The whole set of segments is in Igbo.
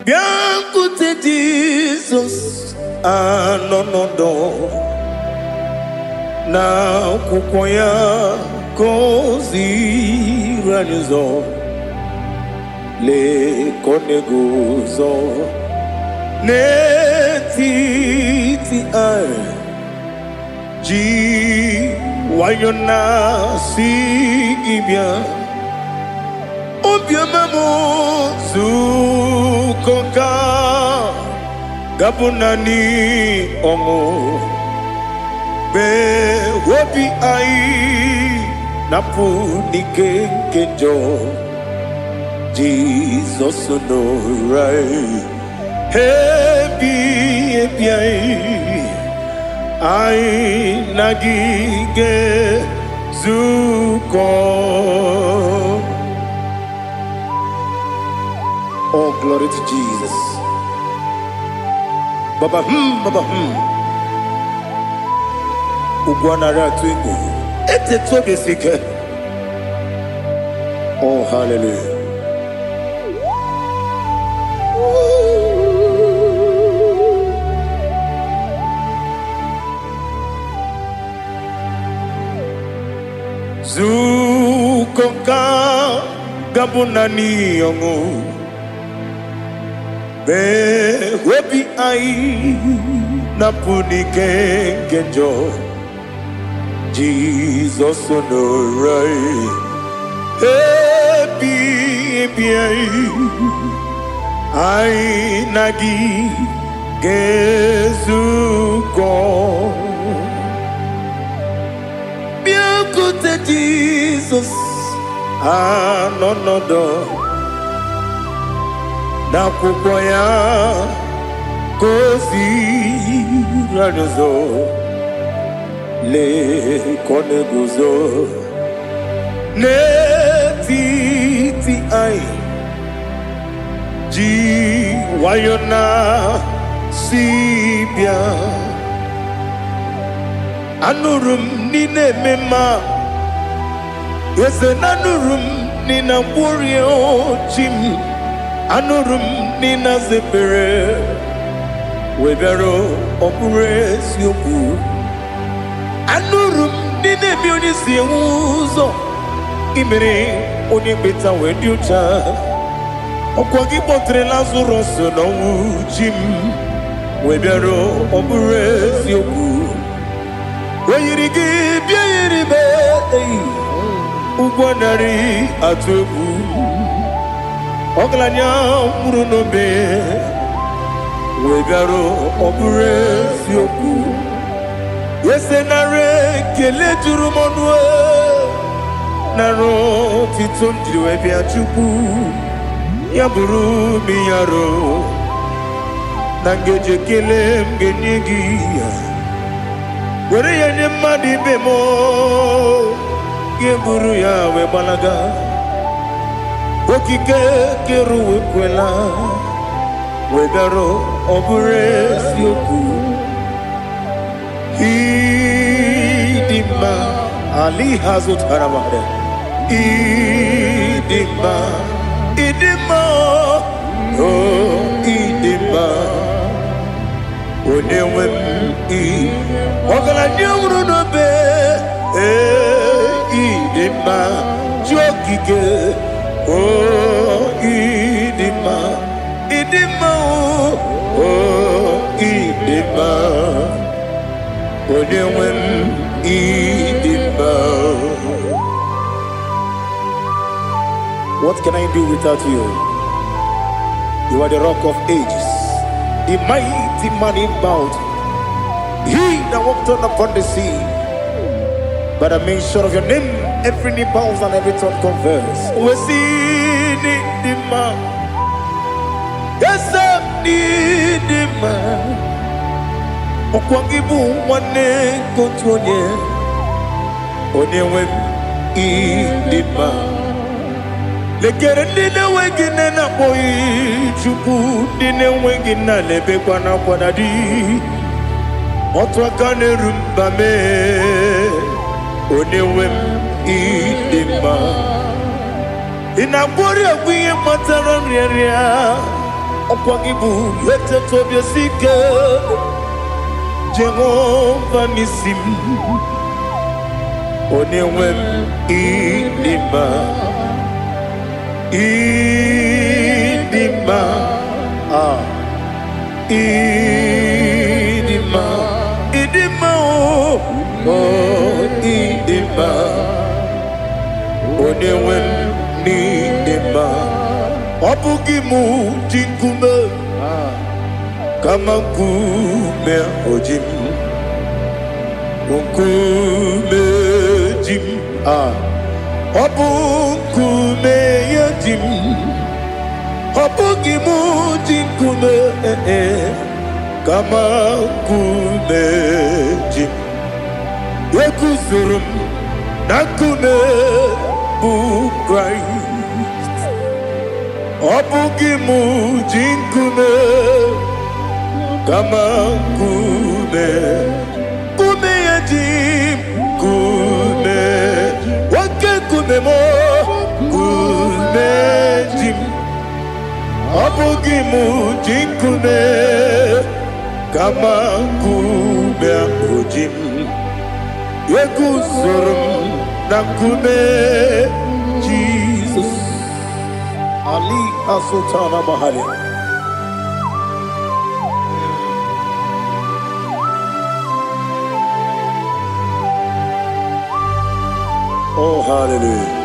Bịakwute Jizọs anọ n'ọdọ na akwụkwọ ya ka o ziri anyị ụzọ. Lee ka ọ na-eguzo n'etiti anyị, ji nwayọ na-asị gị bịa. Obiọma m, zukọ ka gabụ naanị ọṅụ mgbe obi anyị na-apụ n'ike nke njọ. Jizọs nọrọ anyị ebi ebi, anyị anyị na gị ga-ezukọ. Oh, glory to Jesus. Baba baba. Ugwu anaghị atụ egwu. Etetu obi esi ike. Oh, hallelujah. Zukọ ka gabụ naanị ọṅụ mgbe obi anyị na-apụ n'ike nke njọ. Jizọs nọrọ anyị ebi ebi, anyị anyị na gị ga-ezukọ. Bịakwute Jizọs anọ n'ọdọ n'akwụkwọ ya ka o ziri anyị ụzọ. Lee ka ọ na-eguzo n'etiti anyị, ji nwayọ na si bịa. Anụrụ m n'ị na-eme mma, eze na anụrụ m n'ị na-agwọrịa chi m. Anụrụ m n'ị na-aza ekpere wee bịara. Ọ bụrụ eziokwu, anụrụ m n'ị na-eme onye si enwe ụzọ imere onye mkpeta wee dị ụcha. Ọkwa gị kpọtere Lazarọs n'ọnwụ, chi m, wee bịara. Ọ bụrụ eziokwu, o yiri gị bịa yiri m eyi ụgwọ narị atụ egwu. Ọgaranya nwụrụ n'obe wee bịara. Ọ bụrụ eziokwu, ese nara ekele juru m ọnụ, nara otito m jiri wee bịa. Chukwu, ya bụrụ m yaro na ngeji ekele m ga-enye gị ya, were ya nye mmadụ ibe m, ga-eburu ya wee gbalaga. Okike kere ụwa ekwela wee bịara. Ọ bụrụ eziokwu, ịdị mma ali ha zụtara mmadụ. Ịdị mma, ịdị mma, o ịdị mma, onye nwe m. Ị ọgaranya nwụrụ n'obe, ee, ịdị mma, chi okike, o ịdị mma, ịdị mma, o ịdị mma, onye nwe m, ịdị mma. What can I do without you? You are the Rock of Ages, the mighty man in battle, he that walked on upon the sea. By the mention of your name, every knee bows and every tongue confess. We see the man. Yes, the man. Ọkwa gị bụ nwanne nke otu onye, onye nwe m, ịdị mma. Lekere ndị na-enweghị nne na-akpọghị Chukwu, ndị na-enweghị nna na-ebekwa n'akwa na di otu aka na-eru mba mee. Onye nwe m, ịdị mma. Ị na-agwọrị egwu ihe kpatara nrịanrịa. Ọkwa gị bụ eteta obi esi ike, Jehova n'isi m, onye nwe m, ịdị mma, ịdị mma, ah, ịdị mma, ịdị mma, o o, ịdị mma, onye nwe m, n'ịdị mma. Ọ bụghị mụ ji nkume, kama nkume oji m, nkume ji m, ah, ọ bụ nkume ya ji m. Ọ bụghị mụ ji nkume, eh, eh, kama nkume ji m. Eguzoro m na nkume bụ Kraịst. Ọ bụghị mụ ji nkume, kama nkume, nkume ya ji m, nkume, oke nkume m, nkume ji m. Ọ bụghị mụ ji nkume, kama nkume ahụ ji m. Eguzoro m na nkume Jizọs. Ali Asutana Mahali. Oh, hallelujah.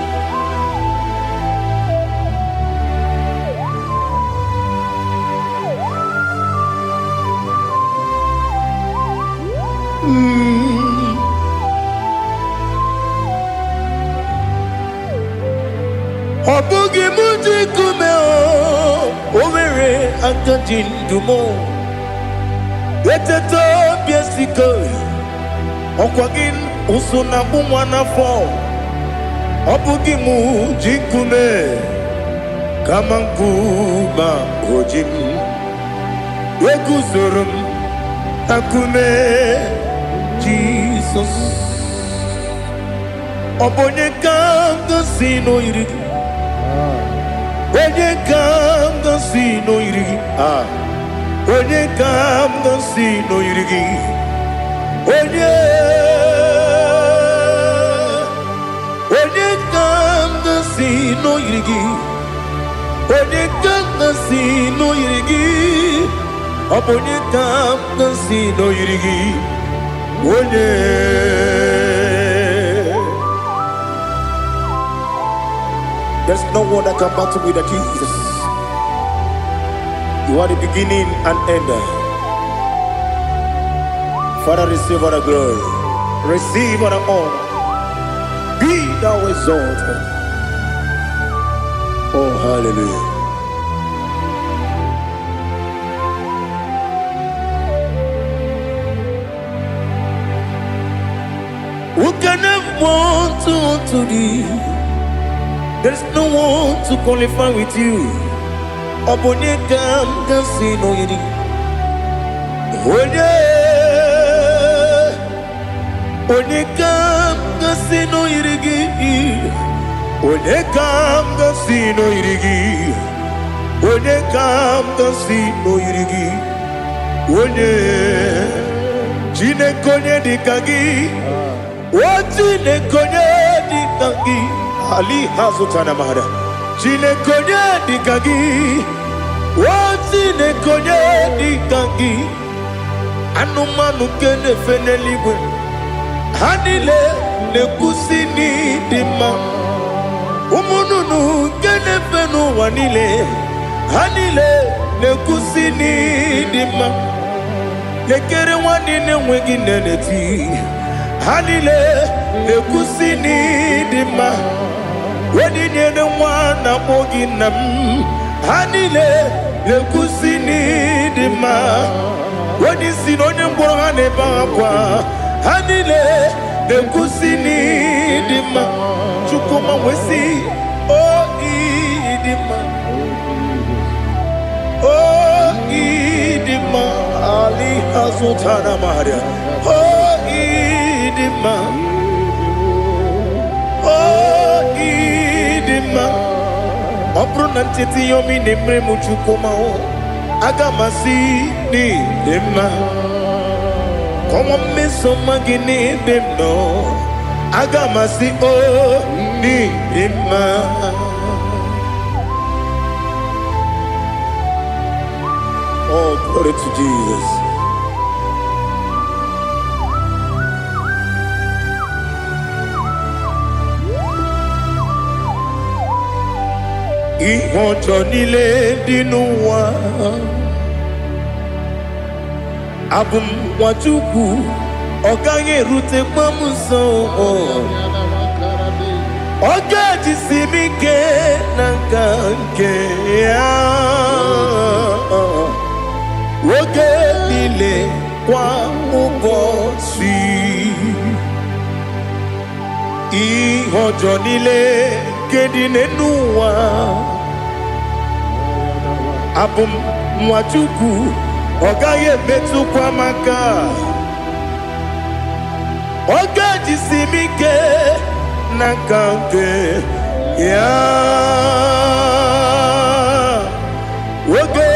Ọ bụghị mụ ji nkume, o nwere aka ji ndụ m. Eteta obi esike, ọkwa gị ụsụ na-akpụ nwa n'afọ. Ọ bụghị mụ ji nkume, kama nkume o ji m. Eguzoro m na nkume Jizọs. Ọ bụ onye ka m gosi n'oyiri gị? Onye ka m gosi n'oyiri gị? Ah, onye ka m gosi n'oyiri gị? Onye, onye ka m gosi n'oyiri gị? Onye ka m gosi n'oyiri gị? Ọ bụ onye ka m gosi n'oyiri gị? Onye. There's no one that can battle with the Jesus. You are the beginning and end. Father, receive all the glory. Receive all the honor. Be thou exalted. Oh, hallelujah. Who can have one to thee? There's no one to qualify with you. Ọ bụ onye ka m ga-asị n'oyiri? Onye, onye ka m ga-asị n'oyiri gị? Onye ka m ga-asị n'oyiri gị? Onye ka m ga-asị n'oyiri gị? Onye, Chineke, onye dị ka gị? O Chineke, onye dị ka gị? Ali hazụtana mara. Chineke, onye dị ka gị? O Chineke, onye dị ka gị? Anụmanụ nke na-efe n'eluigwe, ha niile na-ekwusi n'ịdị mma. Ụmụ nnụnụ nke na-efe n'ụwa niile, ha niile na-ekwusi n'ịdị mma. Lekere nwanne na-enweghị nne na-eti, ha niile na-ekwusi n'ịdị mma. Onye nyere nwa na-akpọ gị nna m, ha niile na-ekwusi n'ịdị mma. Onye isi na onye ngwọrọ, ha na-ebe akwa, ha niile na-ekwusi n'ịdị mma. Chukwuma wee sị, o ịdị mma, o ịdị mma. Ali azụtara maria. O ịdị mma, o ịdị mma. Ọ bụrụ na ncheta ihe ọma ị na-emere m, Chukwuma, o Aga m asị n'ịdị mma. Kọwa mmeso ọma gị n'ebe m nọ. Aga m asị o n'ịdị mma. Oh, glory to Jesus. Ihe ọjọọ niile dị n'ụwa, abụ m nwa Chukwu, ọ gaghị erutekwa m nso. Ọ ga-ejisi m ike na nka nke ya oge niile, kwa ụbọchị. Ihe ọjọọ niile nke dị n'elu ụwa, abụ m nwa Chukwu, ọ gaghị emetụkwa m aka. Ọ ga-ejisi m ike na nka nke ya oge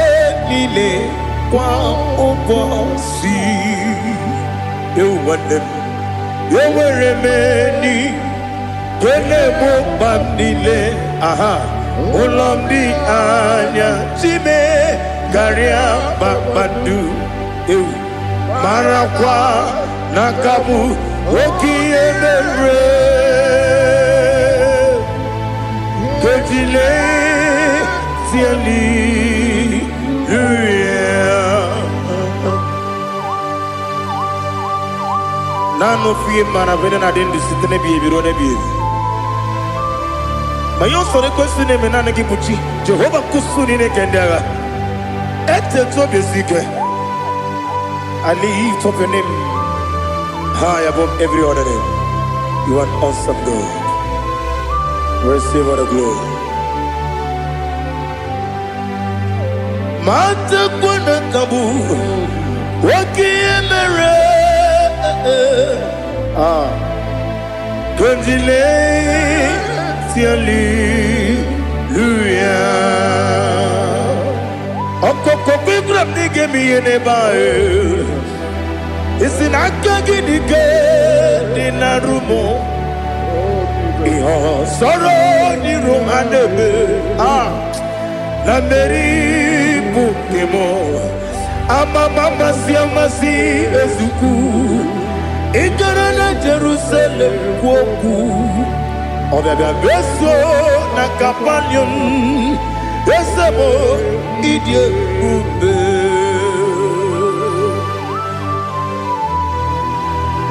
niile, kwa ụbọchị. Ewu nwanne m, enwere m enyi nke na-egbo mkpa m niile. Aha ụlọ m dị anya chime karịa kpakpando. Ewu, marakwa na aka bụ oke ihe mere kejile tieli. Naanị ofu ihe mara bụ na adị ndụ site n'ebighị ebi ruo n'ebighị ebi. Ma ihe usoro ekwesị na-eme, naanị gị bụ chi Jehova nkusu niile nke ndị agha. Etetu obi esi ike. I lift up your name high above every other name. You are an awesome God. Receive all the glory. Ma tekwana kabu oke ihe mere. Ah, kundile hallelujah. Ọkụkọ gwara m na ị ga-eme ihe n'ebe ahụ. Isi na aka gị dị ike dị na rumo. Ihe ọsọrọ n'iru ha na-eme. Ah, na mmeri bụ nke m. Amama amasị amasị ezukwu. Ị gara na Jerusalem kwuo okwu. Ọbịabịa meso na Kapanium. Eze m, ịdị ebube.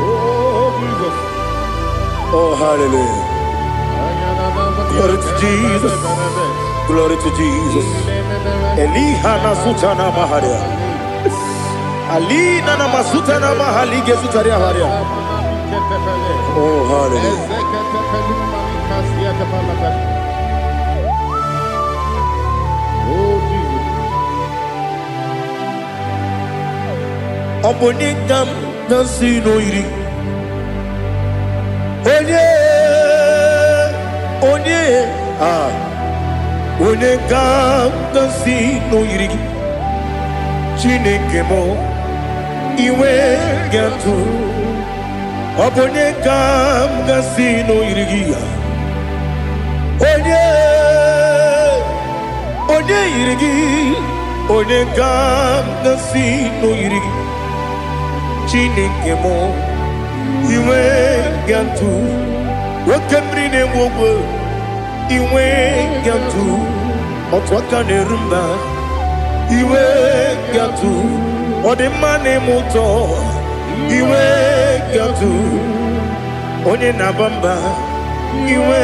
Oh, Jesus. Oh, hallelujah. Glory to Jesus. Glory to Jesus. Eliha na sutana maharia. Alina na masutana mahali gezutaria haria. Oh, hallelujah. Oh, Jesus. Ọ bụ onye ka m na-asị n'oyiri. Onye, onye, ah, onye ka m na-asị n'oyiri gị. Chineke m, iwe ga-atụ. Ọ bụ onye ka m ga-asị n'oyiri gị ya. Onye, onye yiri gị, onye ka m ga-asị n'oyiri gị. Chineke m, iwe ga-atụ. Oke mmiri na-egbu ogwe, iwe ga-atụ. Otu aka na-eru mba, iwe ga-atụ. Ọ dị mma na-eme ụtọ, iwe ga-atụ. Onye na-aba mba, iwe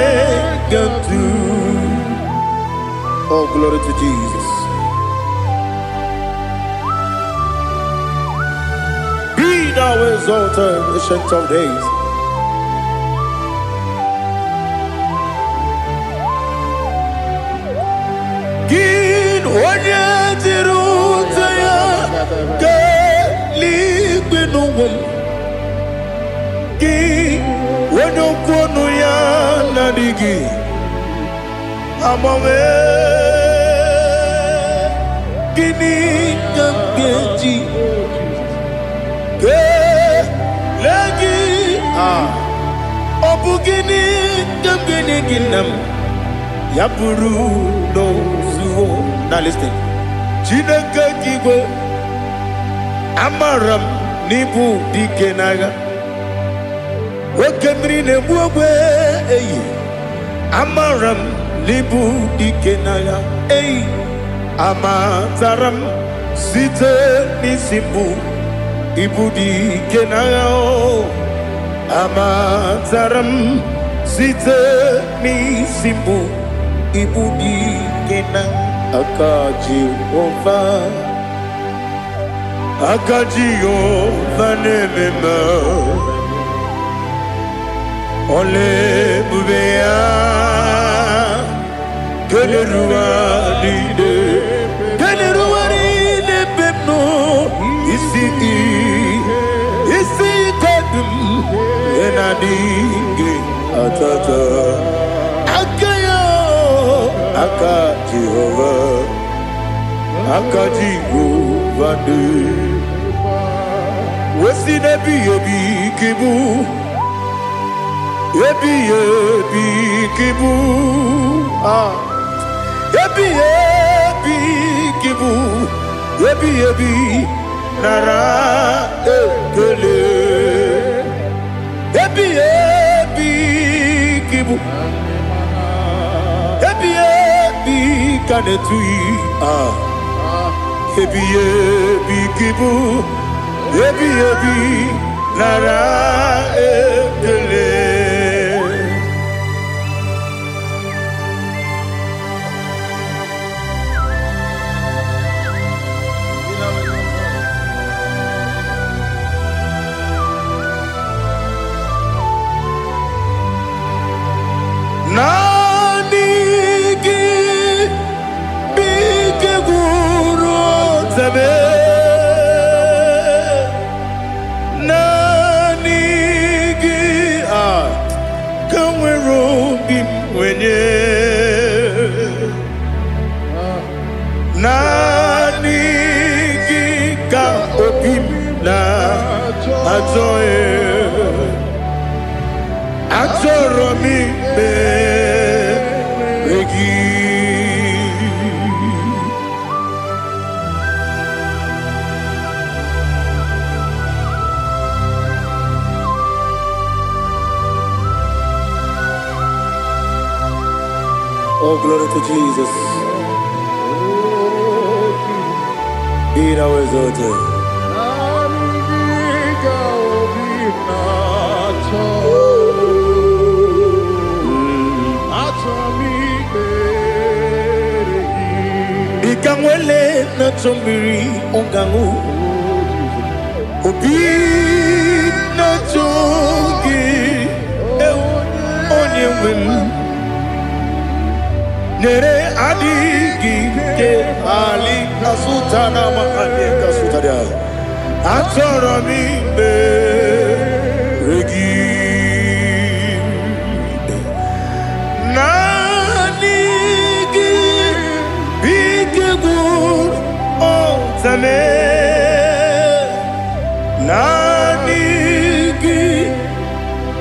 ga-atụ. Oh, glory to Jesus. Be thou exalted, Ancient of Days. Gị onye jiri ute ya kelee n'ụwa m. Gị onye okwu ọnụ ya na-adịghị agbanwe. Gịnị ka m ga-eji kelee gị? Ah, ọ bụ gịnị ka m ga-enye gị, nna m, ya bụrụ n'ozuo? Now listen. Chineke nke igwe, amara m n'ịbụ dike n'agha, oke mmiri na-egbu ogwe eyi. Amara m n'ịbụ dike n'agha eyi. Amatara m site n'isi mbụ, ịbụ dike n'agha o. Amatara m site n'isi mbụ, ịbụ dike na aka Jehova, aka Jehova na-eme mma. Ọla ebube ya keneruwa niile, keneruwa niile ebe m nọ. Isi isi ike dị m na-adịghị atata aka ya, aka Jehova, aka Jehova dị wesi n'ebighị ebi ka ịbụ, ebighị ebi ka ịbụ. Ah, ebighị ebi ka ịbụ, ebighị ebi, nara ekele. Ebighị ebi ka ịbụ, ebighị ebi ka na-etughị. Ah, ebighị ebi ka ịbụ, ebighị ebi, nara ekele. Naanị gị bụ ike gwụrụ otebe. Naanị gị a ka nwere obi m nwenye. Naanị gị ka obi m na-achọ. Achọrọ m ikpere gị. Oh, glory to Jesus. Be thou exalted. Naanị gị ka obi m na-achọ. Achọrọ m ikpere gị. Dịka nwele na-achọ mmiri ọ ga-aṅụ, obi na-achọ gị, ewu, onye nwe m. Nyere adịghị ike ali kasụta na mahadị kasụtara. Achọrọ m ikpere gị. Naanị gị bụ ike gwụrụ ọtame. Naanị gị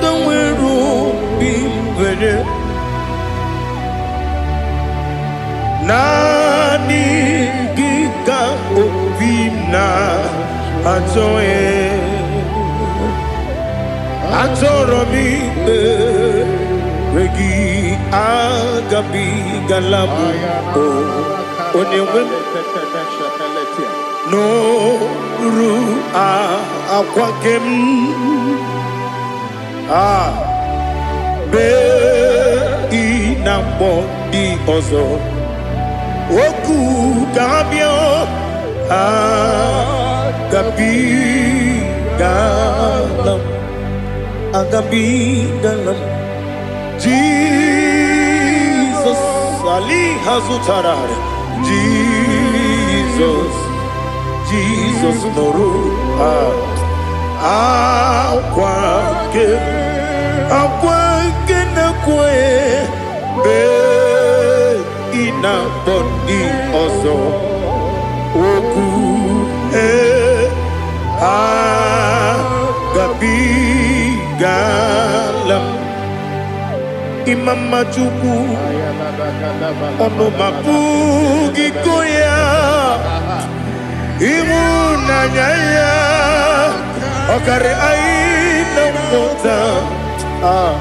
ka nwere obi nwere. Naanị gị ka obi m na-achọ. Achọrọ m ikpere gị. Agabigala m o, onye nwe m, n'oru akwa nke m a mee ị na-akpọ ndị ọzọ okwu ka ha bịa. Agabigala m, agabigala m. Jizọs ali ha zụtara. Jizọs, Jizọs, nụrụ akwa nke, akwa nke na-ekwe mgbe ị na-akpọ ndị ọzọ. Okwu agabigala m. Ịma mma Chukwu, ọnụ m apụghị ịkọ ya. Ịhụnanya ya ọkarị anyị na nghọta. Ah,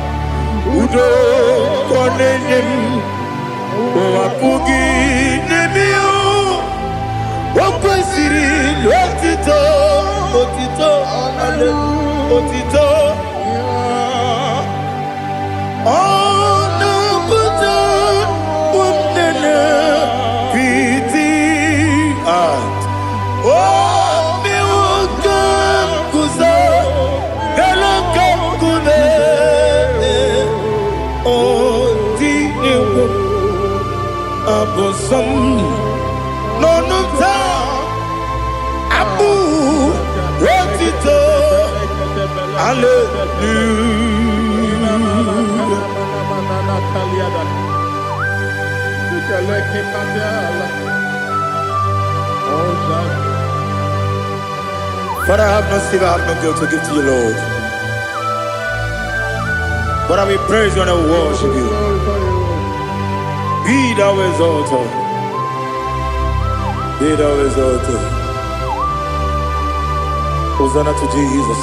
udo ka ọ na-enye m, ụwa apụghị inye m ya. O kwesịrị otito, otito, otito. Ọ na-apụta ụmụnne piti. Ah, o mewo ka m guzo elu ka nkume. Ọ dị egwu abụ nsọ m n'ọnụ m taa, abụ otito, hallelujah. Father, I have no silver, I have no gold to give to you, Lord. But I will praise you and I will worship you. Be thou exalted. Be thou exalted. Hosanna to Jesus.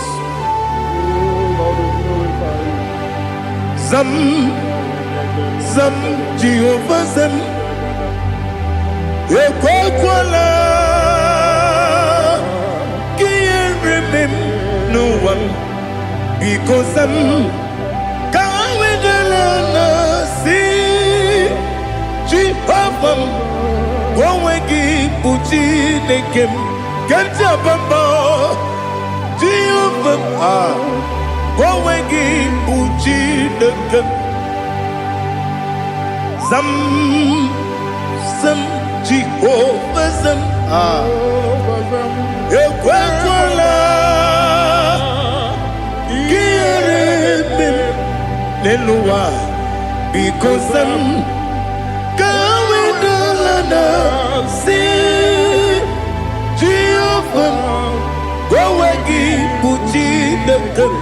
Zam, Zam, Jehovah Zam. Ekwekwala ka ihere mee m n'ụwa m. Biko zam, ka wedala na si Jehova m, onwe gị bụ Chineke m ke ntị abamba. Jehova m, ah, onwe gị bụ Chineke m. Zam, zam, Jehova zam, ah, ekwekwala ka ihere mee m n'elu ụwa. Biko zam, ka wedala na si Jehova m, onwe gị bụ Chineke m.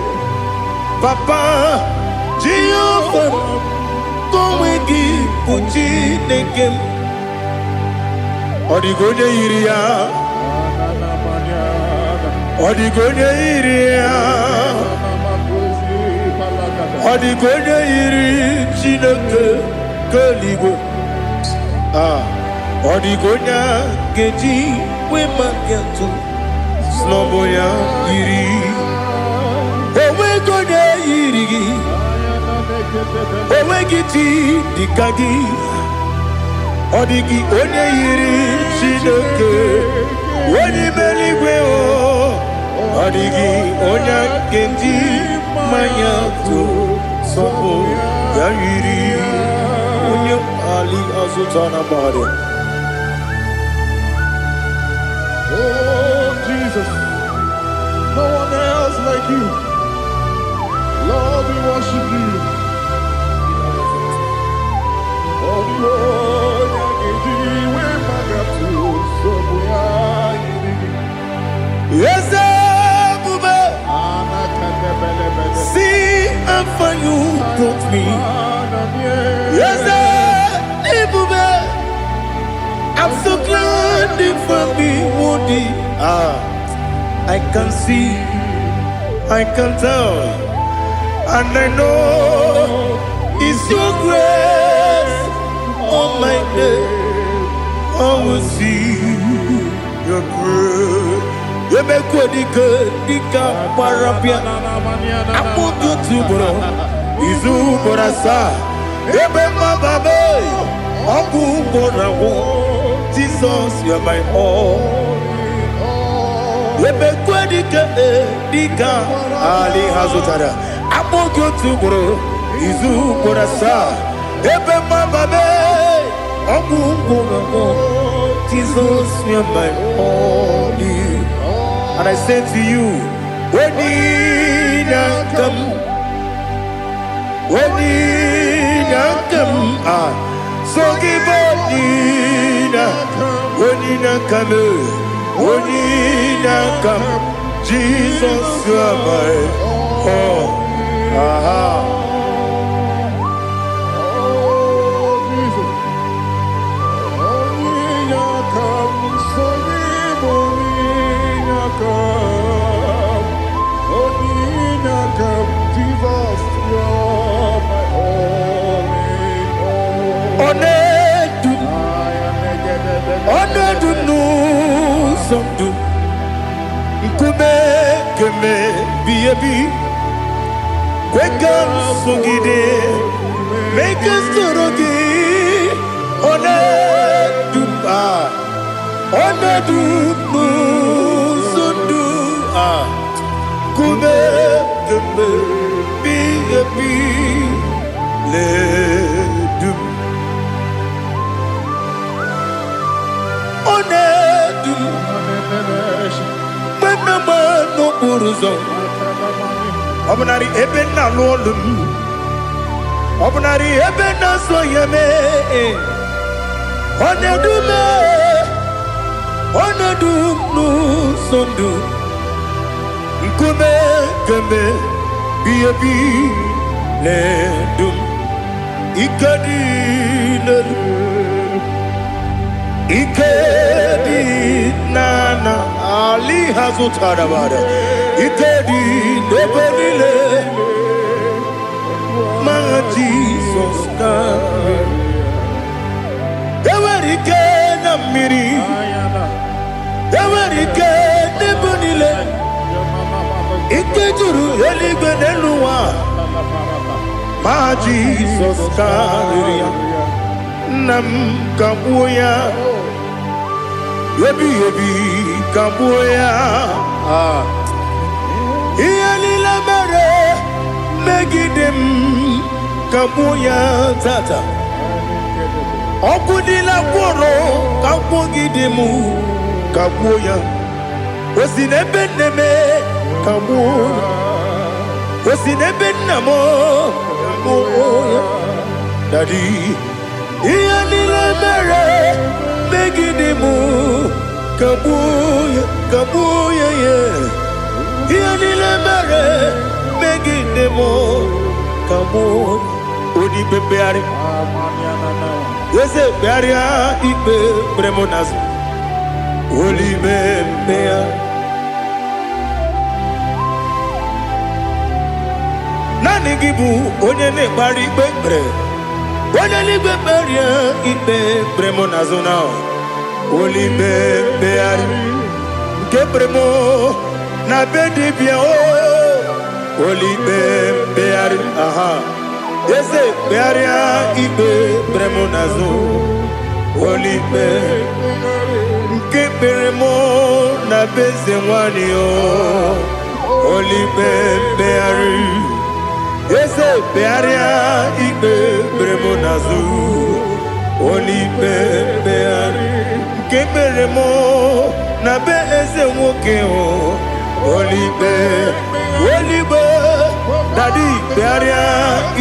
Papa, Jehova m, onwe gị bụ Chineke m. Ọ dịghị onye yiri ya, ọ dịghị onye yiri ya, ọ dịghị onye yiri Chineke nke eluigwe. Ah, ọ dịghị onye a ga-eji wee maka atụ snọbụ ya yiri. Onweghị onye yiri gị, onweghị chi dịka gị. Ọ dịghị onye yiri Chineke onye ime eluigwe o. Ọ dịghị onye a ga-eji mmanya tụ sọpụ ya yiri onye ali azụta na mmadụ. Oh, Jesus, no one else like you. Lord, we worship you. Oh, the onye ga-eji wee magatu nsogbu ya yiri gị. Eze ebube, see how far you brought me. Eze ebube, I'm so glad you found me worthy. Ah, I can see, I can tell, and I know it's your grace on my day. I will see your grace. Emekwe dike dịka gbara bịa akpụkpọ otu ugboro, izu ugboro asaa, ebe mmababe ọgwụ ugboro agwụ. Jesus, you are my all. Emekwe dike dịka ali ha zụtara akpọ gị otu ugboro, izu ugboro asaa, ebe mmababe ọgwụ ugboro agwụ. Jesus, you are my all. And I say to you, Onyinaka m, Onyinaka m, ah, so give Onyinaka. Onye na-aka m, onye na-aka m, Jesus, you are my all. Aha. Oh, Jesus. Onye aka m, sonye m onye aka m. Onye aka m, Jesus, you're my all in all. Ọ na-edu m, I am ọ na-edu m n'ụzọ ndụ, nkume keme bi ebi, kwe ka m sogide, mee ka m soro gị. Ọ na-edu m, ah, ọ na-edu m n'ụzọ ndụ, ah, nkume keme bi ebi na-edu m. Ọ na-edu m mgbe m na-agba n'okporo ụzọ, ọ bụnarị ebe m na-alụ ọlụ m, ọ bụnarị ebe m na-asọ ya mee, ọ na-edu m, ọ na-edu m n'ụzọ ndụ, nkume keme bi ebi na-edu m. Ike dị n'elu, ike dị n'ana ali ha zụtara bara, ike dị n'ebe niile ma Jizọs ka enwere ike na mmiri, enwere ike n'ebe niile, ike juru eluigwe n'elu ụwa, ma Jizọs karịrị ya. Nna m, ka gbuo ya ebighị ebi, ka gbuo ya. Ah. Ihe niile mere megide m, ka gbuo ya tata. Ọkụ niile gwụrụ ka gwụgide m, ka gbuo ya. O si n'ebe nne m, ka gbuo ya. O si n'ebe nna m, ka gbuo ya. Daddy, ihe niile mere megide m, ka gbuo ya, ka gbuo ya ya. Ihe niile mere megide m, ka gbuo. Onye ikpe mkpegharị, eze kpegharịa ikpe kpere m n'azụ, olime mkpegharị. Naanị gị bụ onye na-ekpegharị ikpe kpere, onye n'igwe kperie ikpe kpere m n'azụ na olime mkpegharị nke kpere m na be dibịa o, olime mkpegharị. Aha, eze kpegharịa ikpe kpere m n'azụ, olime nke kpere m na be eze nwanyị o, olime mkpegharị. Eze kpegharịa ikpe kpere m n'azụ, olime mkpegharị nke kpere m na be eze nwoke o, olime olime. Daddy, kpegharịa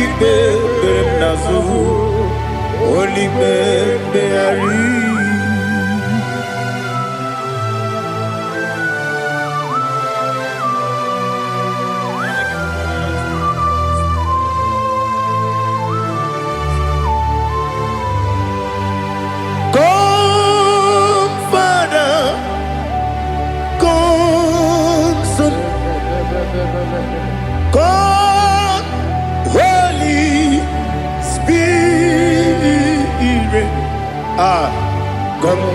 ikpe kpere m n'azụ, olime mkpegharị. Come, Father, come, Son, come, Holy Spirit. Ah, come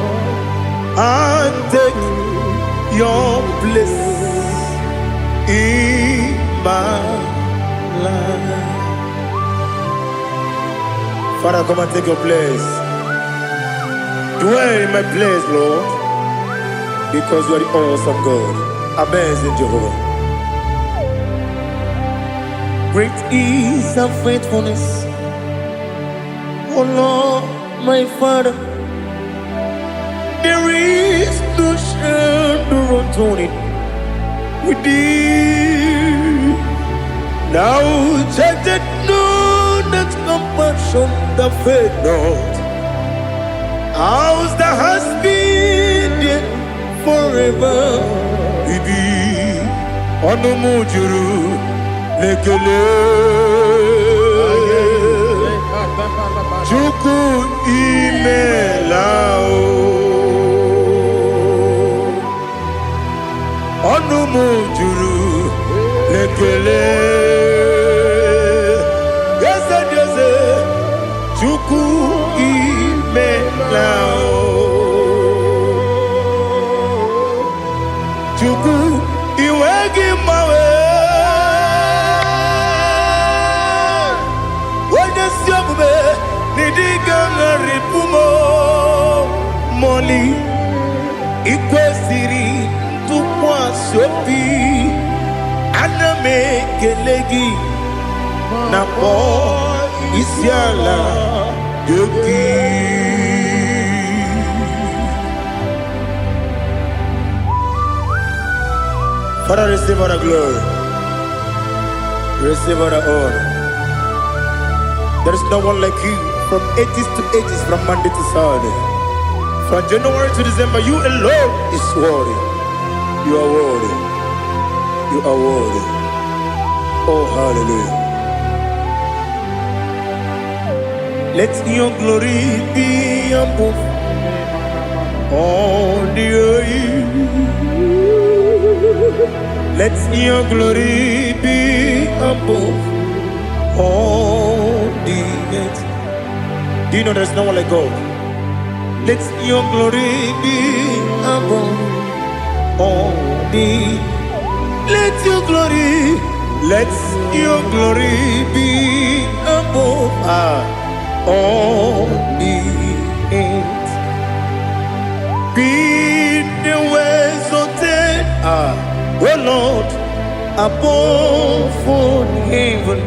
and take your place in my life. Father, come and take your place. Dwell in my place, Lord, because you are the awesome God, amazing Jehovah. Great is thy faithfulness, O Lord, my Father. There is no shadow of turning with thee. Thou changest not thy compassions, they fail not. House that has been there forever. Ibi ọnụ m juru n'ekele. Chukwu, imela o. Ọnụ m juru n'ekele. Eze dị eze, Chukwu, imela o. Chukwu, iwe gị mgbanwe. Onye si omume n'ịdị ga-agharịpụ m mọli. Ikwesịrị ntụkwasị obi, ana m ekele gị na kpọọ isi ala gị. Father, receive all the glory, receive all the honor. There is no one like you from ages to ages, from Monday to Saturday, from January to December. You alone is worthy. You are worthy. You are worthy. Oh, hallelujah. Let your glory be above all the earth. Let your glory be above all the earth. Do you know there's no one like God? Let your glory be above all the. Let your glory, let your glory be above all the earth. Be the exalted, O Lord, above all heaven.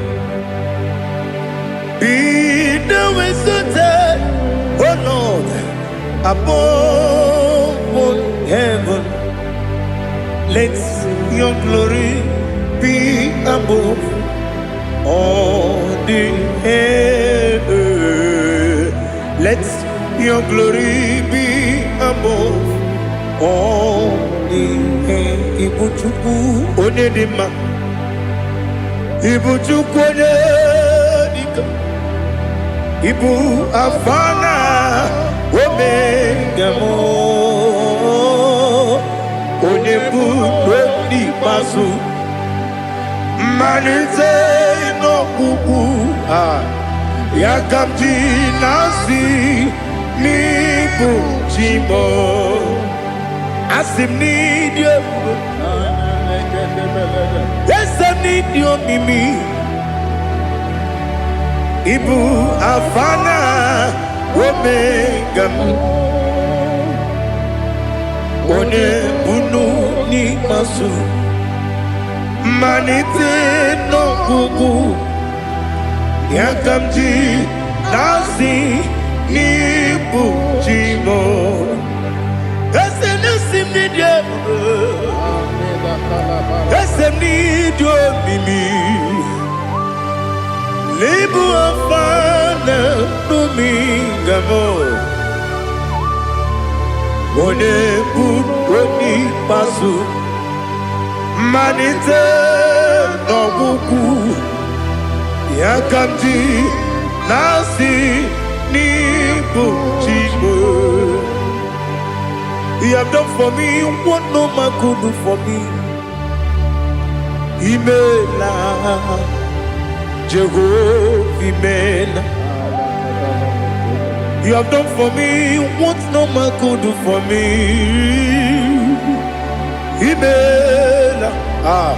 Be thou exalted, O Lord, above all heaven. Let your glory be above all the earth. Let your glory be above all the earth. Ibu Chukwu onye dị mma, Ibu Chukwu onye dịka, Ibu Alfa na Omega m, onye bụ n'ikpeazụ, mmalite n'ọgwụgwụ a, ya ka m ji na-asị n'ịbụ chi m. Asị m n'ịdị ebube, eze m, n'ịdị omimi. Ịbụ Alfa na Omega m, onye bunu n'ikpeazụ, mmalite n'ọgwụgwụ, ya ka m ji na-asị n'ịbụ chi m. Eze na-esi m n'ịdị ebube, eze m, n'ịdị omimi. N'ịbụ Alfa na Omega m, onye bụ onye ikpeazụ, mmalite n'ọgwụgwụ, ya ka m ji na-asị n'ịbụ chi m. You have done for me what no man could do for me. Imela, Jehovah, Imela. You have done for me what no man could do for me. Imela, ah,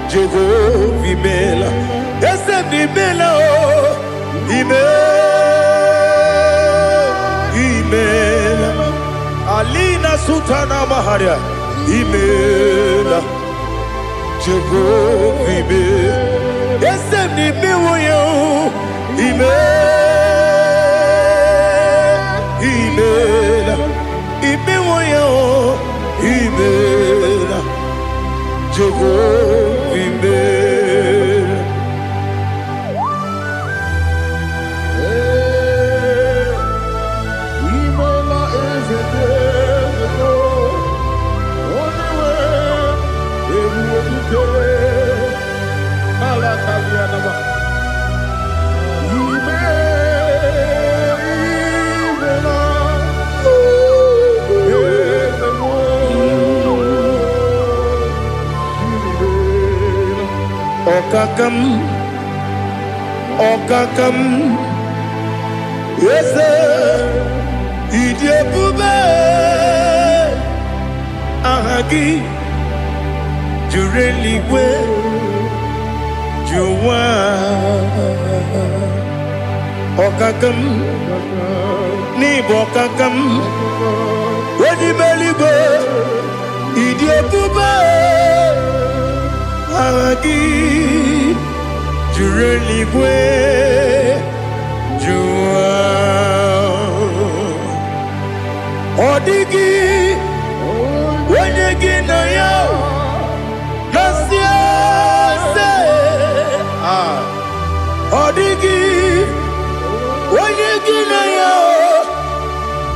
Jehovah, Imela. Eze m, Imela, oh, Imela, Imela. Alina Sultana Maharia, Imela, Jehovah, Imela. Eze m, n'imewo ya o, Imela, Imela, imewo ya o, Imela, Jehovah, Imela. Imela. Ọkaka m, ọkaka m, eze, ịdị ebube. Aha gị juru eluigwe ju ụwa. Ọkaka m, n'ịbụ ọkaka m, onye ime eluigwe, ịdị ebube. Aha gị juru eluigwe ju ụwa. Ọ dịghị onye gị na ya na-asị eze. Ọ dịghị onye gị na ya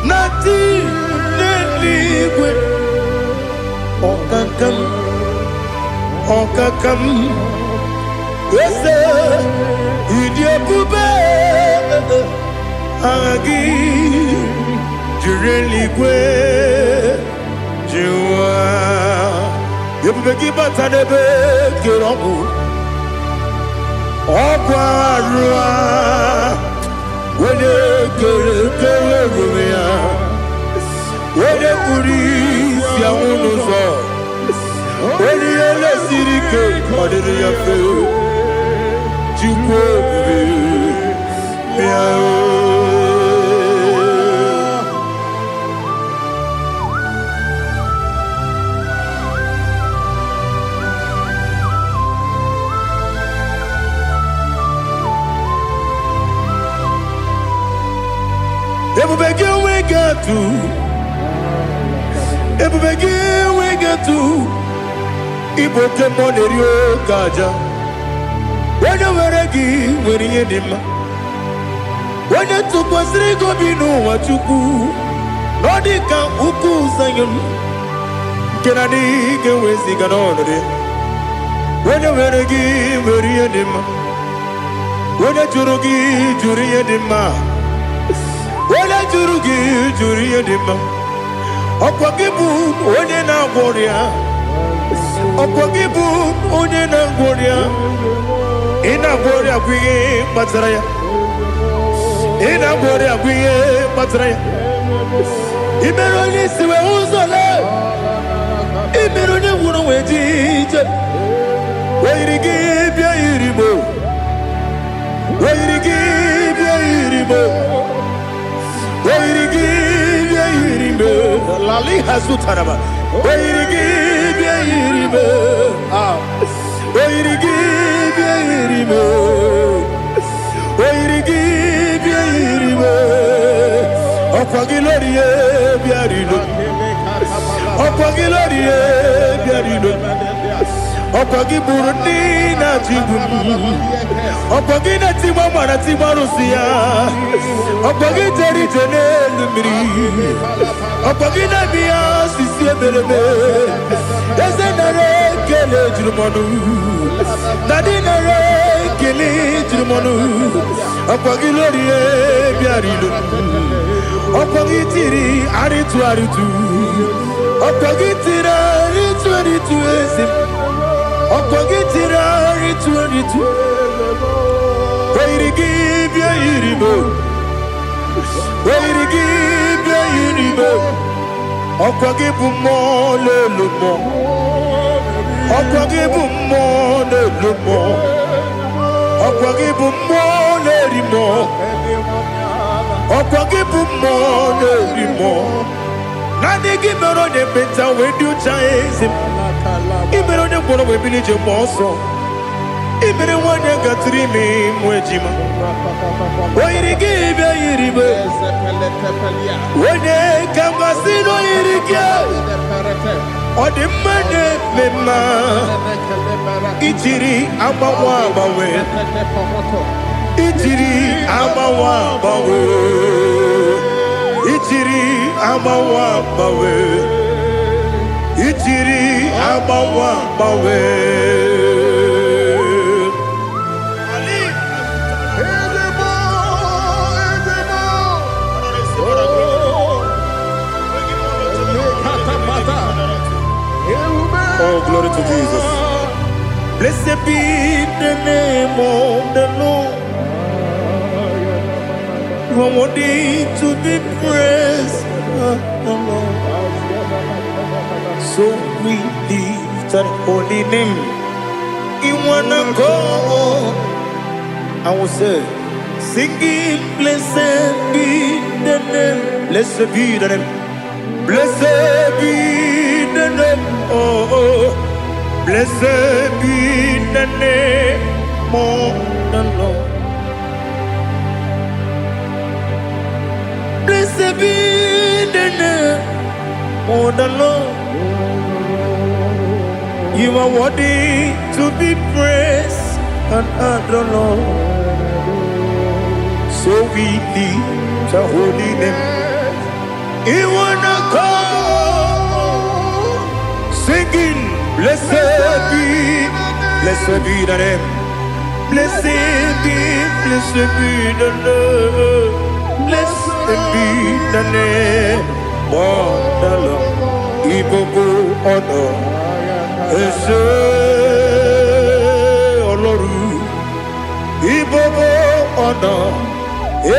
na-atị n'eluigwe. Ọkaka m, ọkaka m, eze, ịdị ebube. Aha gị juru eluigwe ju ụwa. Ebube gị bata n'ebe kere ọgwụ, ọgwụ arụ a, onye kere kere ebube ya, onye kpuru isi anwụ n'ụzọ, onye ihe lesiri ike ọ dịrị ya mfe. Chukwu ebube, bịa o. Ebube gị enweghị atụ, ebube gị enweghị atụ. Ịbụ oke mmụọ na-eri oke aja. Onye nwere gị nwere ihe dị mma. Onye tụkwasịrị gị obi n'ụwa, Chukwu, na ọ dị ka ukwu Zayọn nke na adịghị ga-eweziga n'ọnọdụ ya. Onye nwere gị nwere ihe dị mma. Onye jụrụ gị jụrụ ihe dị mma. Onye jụrụ gị jụrụ ihe dị mma. Ọkwa gị bụ onye na-agwọ ọrịa, ọkwa gị bụ onye na-agwọ ọrịa. Ị na-agwọ ọrịa bụ ihe kpatara ya. Ị na-agwọ ọrịa bụ ihe kpatara ya. Ị mere onye isi wee ụzọ lee, ị mere onye nwụrụ wee ji ije. O yiri gị bịa yiri mo, o yiri gị bịa yiri mo, o yiri gị bịa yiri mo. Lali hazutaraba. O yiri gị bịa yiri mo. Ah. O yiri gị bịa yiri mo, o yiri gị bịa yiri mo. Ọkwa gị lórí e bịa rilo, ọkwa gị lórí e bịa rilo. Ọkwa gị gburu ndị na-achịgbu m, ọkwa gị na-etigba mara tigba arụsị ya, ọkwa gị jere ije n'elu mmiri, ọkwa gị na-eme ya osisi emereme. Eze, nara ekele juru m ọnụ. Daddy, nara ekele juru m ọnụ. Ọkwa gị lórí e bịara ilo, ọkwa gị tiri arịtụ arịtụ, ọkwa gị tiri arịtụ arịtụ. Eze m, ọkwa gị tiri arịtụ arịtụ. O yiri gị bịa yiri m o yiri gị bịa yiri m. Ọkwa gị bụ mmụọ n'elu mmụọ, ọkwa gị bụ mmụọ n'elu mmụọ, ọkwa gị bụ mmụọ na-eri mmụọ, ọkwa gị bụ mmụọ na-eri mmụọ. Naanị gị mere onye ekpenta wee dị ụcha. Eze m, ị mere onye gwọrọ wee bili ije mgbe ọsọ. Ị mere nwanyị gatụrụ ime mụ ejima. O yiri gị bịa yiri m. Onye ka m gasị na o yiri gị? Ọ dị mma na-eme mma, ijiri agbanwe agbanwe, ijiri agbanwe agbanwe, ijiri agbanwe agbanwe, ijiri agbanwe agbanwe. Ali. Ezemo, Ezemo. Oh, Lekatapata. Ebube. Oh, glory to Jesus. Blessed be the name of the Lord. You are worthy to be praised, the Lord. So we lift that holy name. In one accord, I will say, singing, blessed be the name, blessed be the name, blessed be the name, oh, blessed be the name of the Lord. Blessed be the name of the Lord. You are worthy to be praised and adored, Lord. So we lift the holy name. You wanna come singing, blessed be the name. Blessed be the name. Blessed be the name of the Lord. Ìgbogbo ọ̀nà ẹ ṣé Ọlọ́run. Ìgbogbo ọ̀nà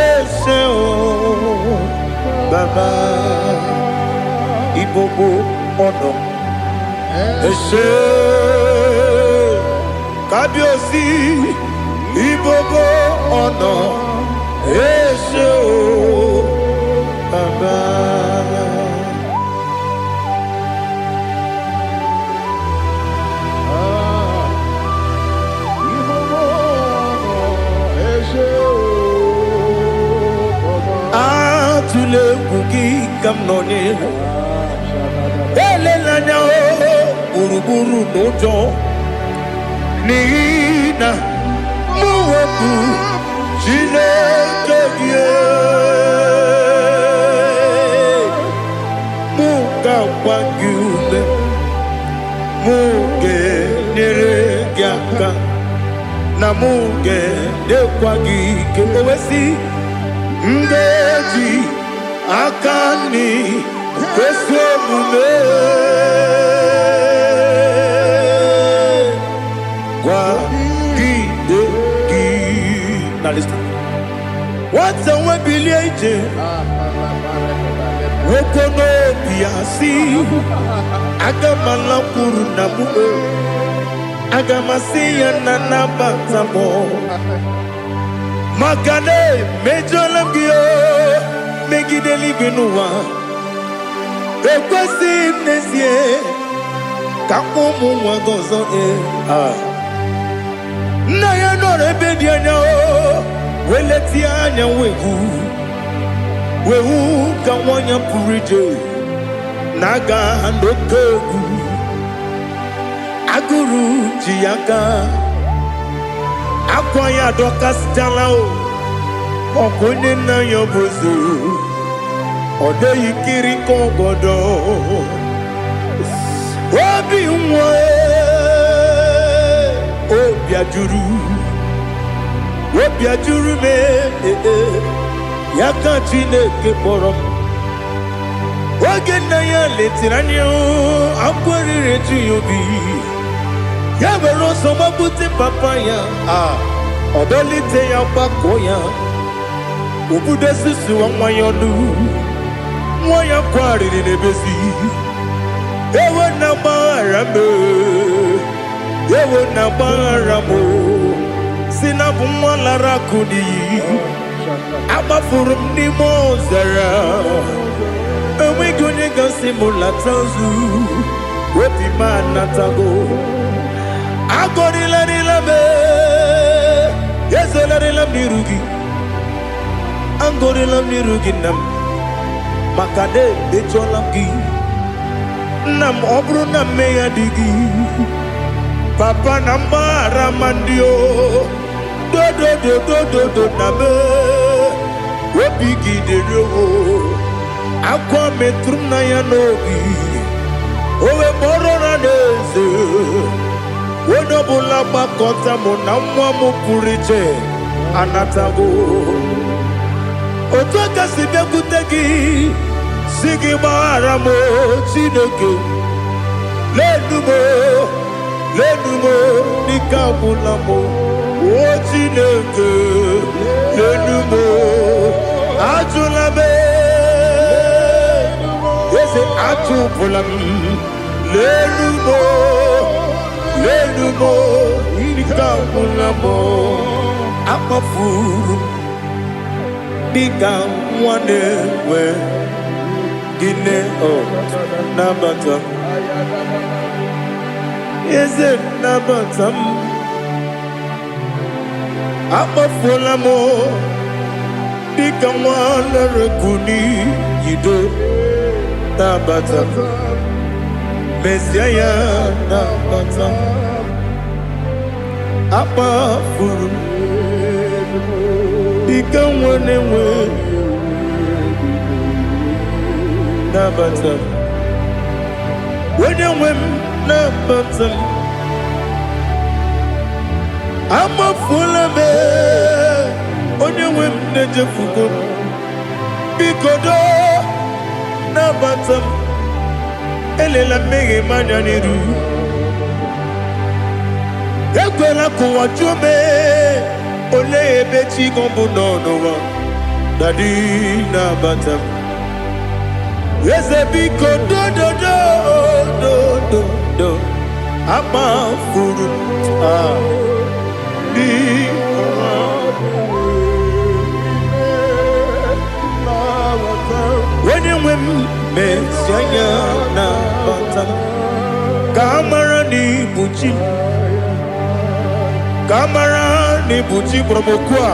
ẹ ṣé o Bàbá. Ìgbogbo ọ̀nà ẹ ṣé Kábíyèsí. Ìgbogbo ọ̀nà ẹ ṣé o Bàbá. Atụla egwu gị ka m nọnyere. Elela anya o gburugburu n'ụjọ n'ihi na mụ bụ Chineke gị. Mụ ga-agba gị ume, mụ ga-enyere gị aka, na mụ ga-enyekwa gị ike. O wee sị, m ga-eji aka nri ezi omume kwagide gị. Now listen. Nwata nwe bilie ije nwoke n'obi ya si aga m alakwuru na m aga m asị ya na nabata m maka na emejọla m gị o megide eluigwe n'ụwa ekwesịghị m n'ezie ka ụmụ nwa gị ọzọ ee. Nna ya nọrọ ebe dị anya o wee letie anya wee hụ wee hụ ka nwa ya pụrụ ije na-aga n'oke egwu agụrụ ji ya aka akwa ya adọkasịchala o ọkụ onye nna ya bụ eze ọ dịghị kiri ka ọgọdọ obi nwa obi ajụrụ obi ajụrụ m ee ya ka Chineke kpọrọ m oge nna ya letiri anya akwa riri eju ya obi ya were ọsọ gbapute papa ya a ọ dọlite ya gbakọ ya obudo susuwa nwa ya ọnụ nwa ya kwarịrị n'ebezi ewo na gbaghara m ewo na gbaghara m si na bụ nwa lara akụ n'iyi agbafuru m n'ime ọzara enweghị onye gasị m lata nzu obi m anatago agọrịlarịla m ezolarịla m n'iru gị agọrịla m n'iru gị nna m maka na emejọla m gị nna m ọ bụrụ na mmehie adịghị papa na mgbaghara ma ndị o dodododododo na m obi gị dịrị o akwa metụrụ m na ya n'obi o wee kpọrọ na n'eze onye ọbụla gbakọta mụ na nwa m pụrụ iche anatago otu aka si bịakwute gị si gị gbaghara m o, Chineke lenu m o, Lenu m n'ike agwụla m. O Chineke, lenu m, ajụla m. Eze, achụpụla m. Lenu m, lenu m, ike agwụla m. Akpafuru m dịka nwa na-enwe gịnị o. Nabata m, eze, nabata m. Akpafuola m dịka nwa lere n'iyido. Nabata m, mezie ya, nabata m. Akpafuru m dịka nwa na-enwe, nabata m. Onye nwe m, nabata m. Amafuola m, onye nwe m, na-ejefugo m. Biko doo, nabata m. Elela mmehie m anya n'iru. Ekwela ka ụwa jụọ m, olee ebe chi gị bụ nọ n'ụwa. Daddy, nabata m. Eze, biko, dododo dodo do. Amafuru m, ah, biko. Onye nwe m, mezi anya, nabata m, ka a mara na ibu chi m, ka a mara na ibu chi kpọrọ m okwu a.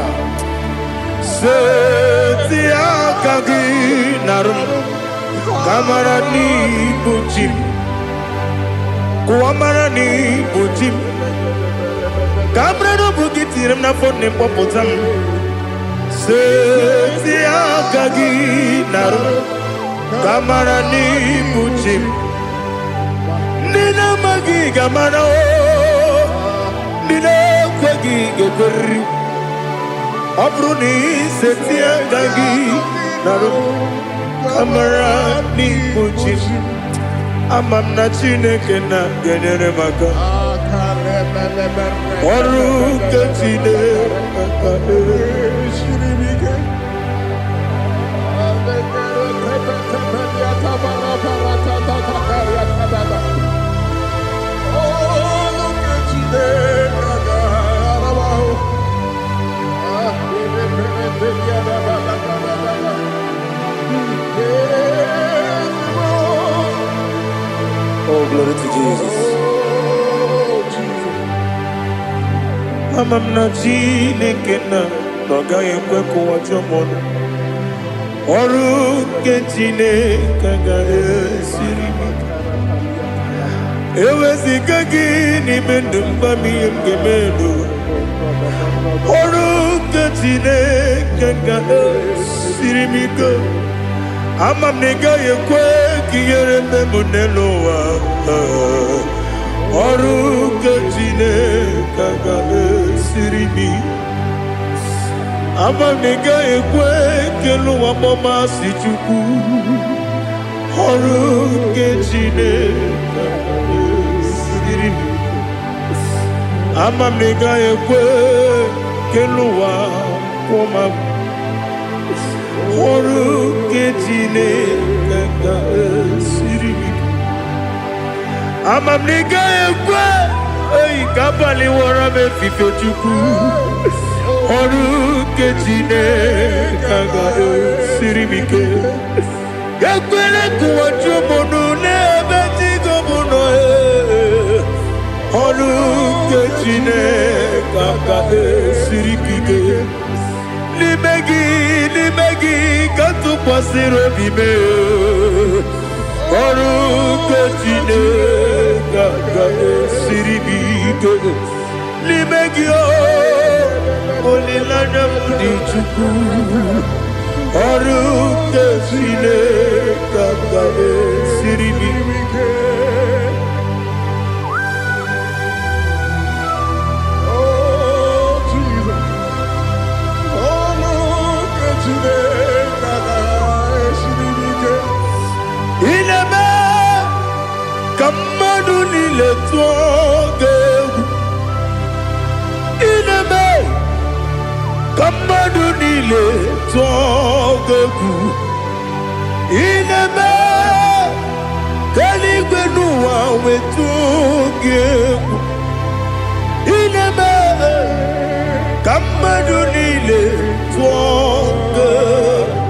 Seti aka gị narụ m, ka a mara na ibu chi m, kụwa mara na ibu chi m, ka a mara na ọ bụ gị tinyere m n'afọ nne m, kpọpụta m. Seti aka gị narụ m, ka a mara na ibu chi m. Ndị na-amaghị ga-amara o, ndị na-ekweghị ga-ekweriri. Ọ bụrụ na iseti aka gị narụ m, ka mara n'ibu chi m. Ama m na Chineke na ga-enyere m aka. Ọrụ nke Chineke Siri m ike. Oh, glory to Jesus. Ama m na Chineke na ọ gaghị ekwe ka ụwa jụọ m ọnụ. Ọrụ nke Chineke agaghị esiri m ike. Eweziga gị n'ime ndụ m, gwa m ihe m ga-eme n'ụwa. Ọrụ nke Chineke ga-esiri m ike. Ama m na ị gaghị ekwe ka ihere mee m n'elu ụwa. Ọrụ nke Chineke ga-esiri m ike. Ama m na ị gaghị ekwe ka elu ụwa kpọọ m asị, Chukwu. Ọrụ nke Chineke ga-esiri m ike. Ama m na ị gaghị ekwe ka elu ụwa kwụọ m agwụ. Ọrụ nke Chineke ga-esiri m ike. Ama m na ị gaghị ekwe eyi ka abalị wọrọ m efife, Chukwu. Ọrụ nke Chineke ga-esiri m ike. Ekwela ka ụwa jụọ m ọnụ n'ebe chi gị bụ nọ. Ọrụ nke Chineke ga-esiri m ike. N'ime gị, n'ime gị ka m tụkwasịrị obi m. Ọrụ nke Chineke ga-esiri m ike. N'ime gị o, olileanya m dị, Chukwu. Ọrụ nke Chineke ga-esiri m ike. Oh, Jesus. Ọrụ nke Chineke ga-esiri m ike. Ị na-eme ka mmadụ niile tụọ gị. Ka mmadụ niile tụọ gị egwu. Ị na-eme ka eluigwe n'ụwa wetụ gị egwu. Ị na-eme ka mmadụ niile tụọ gị egwu.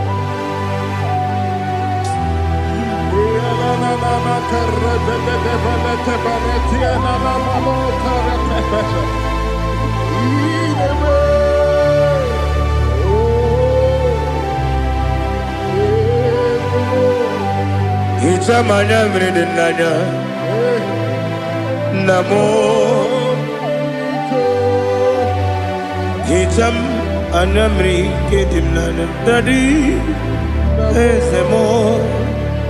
Hichaa m anya mmiri dị n'anya, nna m. Hichaa m anya mmiri nke dị m n'anya, daddy, eze m,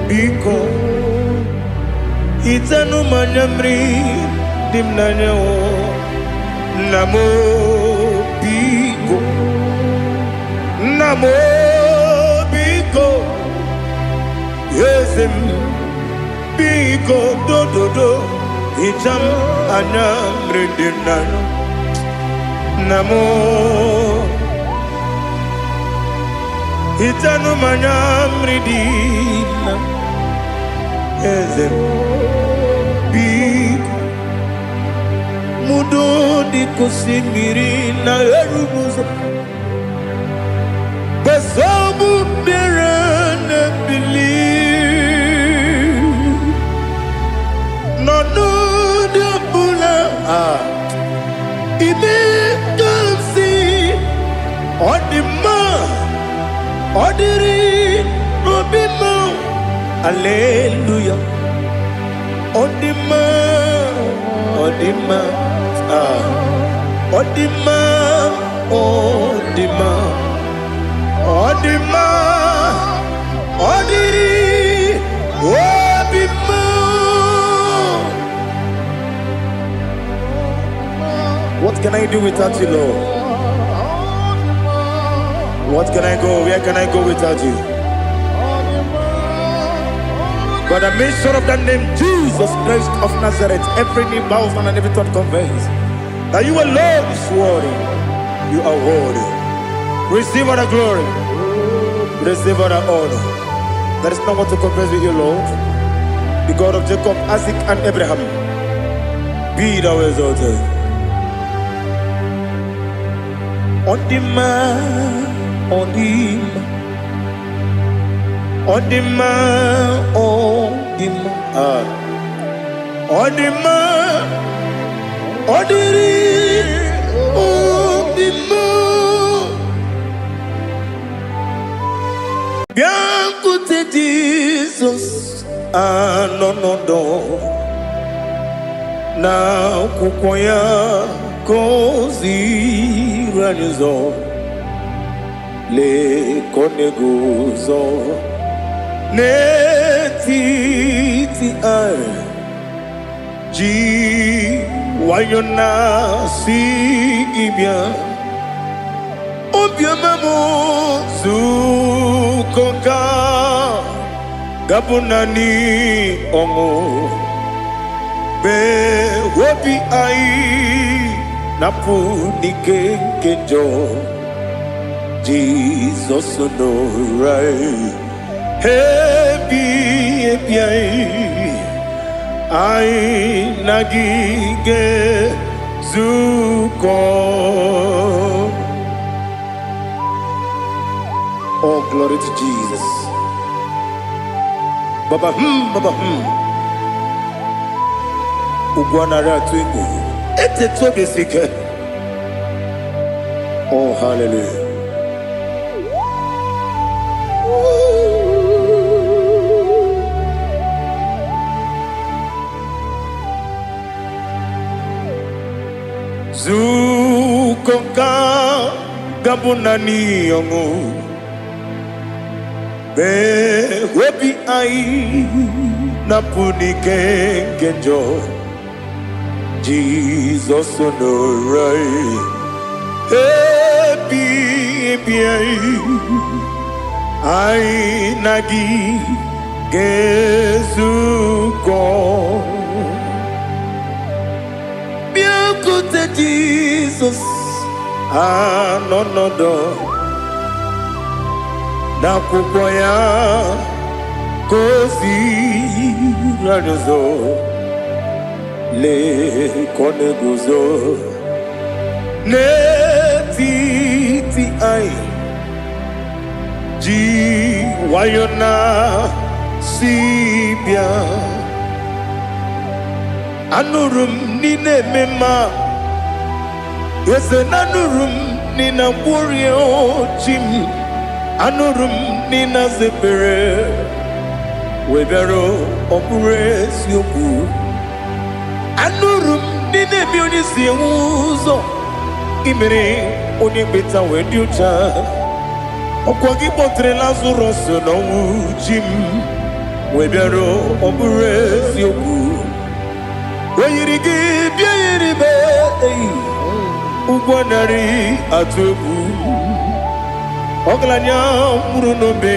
biko hichanụ m anya mmiri dị m n'anya o, nna m, biko, nna m, biko, eze m, biko, dododo, hichaa m anya mmiri dị m n'anya, nna m. Hichanụ m anya mmiri dị na eze m, biko. Mudo dị ka osimiri na-eru n'ụzọ gbasọbụ mmiri na-ebili n'ọnọdụ ọbụla a ime ka m si ọ dị mma, ọ dịrị n'obi m. Aleluya, ọ dị mma, ọ dị mma, ah, ọ dị mma, ọ dị mma, ọ dị mma, ọ dịrị obi m. What can I do without you, Lord? What can I go? Where can I go without you? By the mention of that name, Jesus Christ of Nazareth, every knee bows down and every tongue confess that you alone is worthy. You are worthy. Receive all the glory. Receive all the honor. There is no one to compare with you, Lord. The God of Jacob, Isaac, and Abraham. Be thou exalted. Ọ dị mma, ọ dị mma, ọ dị mma, ọ dị mma, ah. Ọ dị mma, ọ dịrị obi m. Bịakwute Jizọs anọ n'ọdọ na akwụkwọ ya ka o ziri anyị ụzọ. Lee ka ọ na-eguzo n'etiti anyị ji nwayọ na-asị gị bịa, obiọma m, zukọ ka gabụ naanị ọṅụ mee obi anyị napụ n'ike nke njọ. Jizọs nọrọ anyị ebi ebi anyị, anyị na gị ga-ezukọ. Oh, glory to Jesus. Baba, baba, Ugwu anaghị atụ egwu. Eteta obi si ike. Oh, hallelujah. Zukọ ka gabụ naanị ọṅụ mee obi anyị napụ n'ike nke njọ. Jizọs nọrọ anyị ebi ebi anyị, anyị na gị ga-ezukọ. Bịakwute Jizọs Anọ nọdụ n'akwụkwọ ya ka o ziri anyị ụzọ. Lee ka ọ na-eguzo n'etiti anyị, ji nwayọ na si bịa. Anụrụ m n'ị na-eme mma, eze, na anụrụ m n'ị na-agwọrịa chi m. Anụrụ m n'ị na-aza ekpere wee bịara. Ọ bụrụ eziokwu, anụrụ m n'ị na-eme onye si enwe ụzọ, imere onye mkpeta wee dị ụcha. Ọkwa gị kpọtere Lazarọs n'ọnwụ, chi m, wee bịara. Ọ bụrụ eziokwu, o yiri gị bịa yiri be eyi ụgwọ narị atụ egwu. Ọgaranya nwụrụ n'obe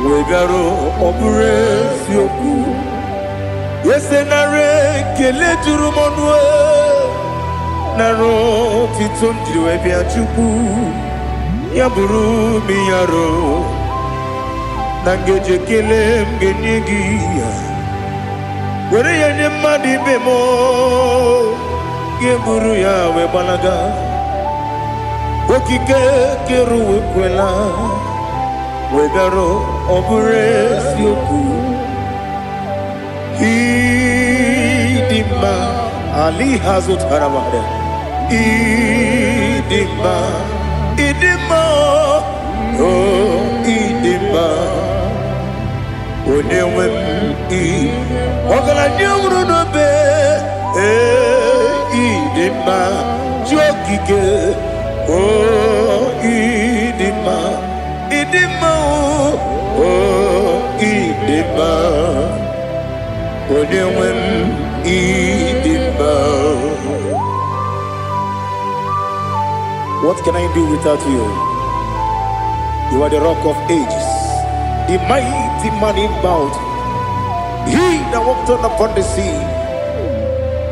wee bịara. Ọ bụrụ eziokwu, eze, nara ekele juru m ọnụ, nara otito m jiri wee bịa. Chukwu, ya bụrụ m yaro na ngeji ekele m ga-enye gị ya, were ya nye mmadụ ibe m, ga-eburu ya wee gbalaga. Okike kere ụwa ekwela wee bịara. Ọ bụrụ eziokwu, ịdị mma ali ha zụtara mmadụ. Ịdị mma, ịdị mma, o ịdị mma, onye nwe m. Ị ọgaranya nwụrụ n'obe, ee, ịdị mma, chi okike, o ịdị mma, ịdị mma, o ịdị mma, onye nwe m, ịdị mma. What can I do without you? You are the Rock of Ages, the mighty man in battle, he that walked on upon the sea.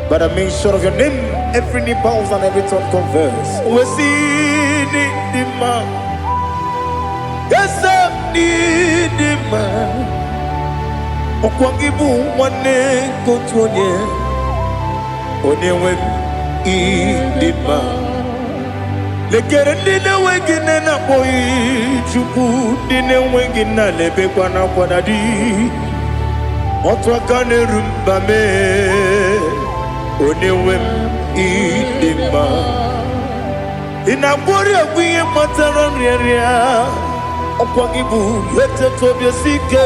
By the mention of your name, every knee bows and every tongue confess. We see the man. Yes, the man. Ọkwa gị bụ nwanne nke otu onye, onye nwe m, ịdị mma. Lekere ndị na-enweghị nne na-akpọghị Chukwu, ndị na-enweghị nna na-ebekwa n'akwa na di otu aka na-eru mba mee. Onye nwe m, ịdị mma. Ị na-agwọrị ọgwụ ihe kpatara nrịanrịa. Ọkwa gị bụ eteta obi esi ike,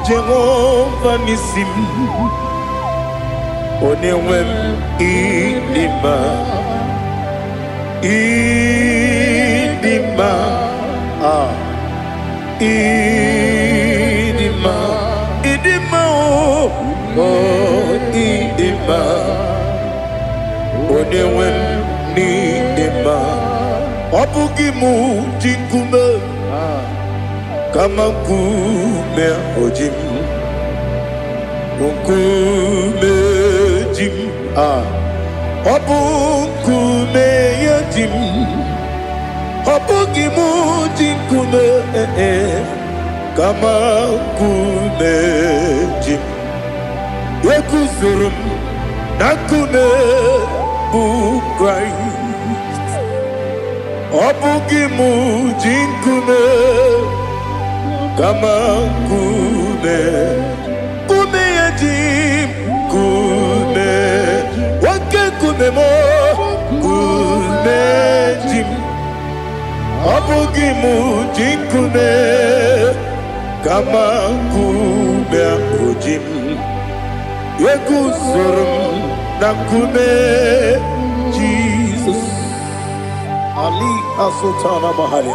Jehova n'isi m. Onye nwe m, ịdị mma, ịdị mma, ah, ịdị mma, ịdị mma, o o ịdị mma, onye nwe m, n'ịdị mma. Ọ bụghị mụ ji nkume, kama nkume oji m, nkume ji m. Ah, ọ bụ nkume ya ji m. Ọ bụghị mụ ji nkume, eh, kama nkume ji m. Eguzoro m na nkume bụ Kraịst. Ọ bụghị mụ ji nkume, kama nkume, nkume ya ji m. Nkume, oke nkume m, nkume ji m. Ọ bụghị mụ ji nkume, kama nkume ahụ ji m. Eguzoro m na nkume Jizọs. Ali Asultana Mahali.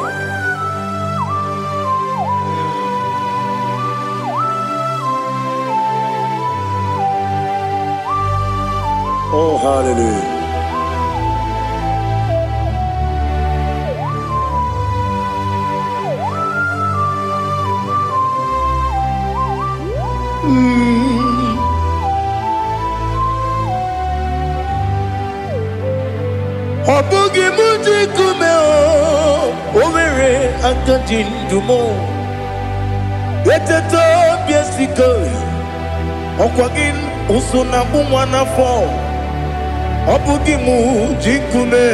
Oh, hallelujah. Aka ji ndụ m. Eteta obi esike, ọkwa gị ụsụ na agbụ nwa n'afọ. Ọ bụ gị mụ ji nkume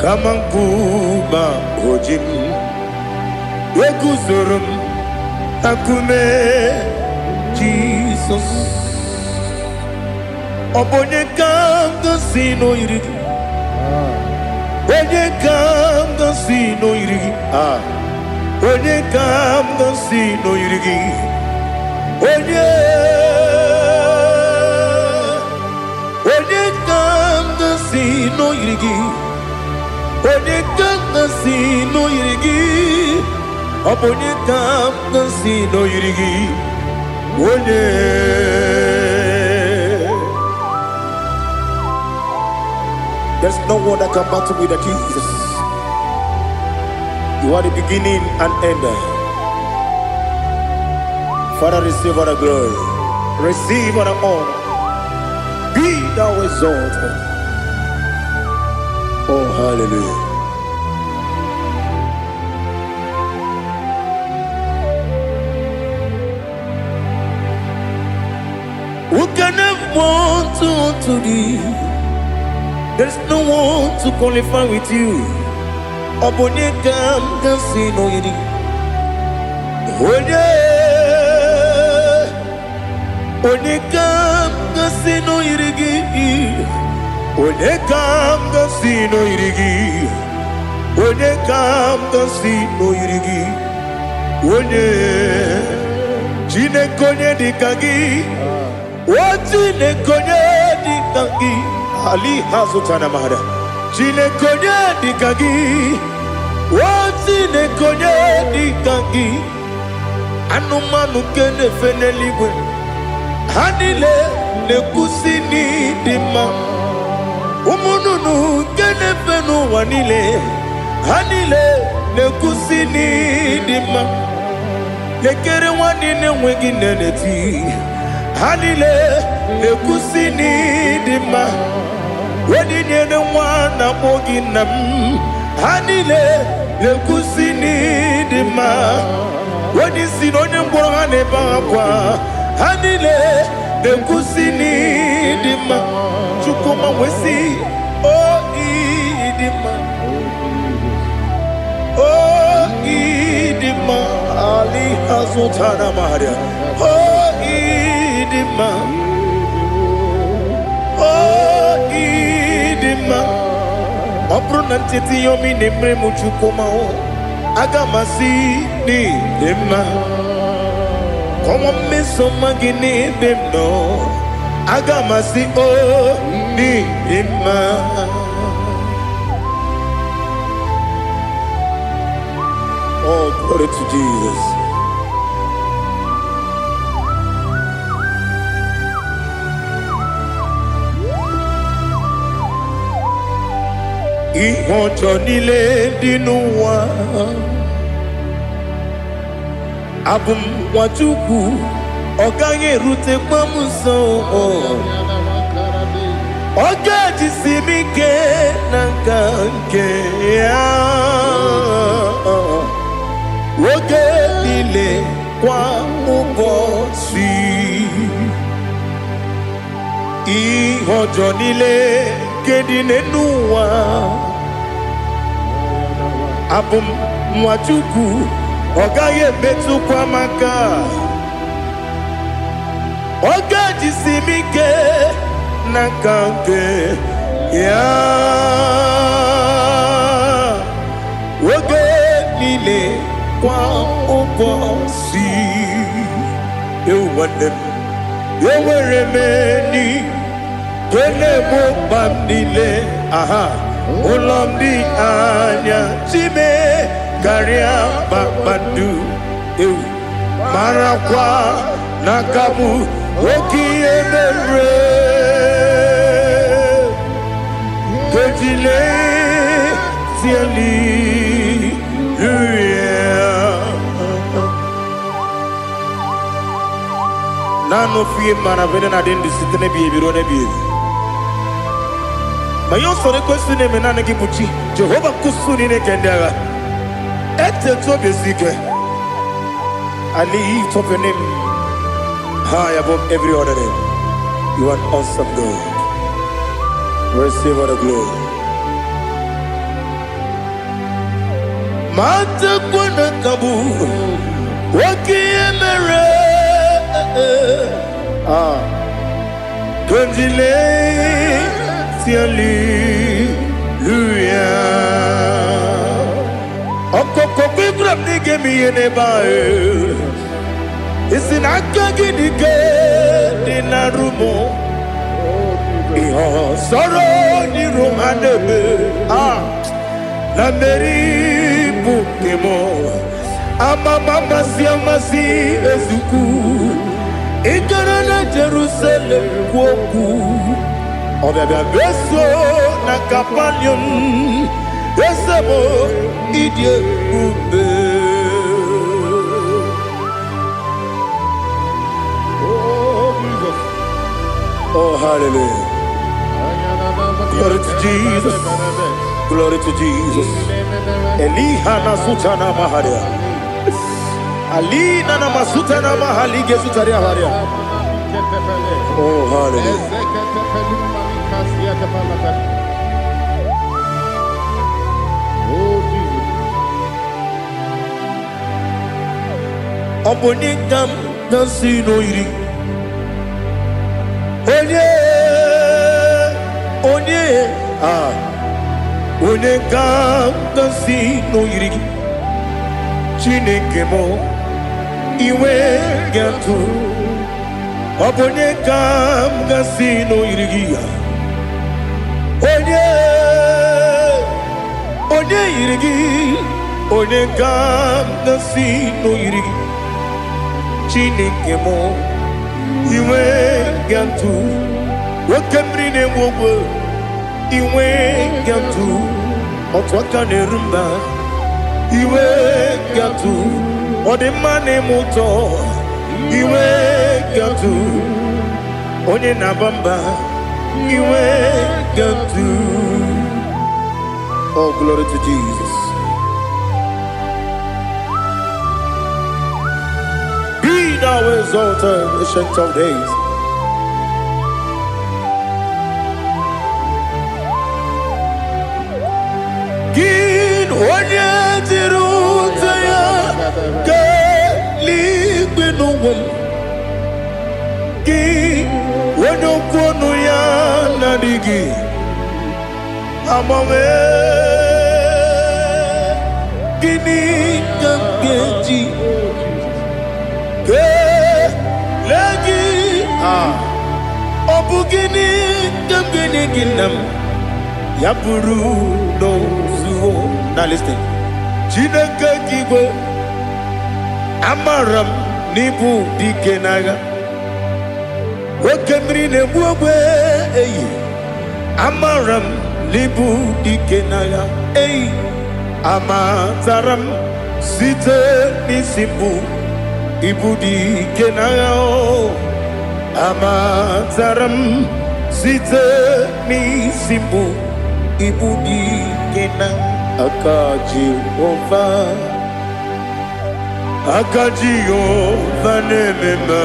kama nkume oji m. Eguzoro m na nkume Jizọs. Ọ bụ onye ka m gosi n'oyiri gị? Onye ka m gosi n'oyiri gị? Ah. Onye ka m gosi n'oyiri gị? Onye? Onye ka m gosi n'oyiri gị? Onye ka m gosi n'oyiri gị? Ọ bụ onye ka m gosi n'oyiri gị? Onye? There's no one that can battle with the Jesus. You are the beginning and end. Father, receive all the glory. Receive all the honor. Be thou exalted. Oh, hallelujah. Who can have want to thee? There's no one to qualify with you. Ọ bụ onye ka m ga-asị n'oyiri? Onye? Onye ka m ga-asị n'oyiri gị? Onye ka m ga-asị n'oyiri gị? Onye ka m ga-asị n'oyiri gị? Onye? Chineke, onye dị ka gị? O Chineke, onye dị ka gị? Ali hazụtana mara. Chineke, onye dị ka gị? O Chineke, onye dị ka gị? Anụmanụ nke na-efe n'eluigwe, ha niile na-ekwusi n'ịdị mma. Ụmụ nnụnụ nke na-efe n'ụwa niile, ha niile na-ekwusi n'ịdị mma. Lekere nwanne na-enweghị nne na-eti, ha niile na-ekwusi n'ịdị mma. Onye nyere nwa na-akpọ gị nna m, ha niile na-ekwusi n'ịdị mma. Onye isi na onye ngwọrọ, ha na-ebe akwa, ha niile na-ekwusi n'ịdị mma. Chukwuma wee o ịdị mma, o ịdị mma. Ali azụtara maria. O ịdị mma, o ịdị mma. Ọ bụrụ na ncheta ihe omi na-emere m, Chukwuma o, aga m asị n'ịdị mma. Kọwa mmeso ọma gị n'ebe m nọ, aga m asị o n'ịdị mma. Oh, glory to Jesus. Ihe ọjọọ niile dị n'ụwa, abụ m nwa Chukwu, ọ gaghị erutekwa m nso. Ọ ga-ejisi m ike na nka nke ya oge niile, kwa ụbọchị. Ihe ọjọọ niile nke dị n'ụwa, abụ m nwa Chukwu, ọ gaghị emetụkwa m aka. Ọ ga-ejisi m ike n'aka nke ya oge niile, kwa ụbọchị. Ewu nwanne m, enwere m enyi nke na-egbo mkpa m niile. Aha ụlọ m dị anya chime karịa kpakpando. Ewu, marakwa n'aka m oke ihe mere kejile hallelujah. Naanị ofu ihe mara bụ na adị ndụ site n'ebighị ebi ruo n'ebighị ebi. Ma ihe ọsọrọ ekwesị na-eme, naanị gị bụ chi Jehova nkusu niile nke ndị agha. Etete obi esi ike. I lift up your name high above every other name. You are an awesome God. Receive all the glory. Matakwana kabu oke ihe mere. Ah, Kondile hallelujah. Ọkọkọ gbígbà m n'ige m ihe n'ebe ahụ. Isi na aka gị dị ike dị na rumụ. Ihe ọsọrọ n'iru ha na-eme. Ah, na mmeri bụ nke m. Amama amasị amasị ezukwu. Ị gara na Jerusalem kwuo okwu. Ọbịabịa beso na Kapanium. Eze m, ịdị ebube. Oh, Jesus. Oh, hallelujah. Glory to Jesus. Glory to Jesus. Eliha na sutana maharia. Alina na masutana mahalige sutaria haria. Oh, hallelujah. Oh, Jesus. Ọ bụ onye ka m na-asị n'oyiri. Onye, onye, ah, onye ka m na-asị n'oyiri gị. Chineke m, iwe ga-atụ. Ọ bụ onye ka m ga-asị n'oyiri gị ya. Onye, onye yiri gị, onye ka m ga-asị n'oyiri gị. Chineke m, iwe ga-atụ. Oke mmiri na-enwe ogwe, iwe ga-atụ. Otu aka na-eru mba, iwe ga-atụ. Ọ dị mma na-eme ụtọ, iwe ga-atụ. Onye na-aba mba, iwe ga-atụ. Oh, glory to Jesus. Be thou exalted, ancient of days. Gị onye jiri ute ya kelee n'ụwa m. Gị onye okwu ọnụ ya na-adịghị agbanwe. Gịnị ka m ga-eji kelee gị? Ah, ọ bụ gịnị ka m ga-enye gị, nna m? Ya bụrụ n'ozuo. Now listen. Chineke gị igwe, amara m n'ịbụ dike n'agha. Oke mmiri na-egbu ogbe eyi. Amara m n'ịbụ dike n'agha eyi. Amatara m site n'isi mbụ ịbụ dike n'agha o. Amatara m site n'isi mbụ ịbụ dike na aka Jehova. Aka Jehova na-eme mma.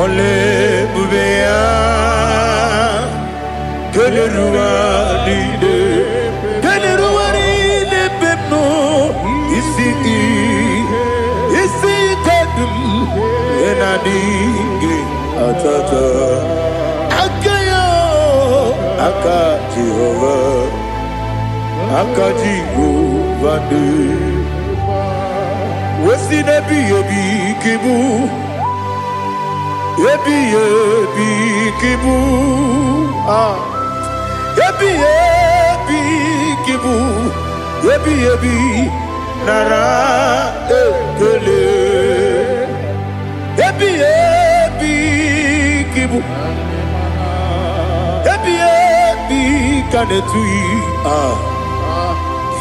Ọla ebube ya kelere ụwa niile, kelere ụwa niile ebe m nọ. Isi isi ike dum ihe na-adịghị atata aka ya. Aka Jehova, aka Jehova dị wesi n'ebighị ebi ka ịbụ, ebighị ebi ka ịbụ. Ah, ebighị ebi ka ịbụ, ebighị ebi, nara ekele. Ebighị ebi ka ịbụ, ebighị ebi ka na-etughị. Ah,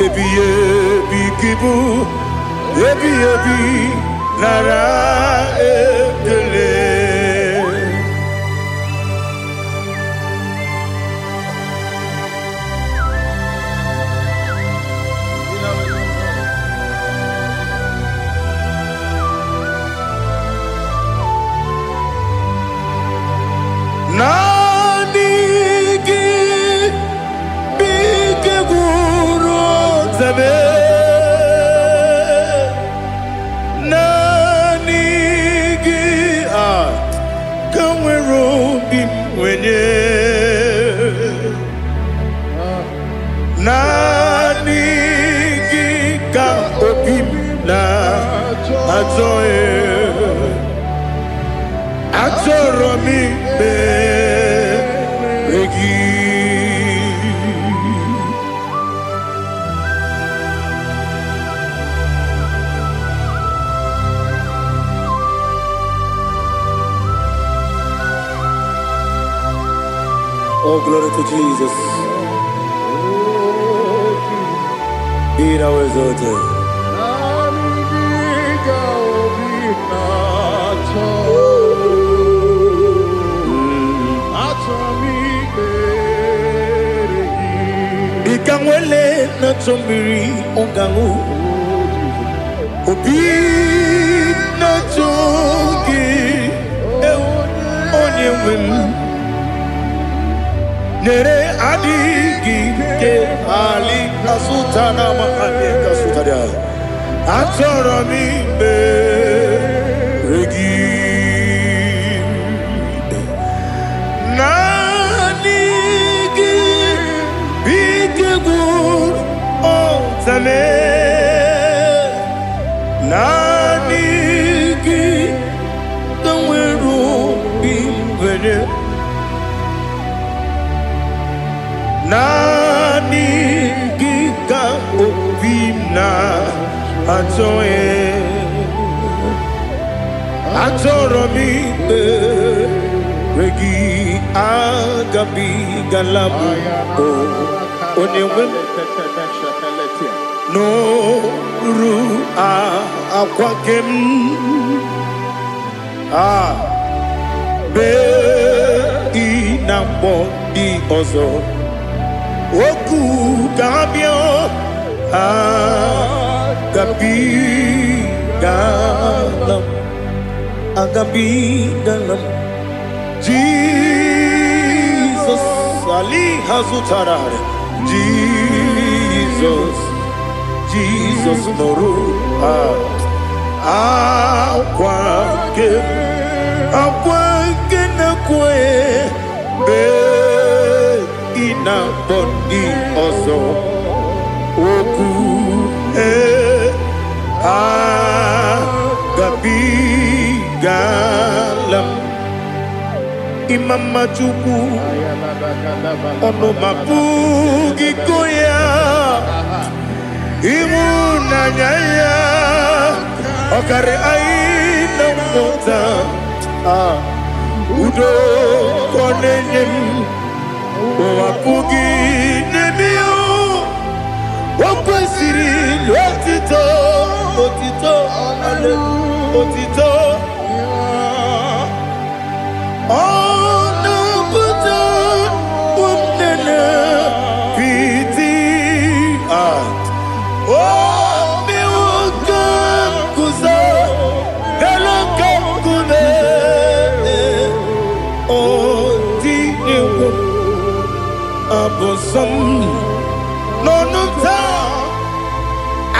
ebighị ebi ka ịbụ, ebighị ebi, nara ekele. na-enye. Naanị gị ka obi m na-achọ. Achọrọ m ikpere gị. Oh, glory to Jesus. Be thou exalted. Naanị gị ka obi na-achọ. Achọ m ikpere gị. Dịka nwele na-achọ mmiri ọ ga-aṅụ, obi na-achọ gị, ewu, onye nwe m. Nyere adịghị ike ali asụta na ma anyị kasụtara. Achọrọ m ikpere gị. Naanị gị bụ ike gwụrụ ọtame. Naanị gị ka nwere obi nwere. Naanị gị ka obi m na-achọ. Achọrọ m ikpere gị. Agabigala m o onye nwe m n'oru akwa ke m a bee ị na mgbọ ndị ọzọ okwu ga-abịa. Agabigala m, agabigala m. Jizọs ali ha zụtara. Jizọs, Jizọs nụrụ akwa nke akwa nke na-ekwe mgbe ị na-akpọ ndị ọzọ okwu. Ee, agabigala m. Ịma mma Chukwu, ọnụ ma pụghị go ya. Ịhụnanya ya ọkarị anyị na mmụta. Ah, udo ka ọ na-enye m, ụwa pụghị n'eme ya. O kwesịrị otito, otito, otito. Ọ na-apụta ụmụnne piti. Ah, o mewo ka m guzo elu ka nkume. O tinyewo abụ nsọ m n'ọnụ m taa,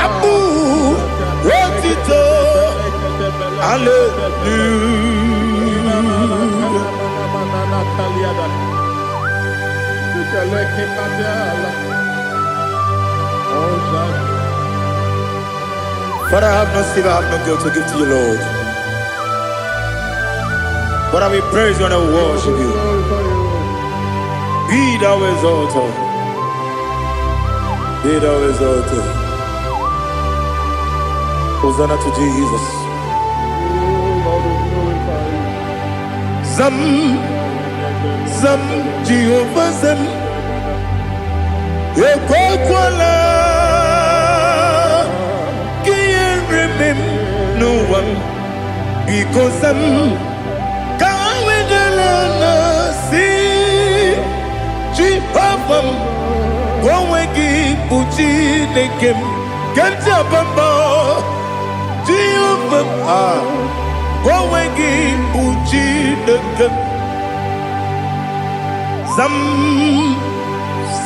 abụ otito, hallelujah. Father, I have no silver, I have no gold to give to you, Lord. But I will praise you and I will worship you. Be thou exalted. Be thou exalted. Hosanna to Jesus. Zam, Zam, Jehovah Zam. Ekwekwala ka ihere mee m n'ụwa m. Biko zam, ka wedala na si Jehova m, ka onwe gị bụ Chineke m ke m ji aba mba. Jehova m, ah, ka onwe gị bụ Chineke m. Zam,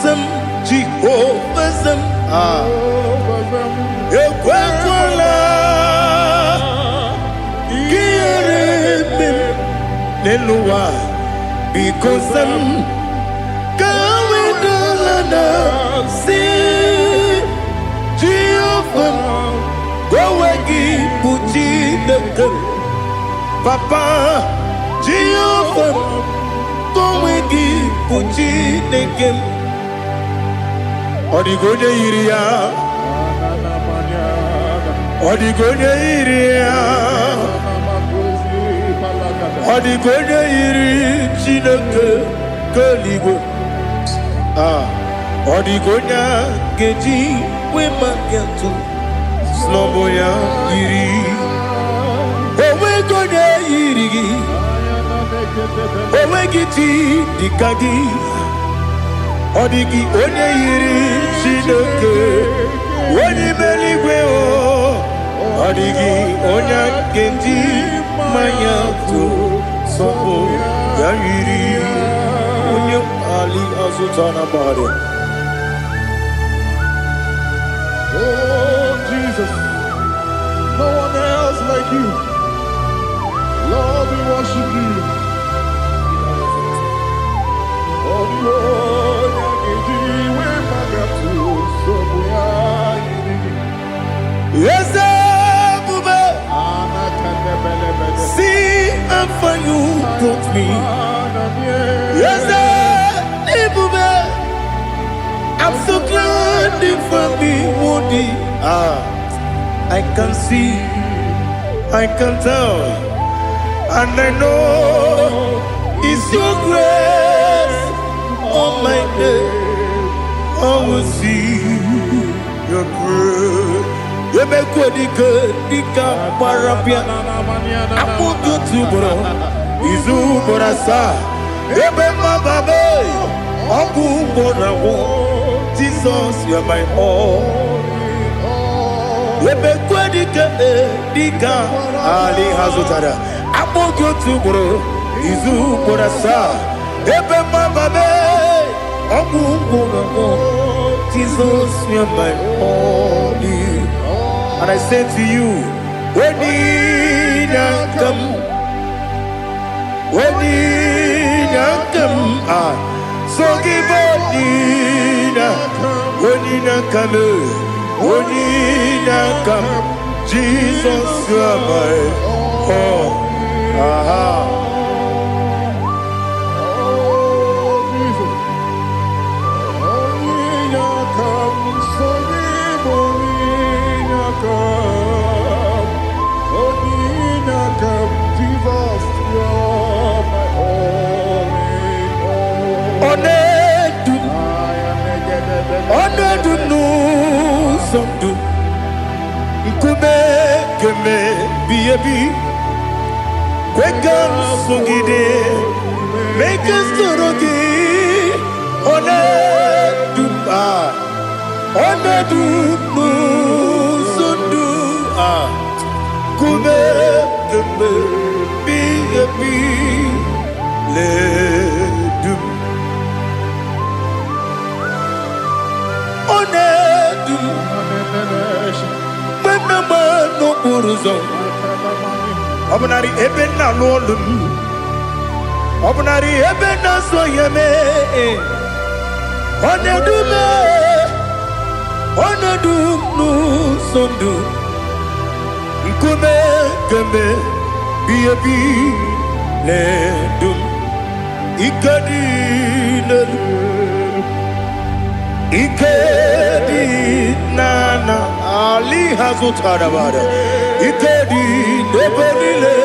zam, Jehova zam, ah, ekwekwala ka ihere mee m n'elu ụwa. Biko za m ka ha wee dala na si Jehova m, onwe gị bụ Chineke m. Papa, Jehova m, onwe gị bụ Chineke m. Ọ dịghị onye yiri ya. Ọ dịghị onye yiri ya. Ọ dịghị onye yiri Chineke nke eluigwe. Ah, ọ dịghị onye a ga-eji wee maka atụ sị na ọ bụ ya yiri. Onweghị onye yiri gị. Onweghị chi dịka gị. Ọ dịghị onye yiri Chineke onye ime eluigwe o. Ọ dịghị onye a ga-eji mmanya tụ sọpụ ya yiri onye ali azụta na mmadụ. Oh, Jesus, no one else like you. Lord, we worship you. Oh, the onye ga-eji wee magatu nsogbu ya yiri gị. Eze ebube, see how far you brought me. Eze ebube, I'm so glad you found me worthy. Ah, I can see, I can tell, and I know it's your grace on my day. I will see your grace. Emekwe dike dịka gbara bịa akpụkọ otu ugboro izu ugboro asaa ebe mmababe ọgwụ ugboro agwụ. Jesus, you are my all. Emekwe dike dịka ali ha zụtara akpụkọ otu ugboro izu ugboro asaa ebe mmababe ọgwụ ugboro agwụ. Jesus, you are my all. And I say to you, Onyinakam, Onyinakam, ah, so give Onyina, Onyinakam, Onyinakam, Jesus, you are my all. Aha. Oh, Jesus. Onyinakam, sogib Onyinakam. Onyinakam, Jesus, you're my all in all. Ọ na-edu m, ọ na-edu m n'ụzọ ndụ, nkume keme bi ebi, kwe ka m sogide, mee ka m soro gị. Ọ na-edu m, ah, ọ na-edu m n'ụzọ ndụ, ah, nkume keme bi ebi na-edu m. Ọ na-edu m mgbe m na-agba n'okporo ụzọ, ọ bụnarị ebe m na-alụ ọlụ m, ọ bụnarị ebe m na-azụ ahịa mee, ọ na-edu m, ọ na-edu m n'ụzọ ndụ, nkume kemgbe bi ebi na-edu m. Ike dị n'elu, ike dị n'ala ali ha zụtara bara, ike dị n'ebe niile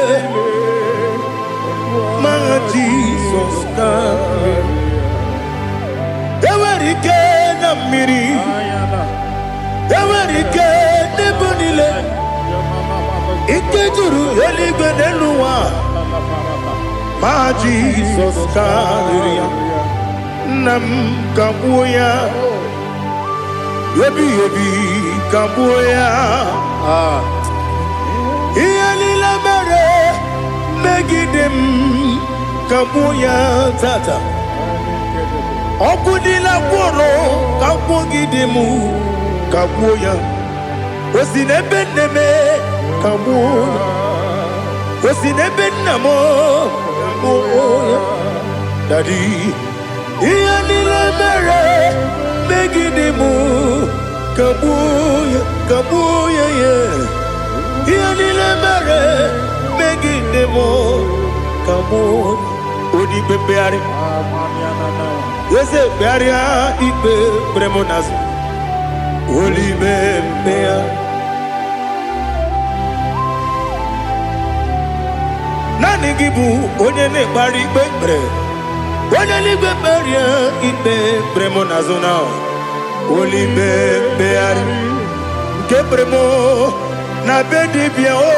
ma Jizọs na enwere ike na mmiri, enwere ike n'ebe niile, ike juru eluigwe n'elu ụwa ma Jizọs karịrị ya. Nna m, ka gbuo ya ebighị ebi, ka gbuo ya. Ah. Ihe niile mere megide m, ka gbuo ya tata. Ọgwụ niile gwụrụ ka gwụgide m, ka gbuo ya. O si n'ebe nne m, ka gbuo ya. O si n'ebe nna m, ka gbuo ya. Daddy, ihe niile mere megide m, kagbuo ya, kagbuo ya ya. Ihe niile mere megide m, kagbuo. Onye ikpe mkpegharị, eze, kpegharịa ikpe kpere m n'azụ. Onye mkpegharị, naanị gị bụ onye na-ekpegharị ikpe kpere. Onye eluigwe, kpegharịa ikpe kpere m n'azụ na onye mkpegharị nke kpere m na be dibịa o.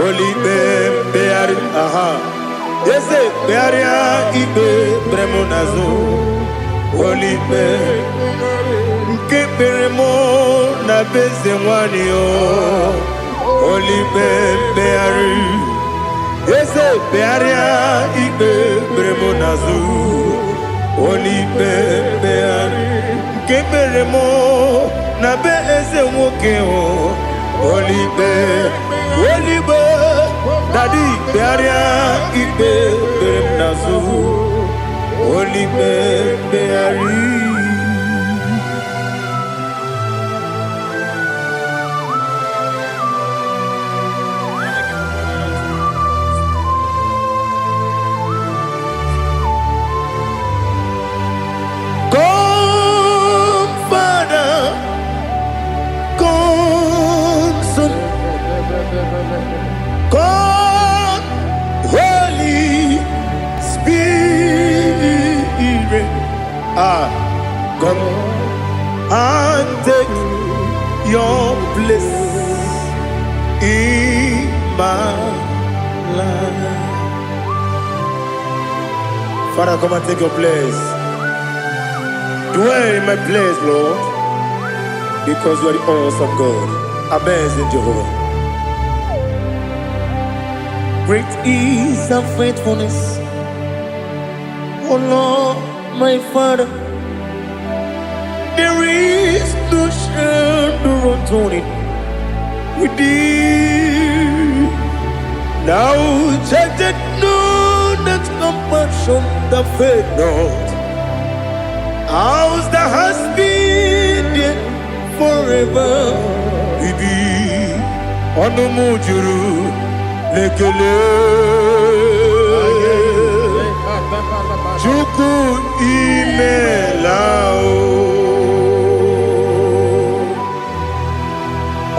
Onye mkpegharị, aha, eze, kpegharịa ikpe kpere m n'azụ. Onye nke kpere m na be eze nwanyị o. Onye mkpegharị, eze, kpegharịa ikpe kpere m n'azụ. Onye mkpegharị nke kpere m na be eze nwoke o. Onye, onye, daddy, kpegharịa ikpe kpere m n'azụ. Onye mkpegharị. Come, Father, come, Son, come, Holy Spirit. Ah, come and take your place in my life. Father, come and take your place. Dwell in my place, Lord, because you are the awesome God, amazing Jehovah. Great is thy faithfulness, O Lord, my Father. There is no shadow of turning with thee. Thou changest not thy compassions, they fail not. As thou hast been there forever. Ibi ọnụ m juru n'ekele. Chukwu, imela o.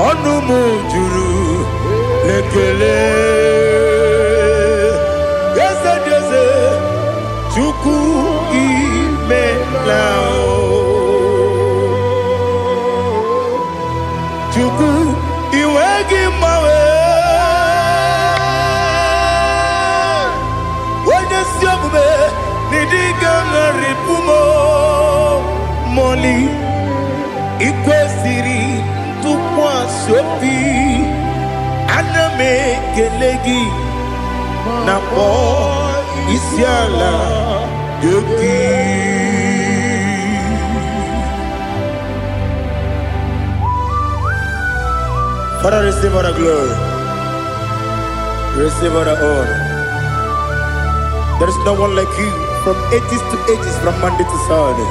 Ọnụ m juru n'ekele. Eze dị eze, Chukwu, imela o. Chukwu, iwe gị mgbanwe. Onye ezi omume n'ịdị ga-agharịpụ m mọli. Ikwesịrị ntụkwasị obi, ana m ekele gị na kpọọ isi ala dị gị. Father, receive all the glory. Receive all the honor. There is no one like you from ages to ages, from Monday to Saturday.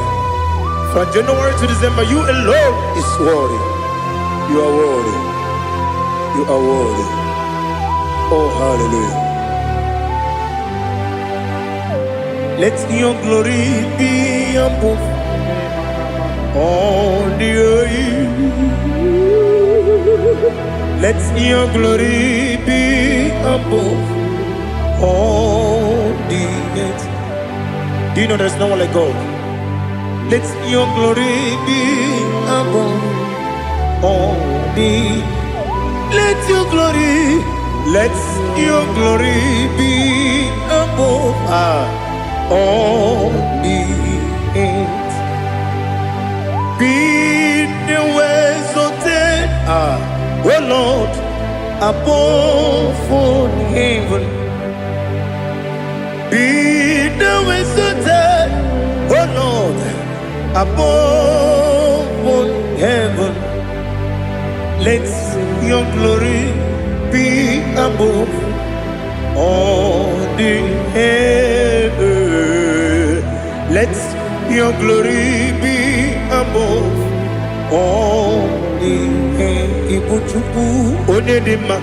From January to December, you alone is worthy. You are worthy. You are worthy. Oh, hallelujah. Let your glory be above all the earth. Let your glory be above all the earth. Do you know there's no one like God? Let your glory be above all the. Let your glory, let your glory be above all the earth. Be thou exalted, O Lord, above all heaven. Be thou exalted, O Lord, above all heaven. Let your glory be above all the heaven. Your glory be above all ihe. Ibu Chukwu onye dị mma,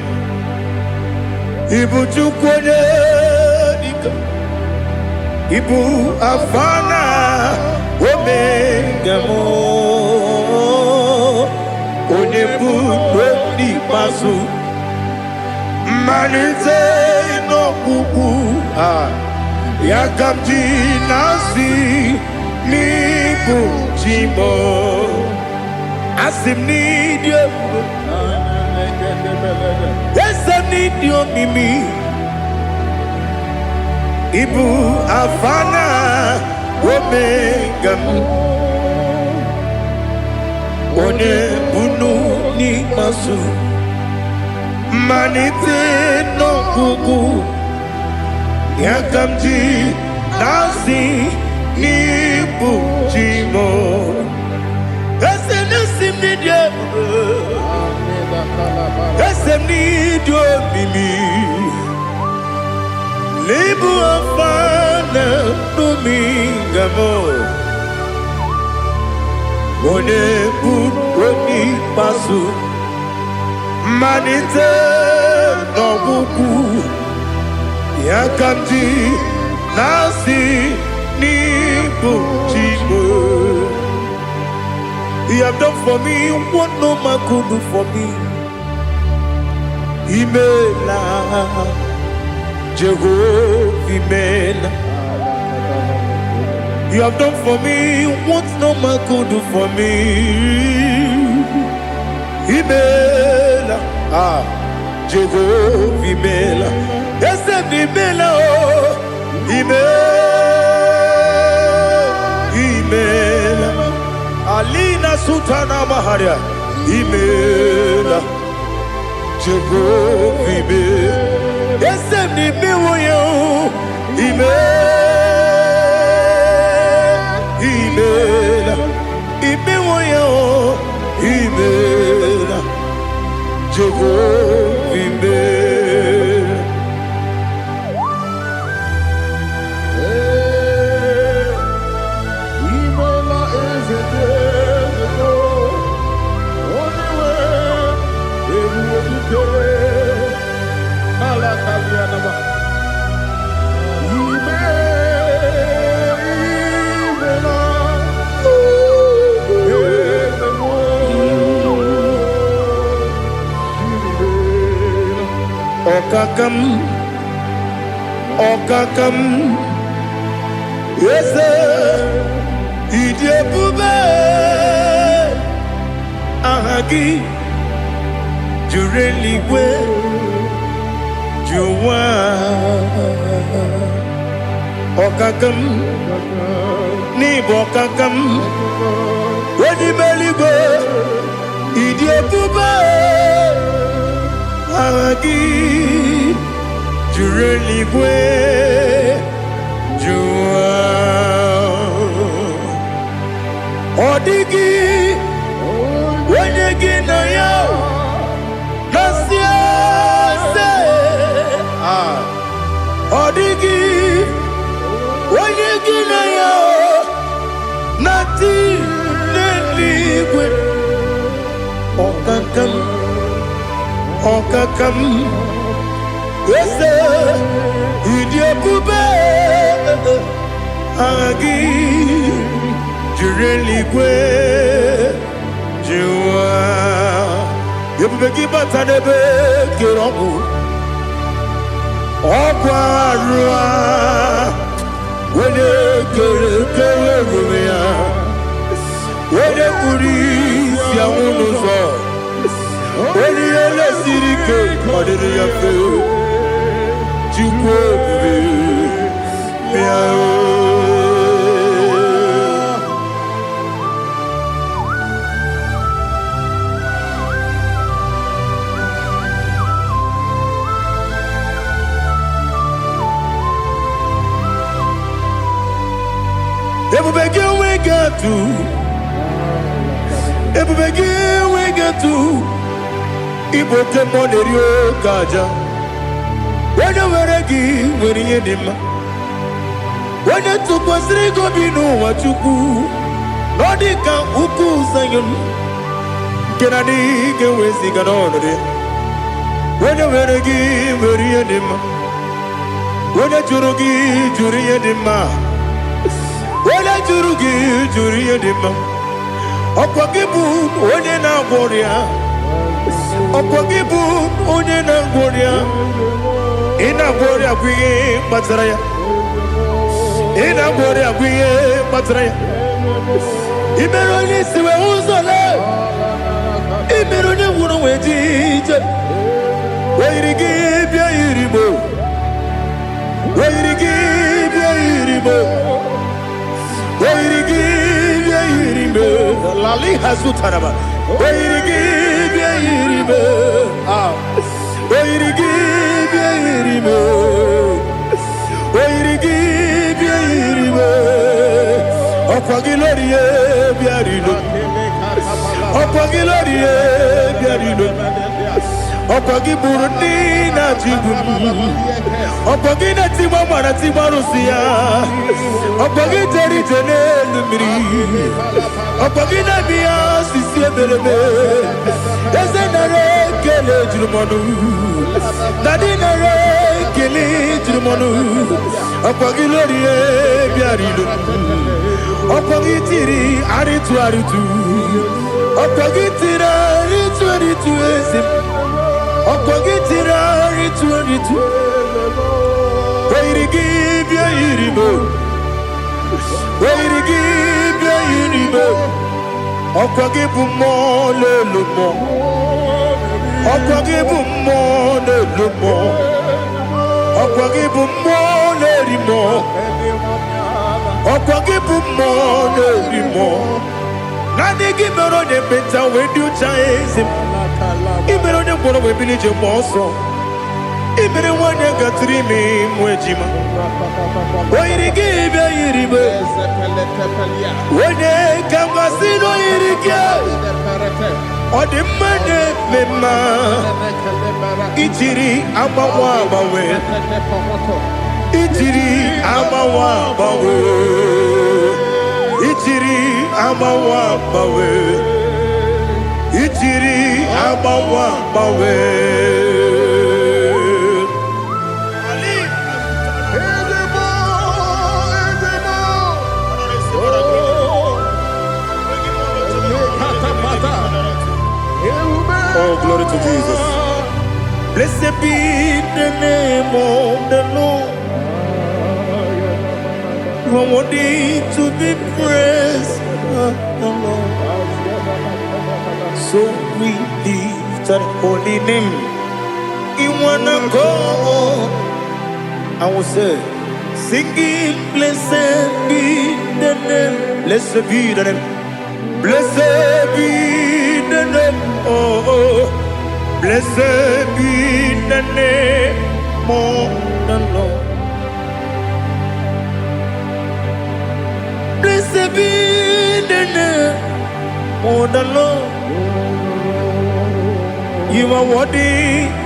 Ibu Chukwu onye dike, Ibu Alfa na Omega m, onye bụ n'ikpeazụ, mmalite n'ọgwụgwụ. A ya ka m ji na-asị n'ịbụ chi m. Asị m n'ịdị ebube, eze m, n'ịdị omimi. Ịbụ Alfa na Omega m, onye bunu n'ikpeazụ, mmalite n'ọgwụgwụ, ya ka m ji na-asị n'ịbụ chi m. Eze na-esi m n'ịdị ebube, eze m, n'ịdị omimi. N'ịbụ Alfa na Omega m, onye bụ onye ikpeazụ, mmalite n'ọgwụgwụ, ya ka m ji na-asị n'ịbụ chi m. You have done for me what no man could do for me. Imela, Jehovah, Imela. You have done for me what no man could do for me. Imela, ah, Jehovah, Imela. Eze m, Imela, oh, Imela, Imela. Alina Sultana Maharia, Imela, Jehovah, Imela. Eze m, imewo ya o, Imela, Imela, imewo ya o, Imela, Jehovah, Imela. Ee, imela, eze dị eze, onye nwe ebube dike ala kalianama. Ime imela, eze m, imela. Ọkaka m, ọkaka m, eze, ịdị ebube. Aha gị juru eluigwe ju ụwa. Ọkaka m, n'ịbụ ọkaka m, onye ime eluigwe, ịdị ebube. Aha gị juru eluigwe ju ụwa. Ọ dịghị onye gị na ya na-asị eze. Ah, ọ dịghị onye gị na ya na-atị n'eluigwe. Ọkaka m, ọkaka m, eze, ịdị ebube. Aha gị juru eluigwe ju ụwa. Ebube gị bata n'ebe kere ọgwụ, ọgwụ arụ a, onye kere kere ebube ya, onye kpuru isi anwụ n'ụzọ, onye ihe na-esiri ike ọ dịrị ya mfe. Chukwu ebube, bịa o. Ebube gị enweghị atụ, ebube gị enweghị atụ. Ịbụ oke mmụọ na-eri oke aja. Onye nwere gị nwere ihe dị mma. Onye tụkwasịrị gị obi n'ụwa, Chukwu, na ọ dị ka ugwu Zayọn nke na adịghị ga-eweziga n'ọnọdụ ya. Onye nwere gị nwere ihe dị mma. Onye jụrụ gị jụrụ ihe dị mma. Onye jụrụ gị jụrụ ihe dị mma. Ọkwa gị bụ onye na-agwọ ọrịa. Ọkwa gị bụ onye na-agwọ ọrịa. Ị na-agwọ ọrịa bụ ihe kpatara ya. Ị na-agwọ ọrịa bụ ihe kpatara ya. Ị mere onye isi wee ụzọ lee. Ị mere onye ngwụrọ wee ji ije. Oyiri gị bịa yiri mo. Oyiri gị bịa yiri mo. Oyiri gị bịa yiri mo. Lali hazutaraba. Oyiri gị bịa yiri mo. Ah. Oyiri gị bịa yiri mo. Oyiri gị bịa yiri mo. Ọkwa gị lórí ye bịa rilo. Ọkwa gị lórí ye bịa rilo. Ọkwa gị gburu ndị na-achị igbu m. Ọkwa gị na-etigba mara tigba arụsị ya. Ọkwa gị jere ije n'elu mmiri. Ọkwa gị na-eme ya osisi emereme. Eze, nara ekele juru m ọnụ. Daddy, nara ekele juru m ọnụ. Ọkwa gị lórí bịara ilo. Ọkwa gị tiri arịtụ arịtụ. Ọkwa gị tiri arịtụ arịtụ, eze m. Ọkwa gị tiri arịtụ arịtụ. Oyiri gị bịa yiri m. Oyiri gị bịa yiri m. Ọkwa gị bụ mmụọ n'elu mmụọ. Ọkwa gị bụ mmụọ n'elu mmụọ. Ọkwa gị bụ mmụọ na-eri mmụọ. Ọkwa gị bụ mmụọ na-eri mmụọ. Naanị gị mere onye ekpenta wee dị ụcha, eze m. Ị mere onye ngwọrọ wee bili ije mgbe ọsọ. Ị mere nwanyị gatụrụ ime mụ ejima. O yiri gị bịa yiri m. Onye ka mmasị na o yiri gị. Ọ dị mma na-eme mma. Ijiri agbanwe agbanwe. Ijiri agbanwe agbanwe. Ijiri agbanwe agbanwe. Ijiri agbanwe agbanwe. Ali. Ezemo, Ezemo. Oh, Lekatapata. Oh, glory to Jesus. Blessed be the name of the Lord. You are worthy to be praised, the Lord. So we lift that holy name. In one accord, I will say, singing, blessed be the name. Blessed be the name. Blessed be the name. Oh. Blessed be the name of the Lord. Blessed be the name of the Lord. You are worthy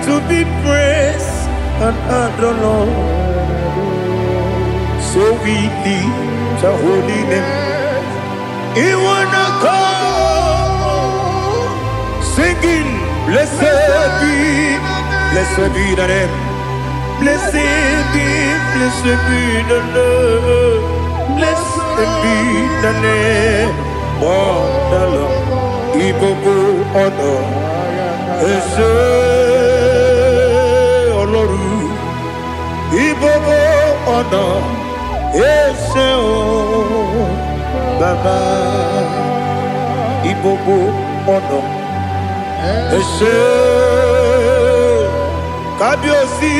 to be praised and adored, Lord. So we lift the holy name. You wanna come singing, blessed be the name. Blessed be the name. Blessed be the name of the Lord. Ìgbogbo ọ̀nà ẹ ṣé Ọlọ́run. Ìgbogbo ọ̀nà ẹ ṣé o Bàbá. Ìgbogbo ọ̀nà ẹ ṣé Kábíyèsí.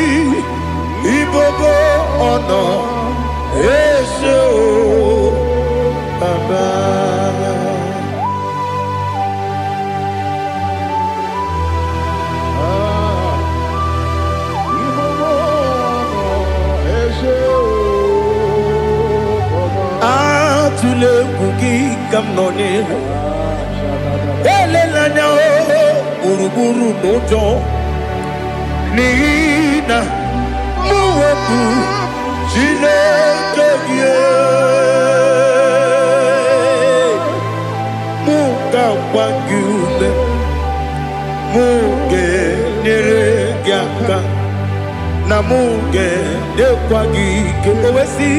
Ìgbogbo ọ̀nà ẹ ṣé o Bàbá. Ah, ìgbogbo ọ̀nà ẹ ṣé o Bàbá. Atụla egwu, gị ka m nọ n'ihu. Elela anya o gburugburu n'ụjọ, n'ihi na mụ wepụ Chineke gị. Ga-agba gị ume, mụ ga-enyere gị aka, na mụ ga-enyekwa gị ike. O wee sị,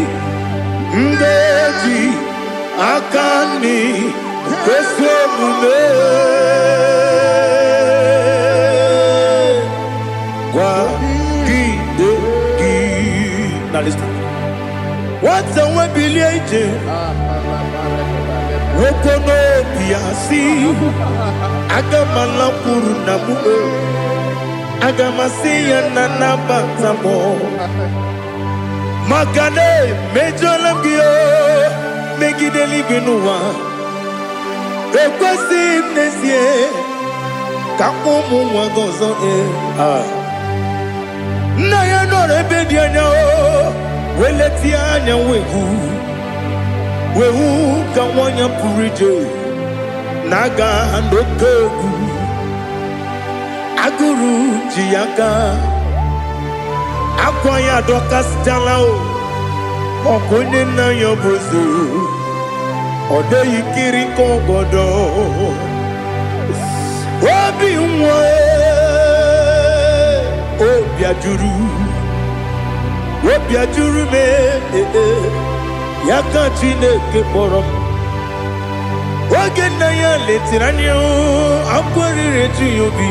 m ga-eji aka nri ezi omume kwagide gị. Now listen. Nwata nwe bilie ije, nwoke n'obi ya si, aga m alakwuru nna m o, aga m asị ya na nabata m, maka na emejọla m gị o, megide eluigwe n'ụwa. Ekwesịghị m n'ezie ka m ụmụ nwa gị ọzọ. Ee, ah. Nna ya nọrọ ebe dị anya o, wee letie anya, wee hụ, wee hụ ka nwa ya pụrụ ije na-aga n'oke egwu. Agụrụ ji ya aka, akwa ya adọkasịchala o. Ọkụ onye nna ya bụ eze, ọ dịghị kiri ka ọgọdọ obi nwa. Obi ajụrụ, obi ajụrụ m. Ee, ya ka Chineke kpọrọ m. Oge nna ya letiri anya, akwa riri eju ya obi.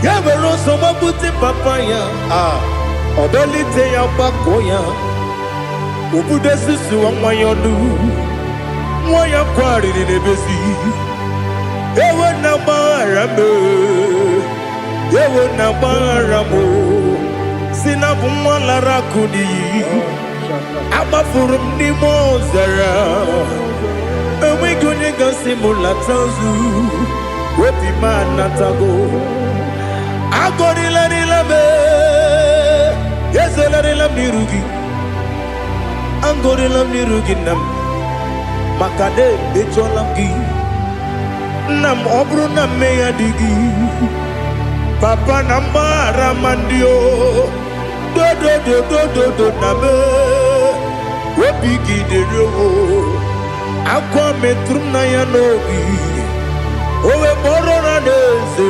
Ya were ọsọ gbapute papa ya, a ọ dọlite ya, gbakọọ ya, obudo susuwa nwa ya ọnụ. Nwa ya kwarịrị n'ebezi, ewe na gbaghara m, ewe na gbaghara m, si na bụ nwa lara akụ n'iyi, agbafuru m n'ime ọzara, enweghị onye gasị m lata ozu. Obi m anatago, agọrịlarịla m, ezelarịla m n'iru gị, agọrịla m n'iru gị, nna m, maka na emejọla m gị, nna m. Ọ bụrụ na mmehie dị gị, papa, na mgbaghara ma ndị o dodododododo na m obi gị dịrị o. Akwa metụrụ m na ya n'obi, o wee kpọrọ na n'eze,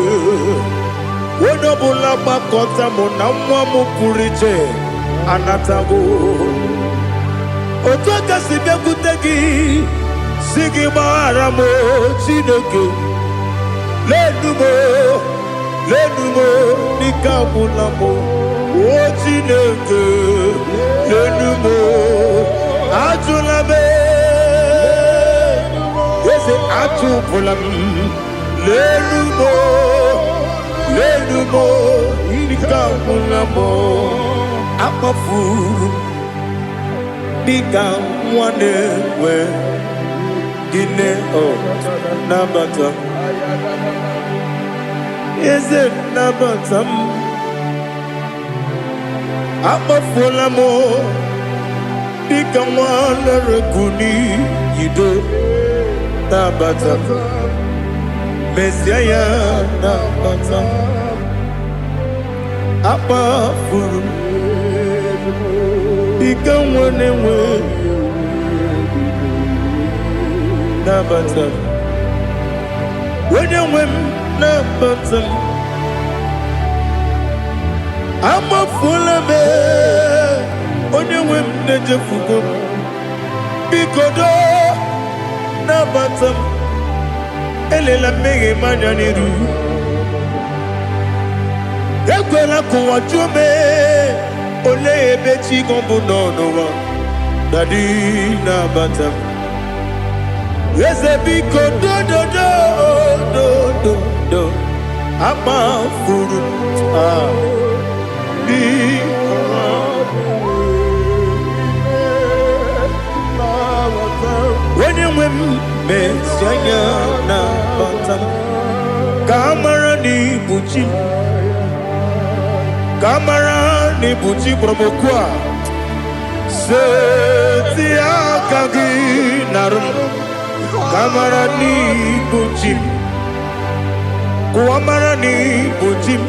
onye ọbụla gbakọta mụ na nwa m pụrụ iche anatago. Otu aka si bịakwute gị, si gị gbaghara m, Chineke. Lenu m, lenu m, n'ike agwụla m o. Chineke, lenu m, ajụla m, eze, achụpụla m. Lenu m, lenu m, n'ike agwụla m. Akpafuru m dịka nwa na-enwe gịnị o. Nabata m, eze, nabata m. Akpafuola m dịka nwa lere n'iyido. Nabata m, mezie ya, nabata m. Akpafuru m dịka nwa na-enwe, nabata m, onye nwe m, nabata m. Amafuola m, onye nwe m, na-echefugo m. Biko doo, nabata m. Elela mmehie m anya n'iru. Ekwela ka ụwa jụọ m, olee ebe chi gị bụ nọ n'ụwa. Daddy, nabata m. Eze, biko, dododo dododo. Akpafuru m, ah, biko. Onye nwe m, mezi anya, nabata m, ka a mara na ibu chi m, ka a mara na ibu chi kpọrọ m okwu a. Seti aka gị narụ m, ka a mara na ibu chi m, kụwa mara na ibu chi m,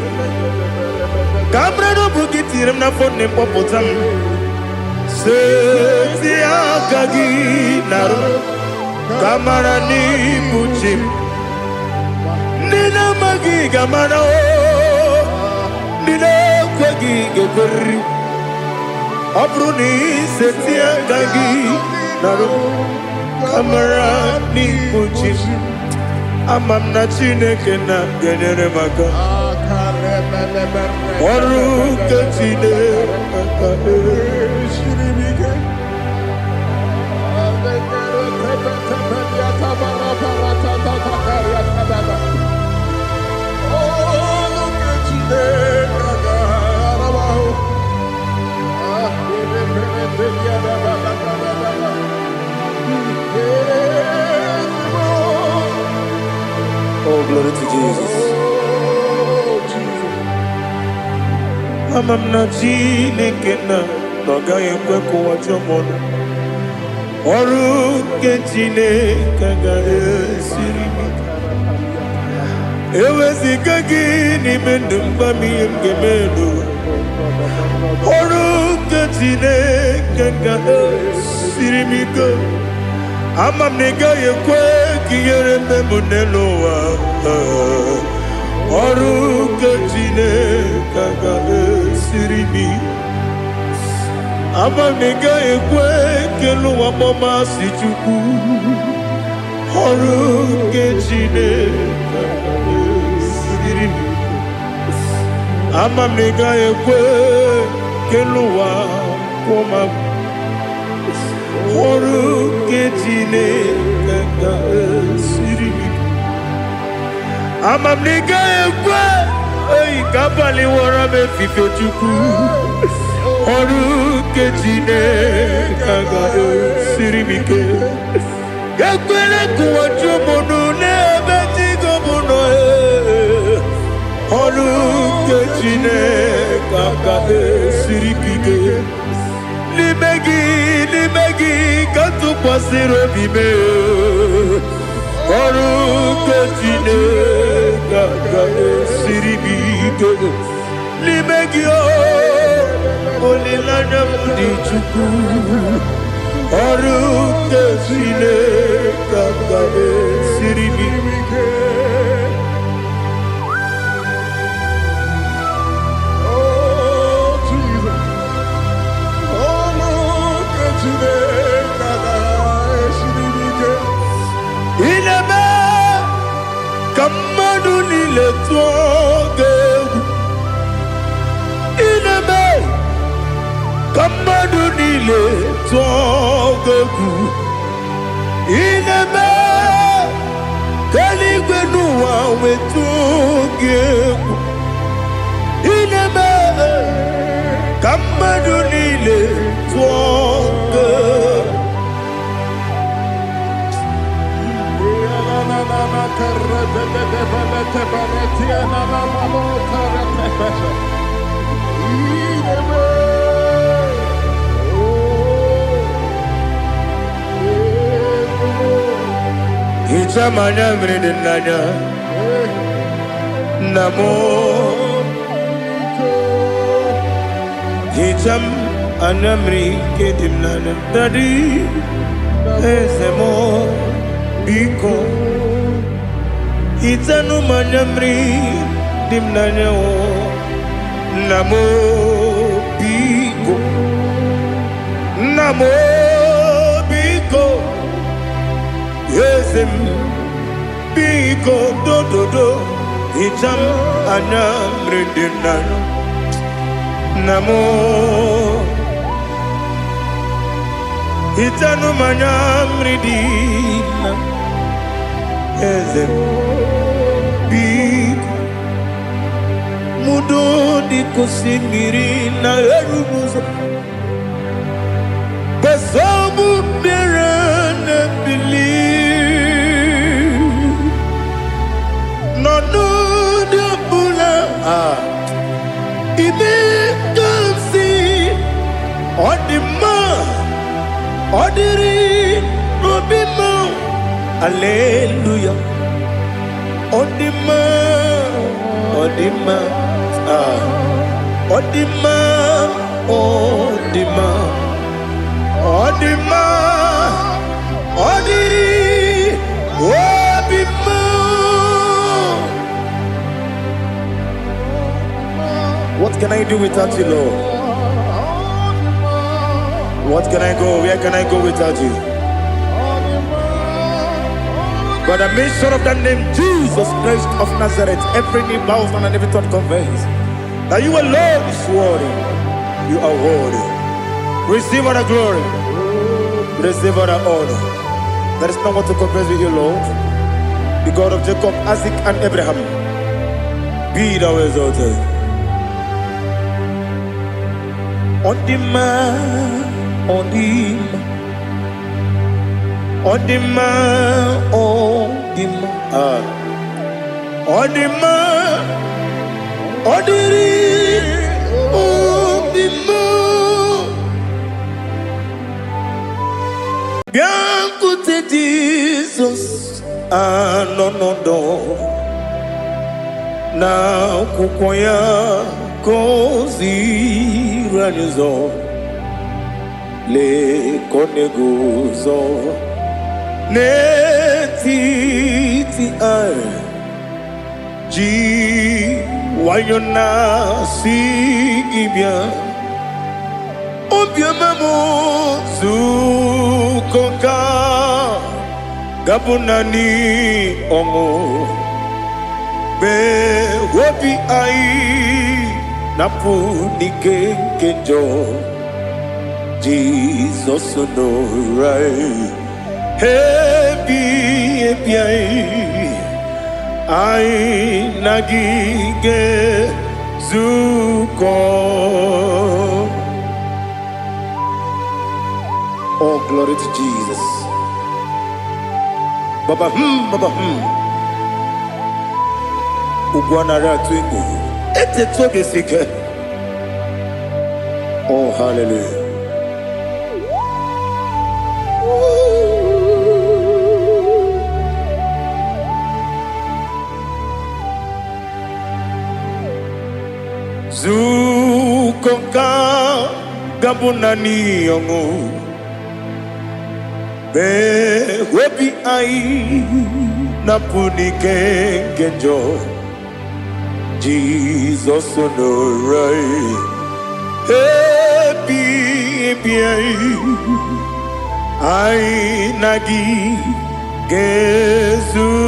ka a mara na ọ bụ gị tinyere m n'afọ nne m, kpọpụta m. Seti aka gị narụ m. Ka mara n'ibu chi m. Ndị na-amaghị ga-amara o, ndị na-ekweghị ga-ekweriri. Ọ bụrụ na iseti aka gị narụ, ka mara n'ibu chi m. Ama m na Chineke na ga-enyere m aka. Ọrụ nke Chineke. Oh, glory to Jesus. Ama m na Chineke na ọ gaghị ekwe ka ụwa jụọ m ọnụ. Ọrụ nke Chineke agaghị esiri m ike. Eweziga gị n'ime ndụ m, gwa m ihe m ga-eme n'ụwa. Ọrụ nke Chineke ga-esiri m ike. Ama m na ị gaghị ekwe ka ihere mme m n'elu ụwa. Ọrụ nke Chineke ga-esiri m ike. Ama m na ị gaghị ekwe ka elu ụwa kpọmasị Chukwu. Ọrụ nke Chineke ga-esiri m ike. Ama m na ị gaghị ekwe ka elu ụwa kwụọ m agwụ. Ọrụ nke Chineke ga-esiri m ike. Ama m na ị gaghị ekwe oyi ka abalị wọrọ m efife, Chukwu. Ọrụ nke Chineke ga-esiri m ike. Ekwele ka ụwa jụọ m ọnụ n'ebe chi gị bụ nọ. Ee. Ọrụ nke Chineke ga-esiri m ike. N'ime gị, n'ime gị ka m tụkwasịrị obi m. Ọrụ nke Chineke ga-esiri m ike. N'ime gị o, olileanya m dị, Chukwu. Ọrụ nke Chineke ga-esiri m ike. Oh, Jesus. Oh, look at Chineke ga-esiri m ike. Ị na-eme ka mmadụ niile tụọ gị egwu. Ị na-eme ka mmadụ niile tụọ gị egwu. Ị na-eme ka eluigwe n'ụwa wee tụọ gị egwu. Ị na-eme ka mmadụ niile tụọ gị egwu. Hichaa m anya mmiri dị n'anya, nna m. Hichaa m anya mmiri nke dị m n'anya, Daddy, eze m, biko hichanụ m anya mmiri dị m n'anya o, nna m, biko, nna m, biko, eze m, biko, dododo, hichaa m anya mmiri dị m n'anya, nna m. Hichanụ m anya mmiri dị na eze m, biko. Mudo dị ka osimiri na-eru n'ụzọ gbasogbu mmiri na-ebili n'ọnọdụ ọbụla a ime ka m si ọ dị mma, ọ dịrị n'obi m. Aleluya, ọ dị mma, ọ dị mma, ah, ọ dị mma, ọ dị mma, ọ dị mma, ọ dịrị can I do without you, Lord? What can I go? Where can I go without you? By the mention of that name, Jesus Christ of Nazareth, every knee bows down and every tongue confesses that you alone is worthy. You are worthy. Receive all the glory. Receive all the honor. There is no one to compare with you, Lord. The God of Jacob, Isaac, and Abraham. Be thou exalted. On the man, on the on the man, on the man, on the man, on the on the man. Bịakwute Jizọs anọ n'ọdọ na akwụkwọ ya ka o ziri anyị ụzọ lee ka ọ na-eguzo n'etiti anyị ji nwayọ na-asị gị bịa obiọma m zukọ ka gabụ naanị ọṅụ mgbe obi anyị napụ n'ike nke njọ Jizọs nọrọ anyị ebi ebi anyị anyị na gị ga-ezukọ. Oh, glory to Jesus. Baba baba Ugwu anara atụ egwu. Etetu oge si ike. Oh, hallelujah. Zukọ ka gabụ naanị ọṅụ. Mee obi anyị napụ n'ike nke njọ. Jizọs nọrọ anyị. Ebi ebi anyị. Anyị na gị ga-ezukọ.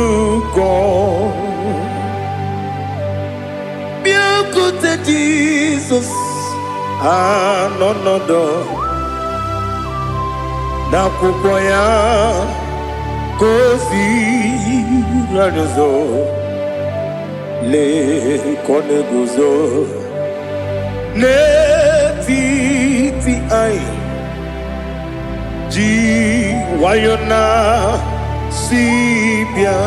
Bịakwute Jizọs anọ n'ọdọ n'akwụkwọ ya ka o ziri anyị ụzọ lee ka ọ na-eguzo n'etiti anyị ji nwayọ na si bịa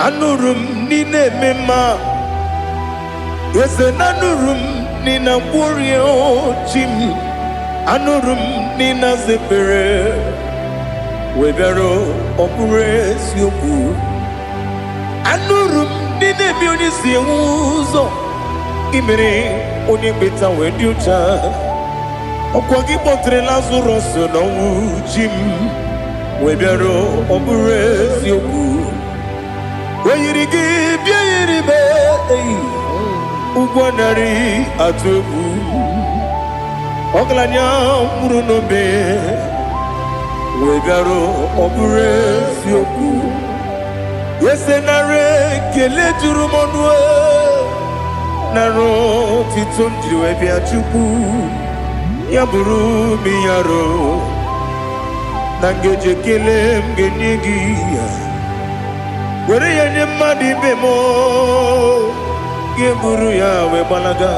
anụrụ m n'ile eme mma eze na anụrụ m n'ina mkpụrụ chi m anụrụ m n'ina zepere wee bịara ọ bụrụ eziokwu anụrụ m n'ina ebe onye si enwe ụzọ imere onye mkpeta wee dị ụcha ọkwa gị kpọtere Lazarọs n'ọnwụ chi m wee bịara ọ bụrụ eziokwu o yiri gị bịa yiri be eyi ụgwọ narị atụ egwu ọgaranya nwụrụ n'obe wee bịara ọ bụrụ eziokwu ese nara ekele juru m ọnụ nara otito m jiri wee bịa Chukwu ya bụrụ m yaro na ngeji ekele m ga-enye gị ya were ya nye mmadụ ibe m gị buru ya wee gbalaga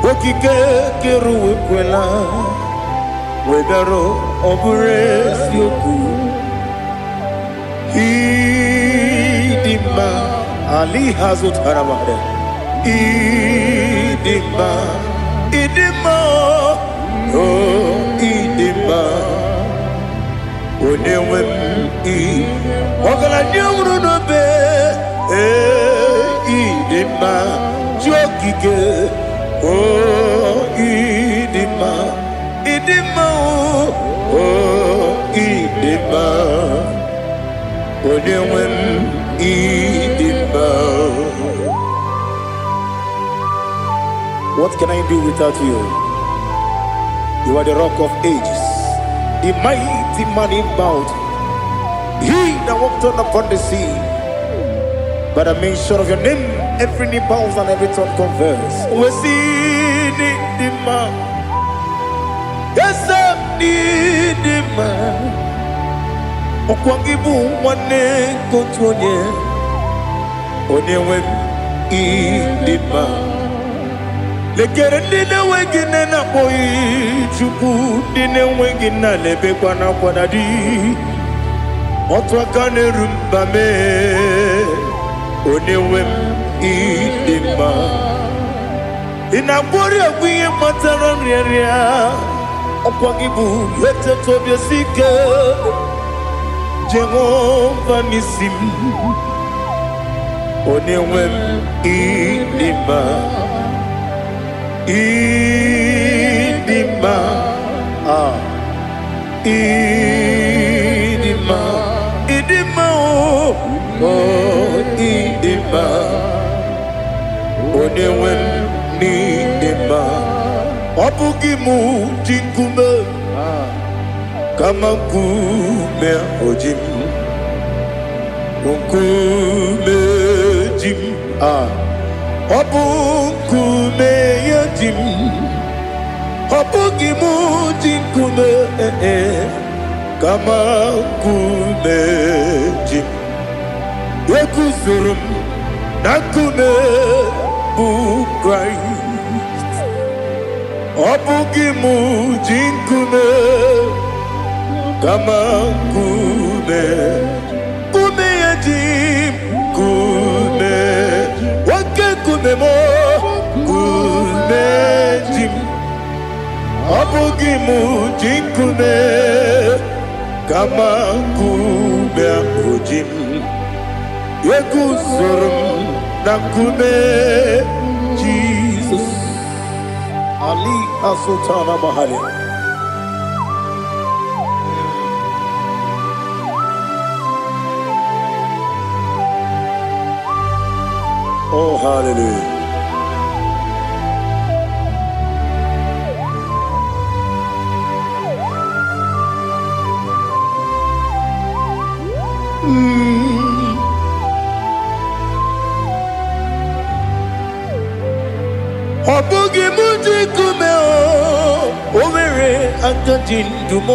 okike kere ụwa ekwela wee bịara ọ bụrụ eziokwu ịdị mma ali ha zụtara mmadụ ịdị mma ịdị mma o ịdị mma onye nwe m ị ọgaranya nwụrụ n'obe ee ịdị mma chi okike o ịdị mma ịdị mma o ịdị mma onye nwe m ịdị mma. What can I do without you? You are the rock of ages, the mighty man in battle, he that walked on upon the sea. By the mention of your name, every knee bows and every tongue confess. Wesi dị mma, eze m dị mma, ọkwa gị bụ nwanne nke otu onye, onye nwe m, ịdị mma. Lekere ndị na-enweghị nne na-akpọghị Chukwu, ndị na-enweghị nna na-ebekwa n'akwa na di. Otu aka na-eru mba mee, onye nwe m, ịdị mma. Ị na-agwọrị egwu ihe kpatara nrịanrịa, ọkwa gị bụ eteta obi esi ike, Jehova n'isi m, onye nwe m, ịdị mma, ịdị mma, ah, ịdị mma, ịdị mma, o oh, ịdị mma, onye nwe m, n'ịdị mma. Ọ bụghị mụ ji nkume, kama nkume oji m, nkume ji m, ah, ọ bụ nkume ya ji m. Ọ bụghị mụ ji nkume, eh, eh, kama nkume ji m. Eguzoro m na nkume bụ Kraịst. Ọ bụghị mụ ji nkume, kama nkume, nkume ya ji m, nkume, nwoke nkume m, nkume ji m. Ọ bụghị mụ ji nkume, kama nkume ahụ ji m. Eguzoro m na nkume Jizọs. Ali Asultana Mahali. Oh, hallelujah. Ọ bụghị mụ ji nkume, o nwere aka ji ndụ m.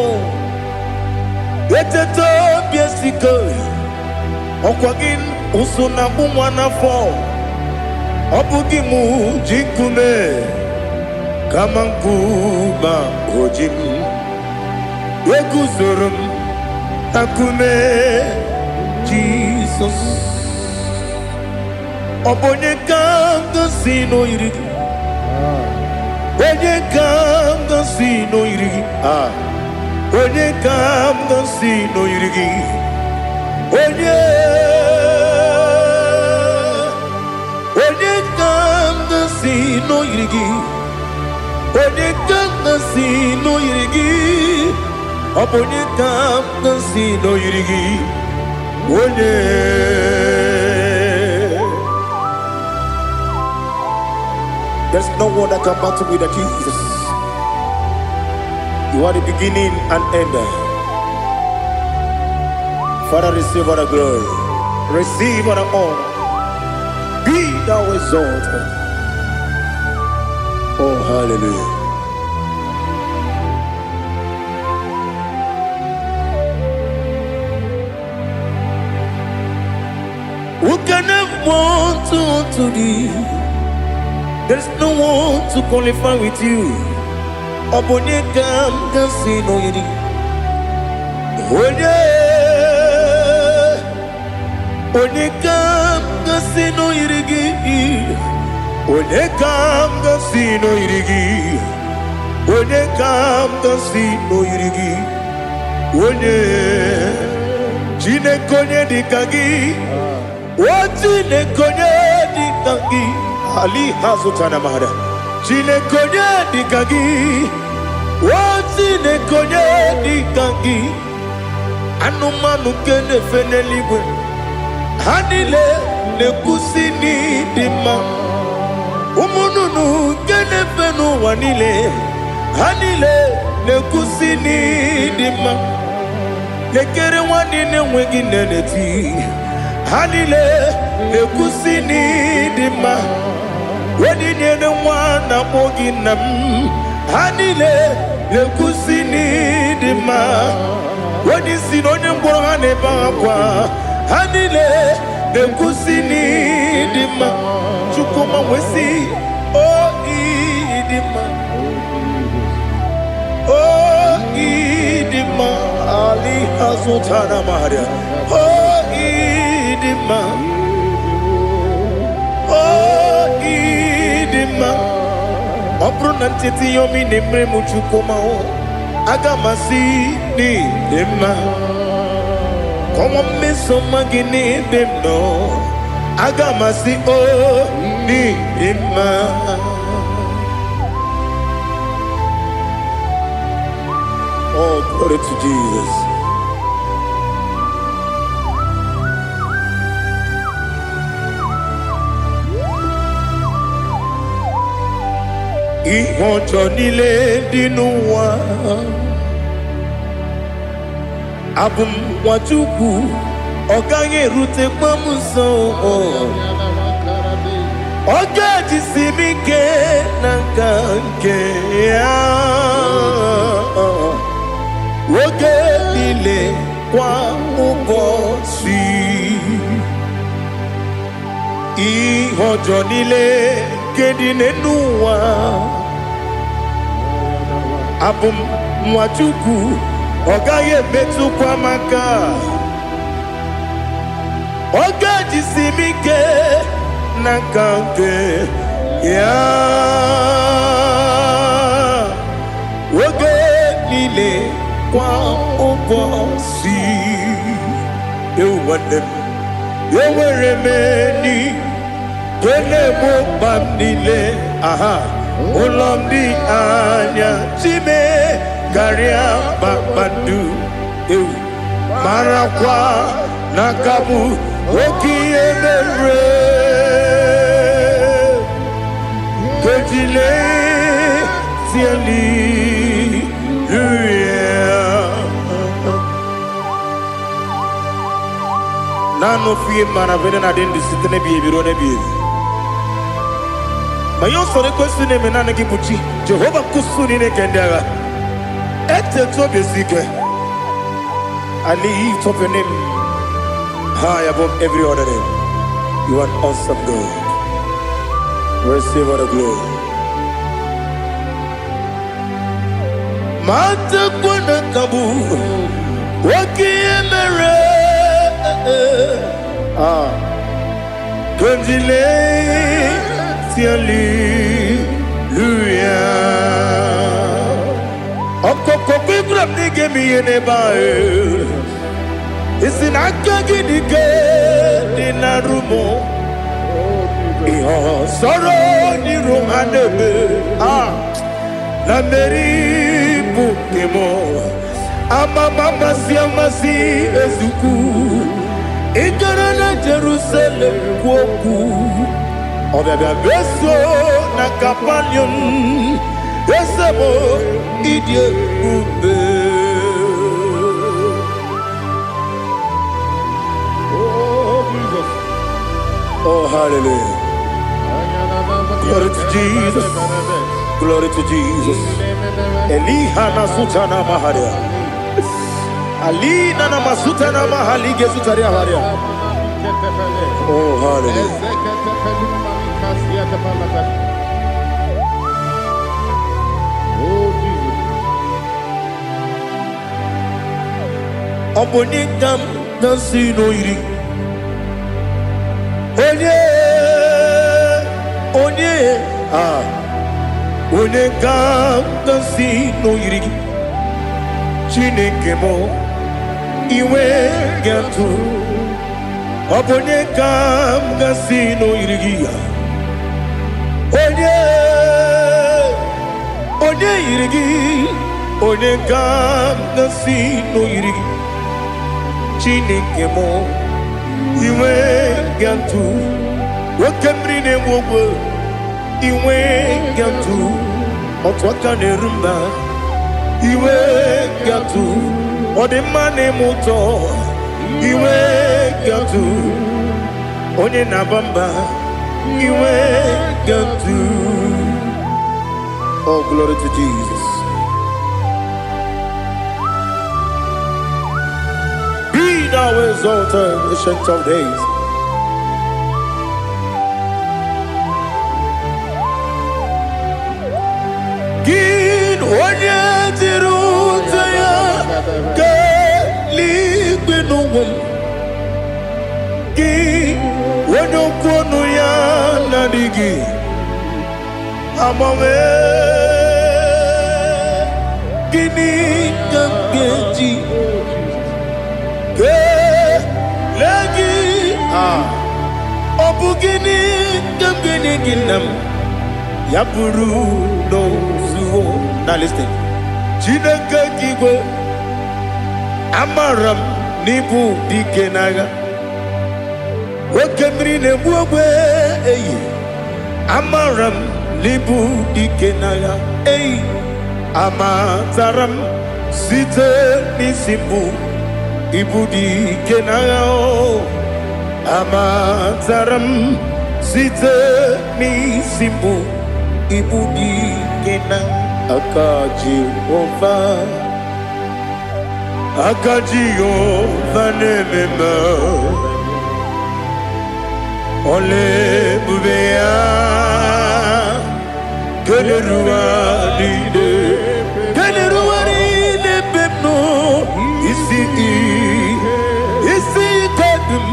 Eteta obi esike, ọkwa gị ụsụ na-akpụ nwa n'afọ. Ọ bụghị mụ ji nkume, kama nkume o ji m. Eguzoro m na nkume Jizọs. Ọ bụ onye ka m gosi n'oyiri gị? Onye ka m gosi n'oyiri gị? Ah, onye ka m gosi n'oyiri gị? Onye, onye ka m gosi n'oyiri gị? Onye ka m gosi n'oyiri gị? Ọ bụ onye ka m gosi n'oyiri gị? Onye. There's no one that can battle with the Jesus. You are the beginning and end. Father, receive all the glory. Receive all the honor. Be thou exalted. Oh, hallelujah. Who can have one to thee? There's no one to qualify with you. Ọ bụ onye ka m ga-asị n'oyiri? Onye, onye ka m ga-asị n'oyiri gị? Onye ka m ga-asị n'oyiri gị? Onye ka m ga-asị n'oyiri gị? Onye, Chineke, onye dị ka gị? O Chineke, onye dị ka gị? Ali hazụtana mara. Chineke, onye dị ka gị? O Chineke, onye dị ka gị? Anụmanụ nke na-efe n'eluigwe, ha niile na-ekwusi n'ịdị mma. Ụmụ nnụnụ nke na-efe n'ụwa niile, ha niile na-ekwusi n'ịdị mma. Lekere nwanne na-enweghị nne na-eti, ha niile na-ekwusi n'ịdị mma. Onye nyere nwa na-akpọ gị nna m, ha niile na-ekwusi n'ịdị mma. Onye isi na onye ngwọrọ ha na-ebe akwa, ha niile na-ekwusi n'ịdị mma. Chukwuma wee sị, o ịdị mma, o ịdị mma. Ali azụtara maria, o ịdị mma, o ịdị mma. Ọ bụrụ na ncheta ihe omi na-emere m, Chukwuma, aga m asị n'ịdị mma. Kọnwa mmeso ọma gị n'ebe m nọ, aga m asị o n'ịdị mma. Oh, glory to Jesus. Ihe ọjọọ niile dị n'ụwa, abụ m nwa Chukwu, ọ gaghị erutekwa m nso. Ọ ga-ejisi m ike na nka nke ya oge niile, kwa ụbọchị. Ihe ọjọọ niile nke dị n'elu ụwa, abụ m nwa Chukwu, ọ gaghị emetụkwa m aka. Ọ ga-ejisi m ike na nka nke ya oge niile, kwa ụbọchị. Ewu nwanne m, enwere m enyi nke na-egbo mkpa m niile. Aha ụlọ m dị anya chime karịa kpakpando. Ewu, marakwa na aka bụ oke ihe mere kejile hallelujah. Naanị ofu ihe mara vene na dị ndụ site n'ebighị ebi ruo n'ebighị ebi. Ma ihe usoro ekwesị na-eme, naanị gị bụ chi Jehova nkusu niile nke ndị agha. Etetu obi esi ike. I lift up your name high above every other name. You are an awesome God. Receive all the glory. Matakwa na kabu oke ihe mere. Ah, kandile hallelujah. Ọkọkọ kwegwara m na ị ga-eme ihe n'ebe ahụ. Isi na aka gị dị ike dị na rumo. Ihe ọsọrọ n'iru ha na-eme, ah, na mmeri bụ nke m. Amama amasị amasị ezukwu. Ị gara na Jerusalem kwuo okwu, ọbịabịa beso na Kapanium. Eze m, ịdị ebube. Oh, Jesus. Oh, hallelujah. Glory to Jesus. Glory to Jesus. Eliha na sutana maharia. Alina na masutana mahali gezutaria haria. Oh, hallelujah. Oh, Jesus. Ọ bụ onye ka m na-asị n'oyiri? Onye, onye, ah, onye ka m na-asị n'oyiri gị? Chineke m, iwe ga-atụ. Ọ bụ onye ka m ga-asị n'oyiri gị ya? Onye, onye yiri gị? Onye ka m ga-asị n'oyiri gị? Chineke m, iwe ga-atụ. Oke mmiri na-enwe ogwe. Inwe gatụ otu aka na-eru mba. Iwe gatụ ọ dị mma na-eme ụtọ. Iwe gatụ onye na-aba mba. Iwe gatụ. Oh, glory to Jesus. Be thou exalted, Ancient of Days. Gị onye jiri ute ya kelee n'ụwa m. Gị onye okwu ọnụ ya na-adịghị agbanwe. Gịnị ka m ga-eji kelee gị? Ah, ọ bụ gịnị ka m ga-enye gị, nna m, ya bụrụ n'ozuo? Now listen. Chineke gị igwe, amara m n'ịbụ dike n'agha, oke mmiri na-egbu ogbe eyi. Amara m n'ịbụ dike n'agha eyi. Amatara m site n'isi mbụ, ịbụ dike n'agha o. Amatara m site n'isi mbụ, ịbụ dike na aka Jehova. Aka Jehova na-eme mma. Ọla ebube ya keneruwa niile, keneruwa niile ebe m nọ. Isi ike dị m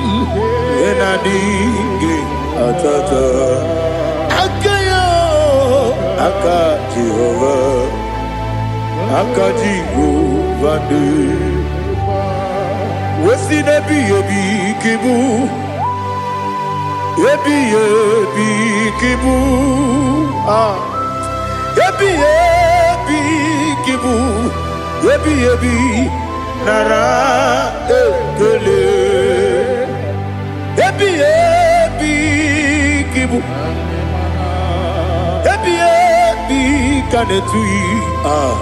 na-adịghị atata aka ya. Aka Jehova, aka Jehova dị wesi n'ebighị ebi ka ịbụ, ebighị ebi ka ịbụ. Ah, ebighị ebi ka ịbụ, ebighị ebi, nara ekele. Ebighị ebi ka ịbụ, ebighị ebi ka na-etughị. Ah,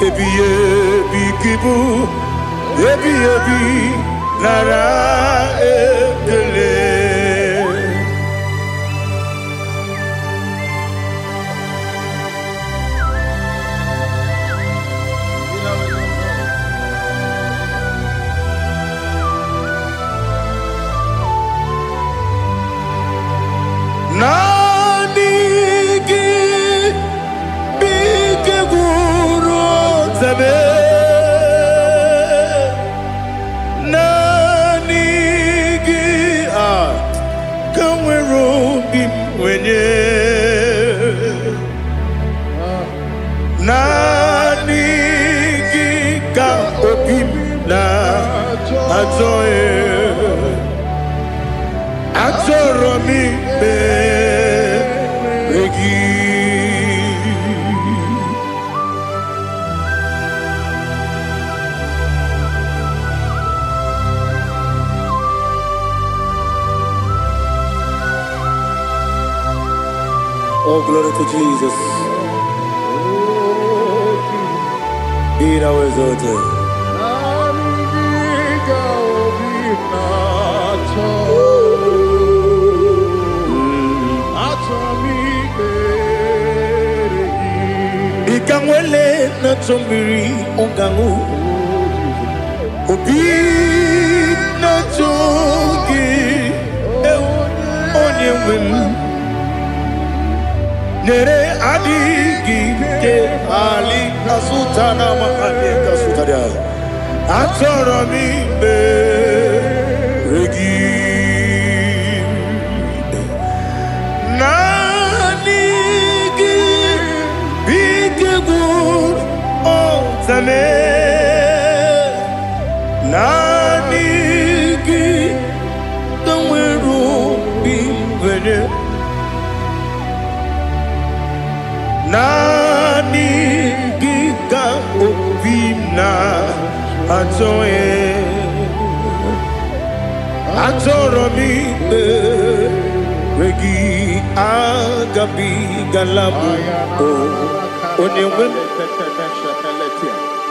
ebighị ebi ka ịbụ, ebighị ebi, nara ekele. Naanị gị bụ ike gwụrụ ọtabe. Naanị gị a ka nwere obi m nwenye. Naanị gị ka obi m na-achọ. Achọrọ m ikpere gị. Oh, glory to Jesus. Be thou exalted. Naanị gị ka obi m na-achọ. Achọrọ m ikpere gị. Dịka nwele na-achọ mmiri ọ ga-aṅụ, obi na-achọ gị, ewu, onye nwe m. Nyere adịghị ike ali kasụta na makali kasụtara. Achọrọ m ikpere gị. Naanị gị bụ ike gwụrụ ọtame. Naanị gị ka nwere obi nwere. Naanị gị ka obi m na-achọ. Achọrọ m ikpere gị. Agabigala m o onye nwe m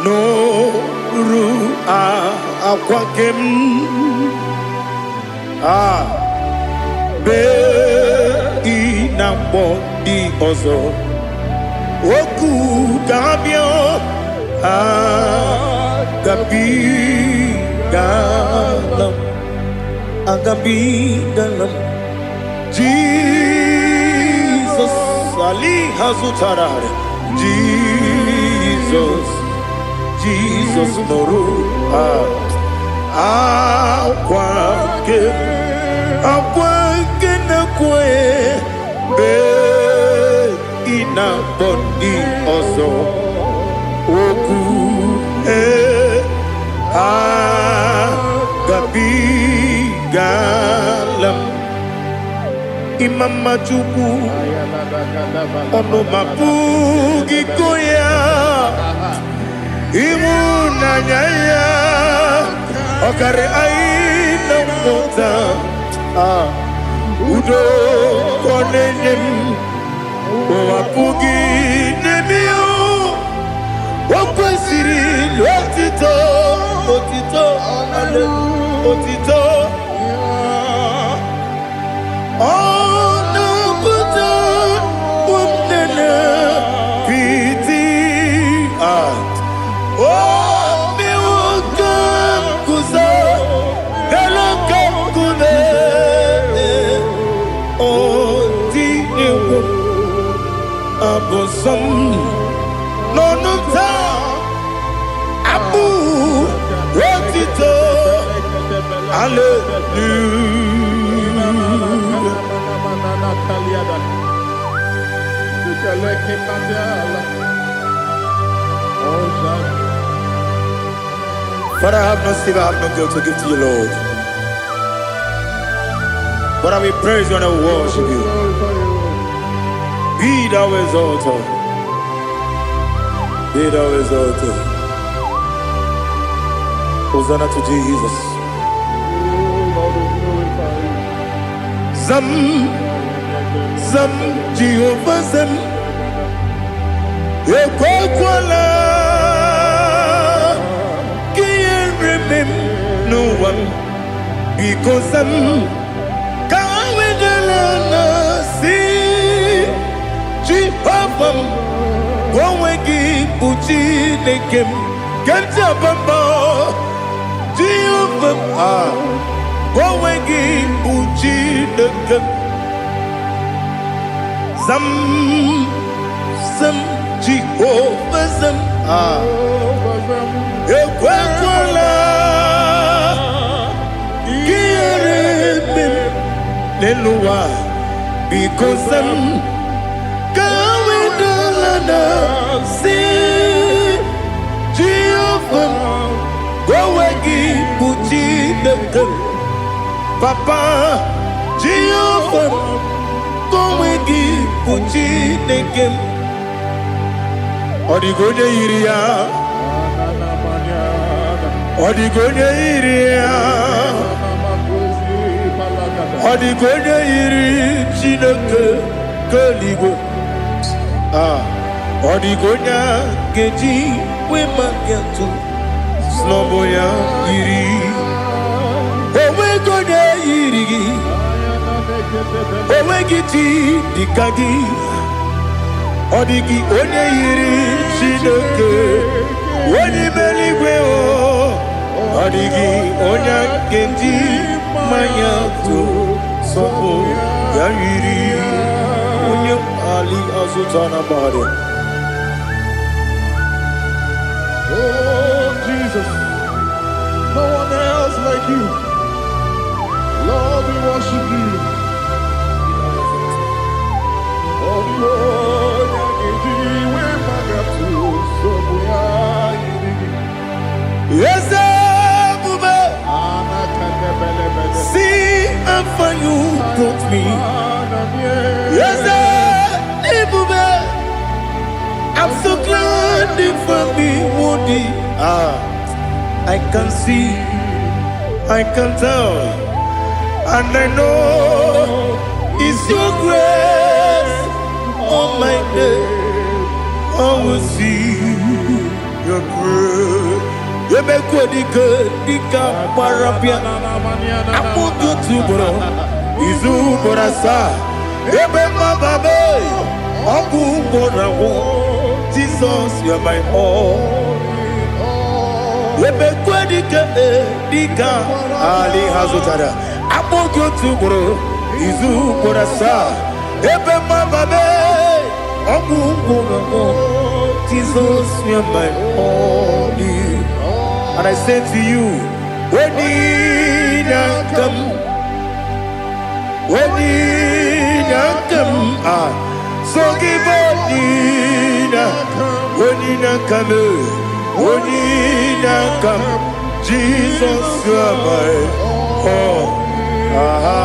nụrụ akwa nke m a bee ị na-akpọ ndị ọzọ okwu ga-abịa. Agabigala m, agabigala m. Jizọs Ali hazụtara Jizọs, Jizọs nụrụ akwa nke akwa nke na-ekwe bee ị na-akpọ ndị ọzọ okwu ee agabigala m. Ịma Chukwu, ọnụ ma pụghị ịkọ ya. Ịhụnanya ya ọkarị anyị na mmụta. Ah, udo ka ọ na-enye m, ụwa pụghị n'ebe ya. O kwesịrị otito, otito, otito. Ọ na-apụta nne piti. Ah, o mewo ka m guzo elu ka nkume. Ọ dị egwu abụ nsọ m n'ọnụ m taa, abụ otito, hallelujah. Father, I have no silver, I have no gold to give to you, Lord. But I will praise you and I will worship you. Be thou exalted. Be thou exalted. Hosanna to Jesus. Lord, we glorify you. Zam, Zam, Jehovah Zam. Ekwekwala ka ihere mee m n'ụwa m. Biko zam, ka wedala na si Jehova m, onwe gị bụ Chineke m. Ke ntị abamba Jehova m, ah, onwe gị bụ Chineke m. Zam, zam, Jehova zam, ah, ekwekwala ka ihere mee m n'elu ụwa. Biko zam, ka wedala na si Jehova m, onwe gị bụ Chineke m. Papa, Jehova m, onwe gị bụ Chineke m. Ọ dịghị onye yiri ya, ọ dịghị onye yiri ya, ọ dịghị onye yiri Chineke nke eluigwe. Ah, ọ dịghị onye a ga-eji wee maka atụ snọbụ ya yiri. Onweghị onye yiri gị, onweghị chi dịka gị. Ọ dịghị onye yiri Chineke onye ime eluigwe o. Ọ dịghị onye ga-eji mmanya tụ sọpụ ya yiri onye ali azụta na mmadụ. Oh, Jesus, no one else like you. Lord, we worship you. Oh, the onye ga-eji iwe maka tụ nsogbu ya yiri gị. Eze ebube, see how far you brought me. Eze ebube, I'm so glad you found me worthy. Ah, I can see, I can tell, and I know. Is your grace all my day. I will see your grace. Emekwe dike dike gbara bịa akpụkpọ otu ugboro izu ugboro asaa ebe mmababe ọgwụ ugboro agwụ. Jesus, you are my all. Emekwe dike dike ali ha zụtara akpụkpọ otu ugboro izu ugboro asaa ebe mmababe ọgwụ ugboro agwụ. Jesus, you are my all. And I say to you, when you come, when you come, ah, so give Onina, Onina come, Onina come, Jesus, you are my all. Aha.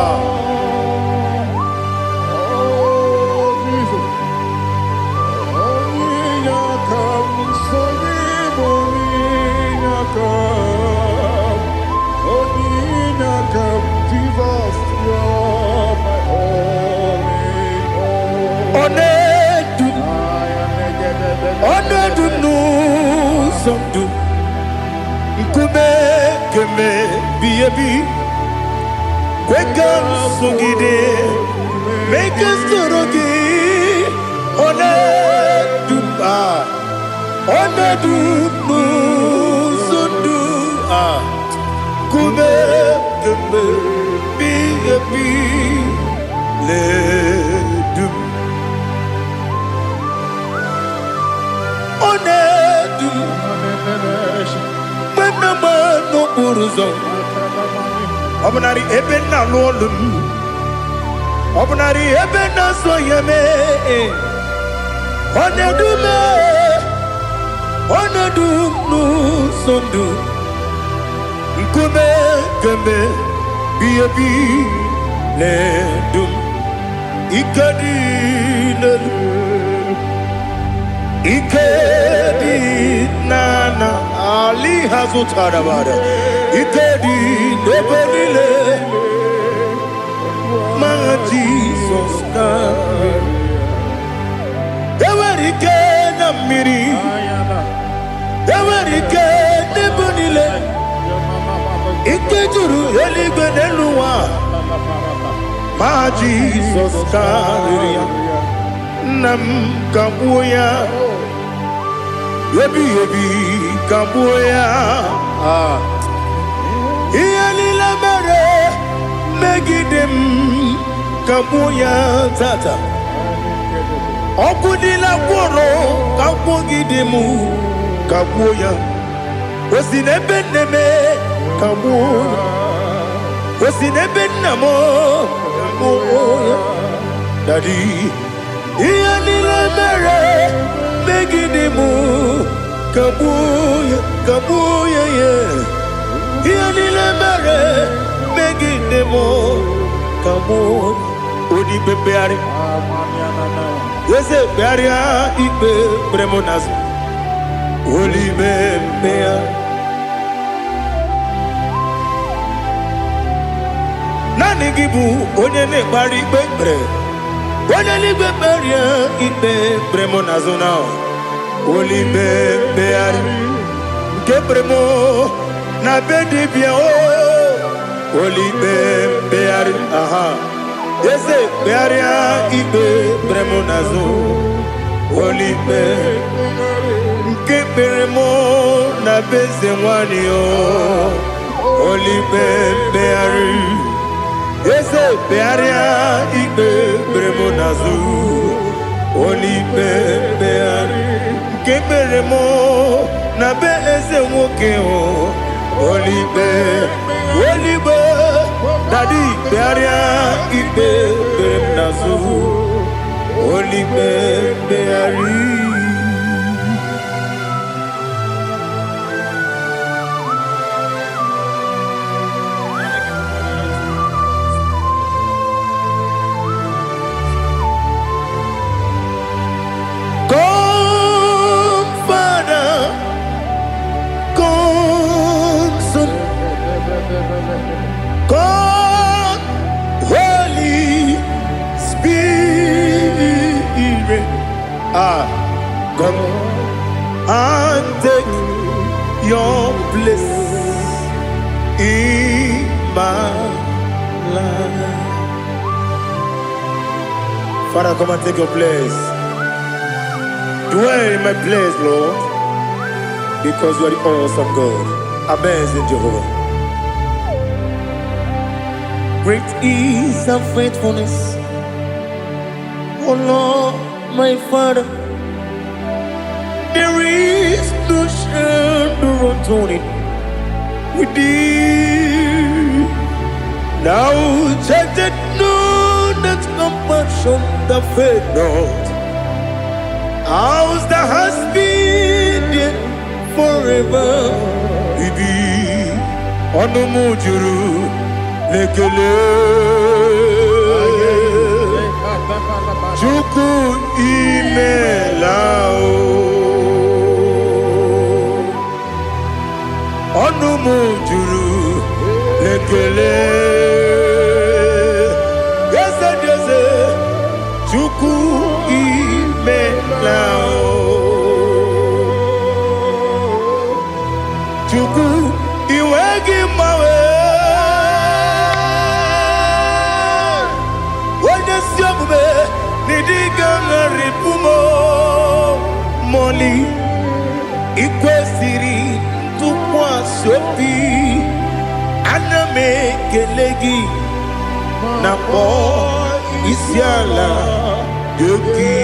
Oh, Jesus. Onye come, so give onye come. Onye come, Jesus, you're my only hope. Ọ na-edu m, I am ọ na-edu m n'ụzọ ndụ, nkume keme bi ebi, kwe ka m sogide, mee ka m soro gị. Ọ na-edu m, ah, ọ na-edu m n'ụzọ ndụ, ah, nkume keme bi ebi na-edu m. Ọ na-edu m mgbe m na-agba n'okporo ụzọ, ọ bụnarị ebe m na-alụ ọlụ m, ọ bụnarị ebe m na-asọ ya mee, ọ na-edu m, ọ na-edu m n'ụzọ ndụ, nkume kemgbe bi ebi na-edu m. Ike dị n'elu, ike dị n'ana ali ha zụtara bara, ike dị n'ebe niile ma Jizọs karịrị. Enwere ike na mmiri, enwere ike n'ebe niile, ike juru eluigwe n'elu ụwa, ma Jizọs karịrị ya. Nna m, ka gbuo ya ebighị ebi, ka gbuo ya. Ah. Ihe niile mere megide m, ka gbuo ya tata. Ọkụ niile gwụrụ ka gwugide m, ka gbuo ya. O si n'ebe nne m, ka gbuo ya. O si n'ebe nna m, ka gbuo ya. Daddy, ihe niile mere megide m, ka gbuo ya, ka gbuo ya ya. Ihe niile mere megide m, ka gbuo. Onye ikpe mkpegharị, eze kpegharịa ikpe kpere m n'azụ, olime mkpegharị. Naanị gị bụ onye na-ekpegharị ikpe kpere, onye n'igwe kperie ikpe kpere m n'azụ na olime mkpegharị nke kpere m na be dibịa o, olime mkpegharị. Aha, eze kpegharịa ikpe kpere m n'azụ, olime nke kpere m na be eze nwanyị o, olime mkpegharị. Eze kpegharịa ikpe kpere m n'azụ, olime mkpegharị nke kpere m na be eze nwoke o, olime olime. Daddy, kpegharịa ikpe kpere m n'azụ, olime mkpegharị. Come, Father, come, Son, come, Holy and take your place in my life. Father, come and take your place. Dwell in my place, Lord, because you are the awesome God. Amazing Jehovah. Great is thy faithfulness, O Lord, my Father. There is no shadow of turning with thee. Thou changest not thy compassions, they fail not. As thou hast been there forever. Ibi ọnụ m juru n'ekele. Chukwu, imela o. Ọnụ m juru n'ekele. Eze dị eze, Chukwu, imela o. Chukwu, iwe gị mgbanwe. Onye ezi omume n'ịdị ga-agharịpụ m mọli. Ikwesịrị ntụkwasị obi, ana m ekele gị na kpọọ isi ala nye gị.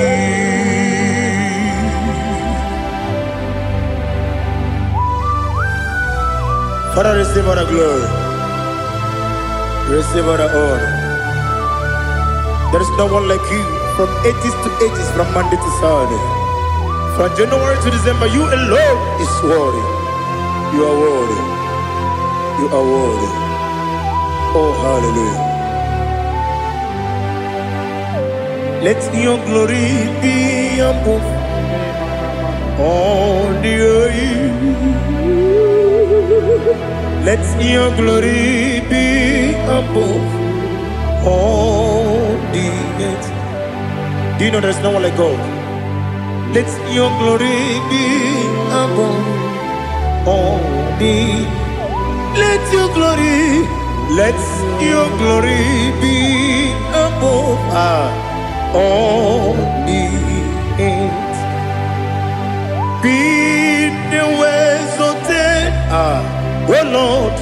Father, receive all the glory. Receive all the honor. There is no one like you from ages to ages, from Monday to Saturday. From January to December, you alone is worthy. You are worthy. You are worthy. Oh, hallelujah. Let your glory be above all the earth. Let your glory be above all the earth. Do you know there's no one like God? Let your glory be above all the. Let your glory, let your glory be above all the earth. Be thou exalted, O Lord,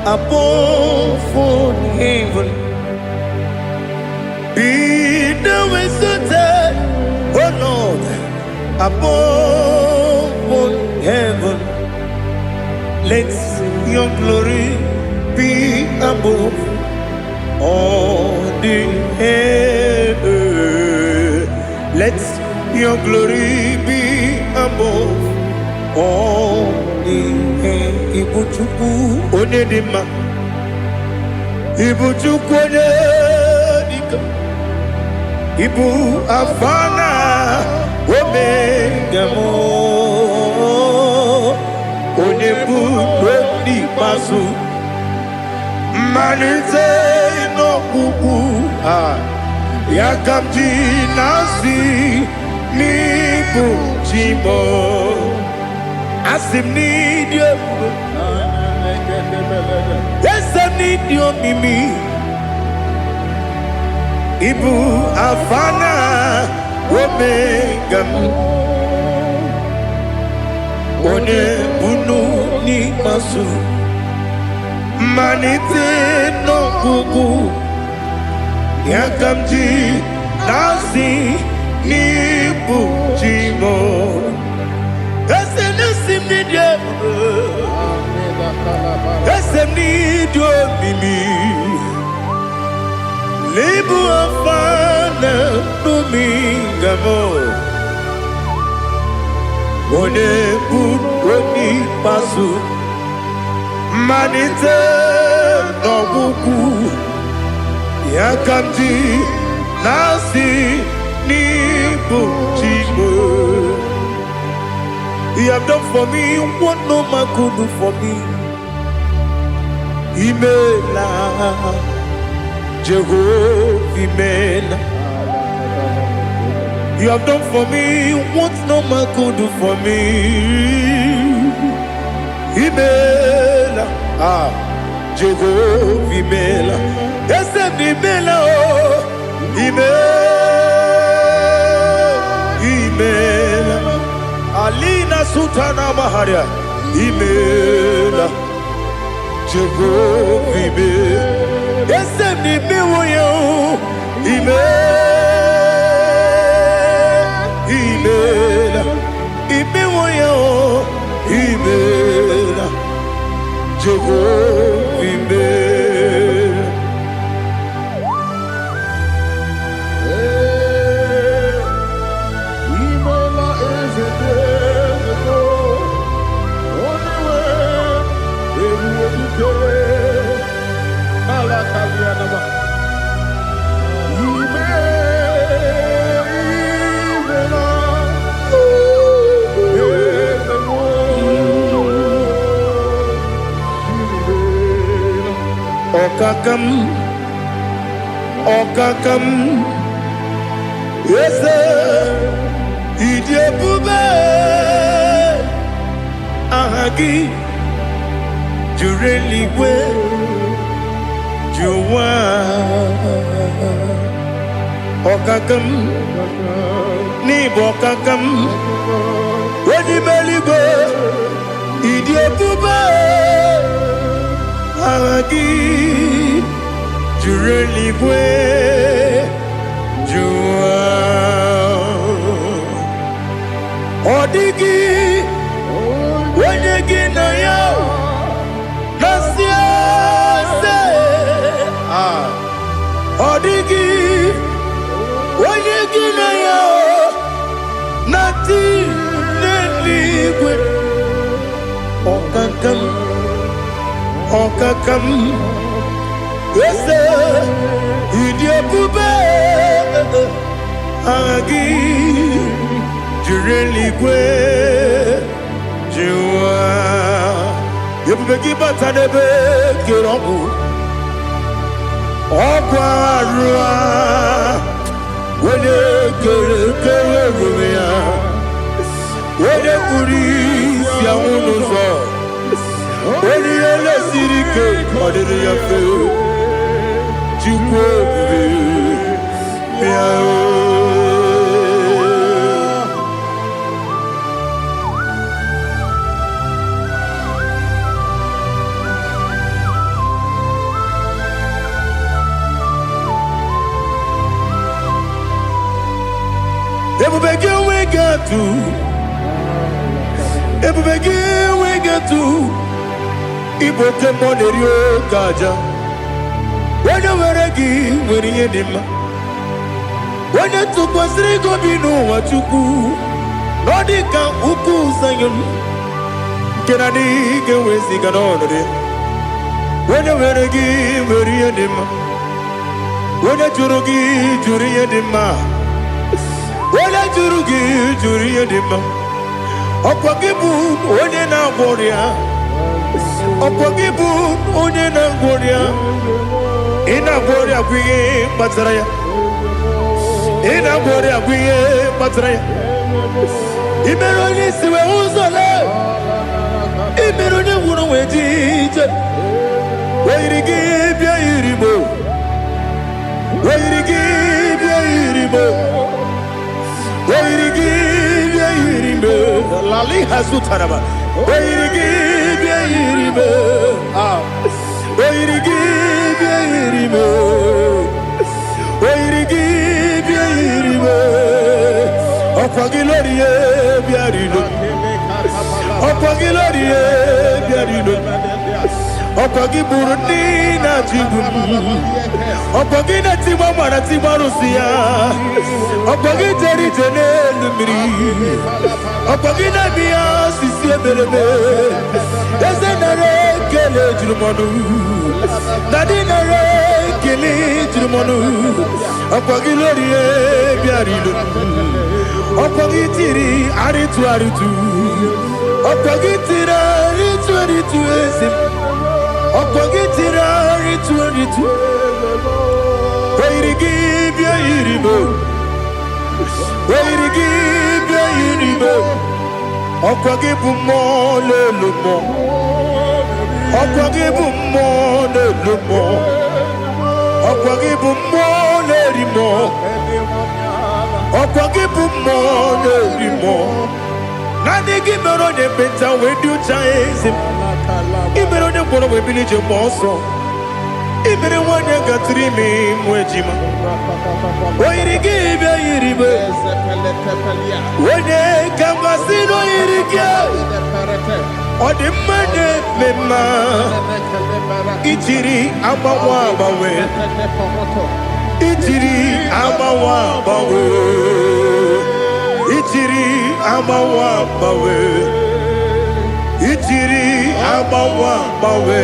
above all heaven. Be thou exalted, O Lord, above all heaven. Let your glory be above all the earth. Let your glory be above all the earth. Ibu Chukwu onye dị mma, Ibu Chukwu onye dịka, Ibu Alfa na Omega m, onye bụ n'ikpeazụ, mmalite n'ọgwụgwụ a, ya ka m ji na-asị n'ịbụ chi m. Asị m n'ịdị ebube, eze m, n'ịdị omimi. Ịbụ Alfa na Omega m, onye bunu n'ikpeazụ, mmalite n'ọgwụgwụ, ya ka m ji na-asị n'ịbụ chi m. Eze na-esi m n'ịdị ebube, eze m, n'ịdị omimi. N'ịbụ Alfa na Omega m, onye bụ n'ikpeazụ, mmalite n'ọgwụgwụ, ya ka m ji na-asị n'ịbụ chi m. You have done for me what no man could do for me. Imela, Jehovah, imela. You have done for me what no man could do for me. Imela, ah, Jehovah imela. Eze m imela o, imela, imela. Alina Sultana Maharia, imela, Jehovah imela. Eze m imewo ya o, imela, imela, imewo ya o, imela, Jehovah imela. Ee, imela eze dị eze m, onye nwe ebube dike ala karịa nama. Ime, imela, eze m, imela. Ọkaka m, ọkaka m, eze, ịdị ebube, aha gị juru eluigwe ju ụwa. Ọkaka m, n'ịbụ ọkaka m, onye ime eluigwe, ịdị ebube, aha gị juru eluigwe ju ụwa. Ọ dịghị onye gị na ya na-asị eze. Ah, ọ dịghị onye gị na ya na-atị n'eluigwe. Ọkaka m, ọkaka m, eze, ịdị ebube, aha gị juru eluigwe ju ụwa. Ebube gị bata n'ebe kere ọgwụ ọgwụ arụ a, onye kere kere onwe ya, onye kpuru isi anwụ n'ụzọ, onye ihe lesiri ike ọ dịrị ya mfe. Chukwu ebube, bịa o. Ebube gị enweghị atụ, ebube gị enweghị atụ. Ịbụ oke mmụọ na-eri oke aja. Onye nwere gị nwere ihe dị mma. Onye tụkwasịrị gị obi n'ụwa, Chukwu, na ọ dị ka ukwu Zayọn nke na adịghị ga-eweziga n'ọnọdụ ya. Onye nwere gị nwere ihe dị mma. Onye jụrụ gị jụrụ ihe dị mma. Onye jụrụ gị jụrụ ihe dị mma. Ọkwa gị bụ onye na-agwọ ọrịa. Ọkwa gị bụ onye na-agwọ ọrịa. Ị na-agwọ ọrịa bụ ihe kpatara ya. Ị na-agwọ ọrịa bụ ihe kpatara ya. Ị mere onye isi wee ụzọ lee. Ị mere onye nwụrụ wee ji ije. O yiri gị bịa yiri mo. O yiri gị bịa yiri mo. O yiri gị bịa yiri mo. Lali hazutaraba. O yiri gị bịa yiri mo. Ah. O yiri gị bịa yiri mo. O yiri gị bịa yiri mo. Ọkwa gị lórí e bịa rilo. Ọkwa gị lórí e bịa rilo. Ọkwa gị gburu ndị na-achịgbu m. Ọkwa gị na-etigbu mara tigbu arụsị ya. Ọkwa gị jere ije n'elu mmiri. Ọkwa gị na-eme ya osisi emereme. Eze, nara ekele juru m ọnụ. Daddy, nara ekele juru m ọnụ. Ọkwa gị lórí e bịara ilo. Ọkwa gị tiri arịtụ arịtụ. Ọkwa gị tiri arịtụ arịtụ, eze m. Ọkwa gị tiri arịtụ arịtụ. O yiri gị bịa yiri m. O yiri gị bịa yiri ibe. Ọkwa gị bụ mmụọ na-elu mmụọ. Ọkwa gị bụ mmụọ na-elu mmụọ. Ọkwa gị bụ mmụọ na-eri mmụọ. Ọkwa gị bụ mmụọ na-eri mmụọ. Naanị gị mere onye ekpenta wee dị ụcha, eze m. Ị mere onye ngwọrọ wee bili ije mgbe ọsọ. Ị mere nwaanyị gatụrụ ime ịmụ ejima. O yiri gị bịa yiri ibe. Onye ka mmasị na o yiri gị. Ọ dị mma na-eme mma. Ijiri agbanwe agbanwe. Ijiri agbanwe agbanwe. Ijiri agbanwe agbanwe. Ijiri agbanwe agbanwe.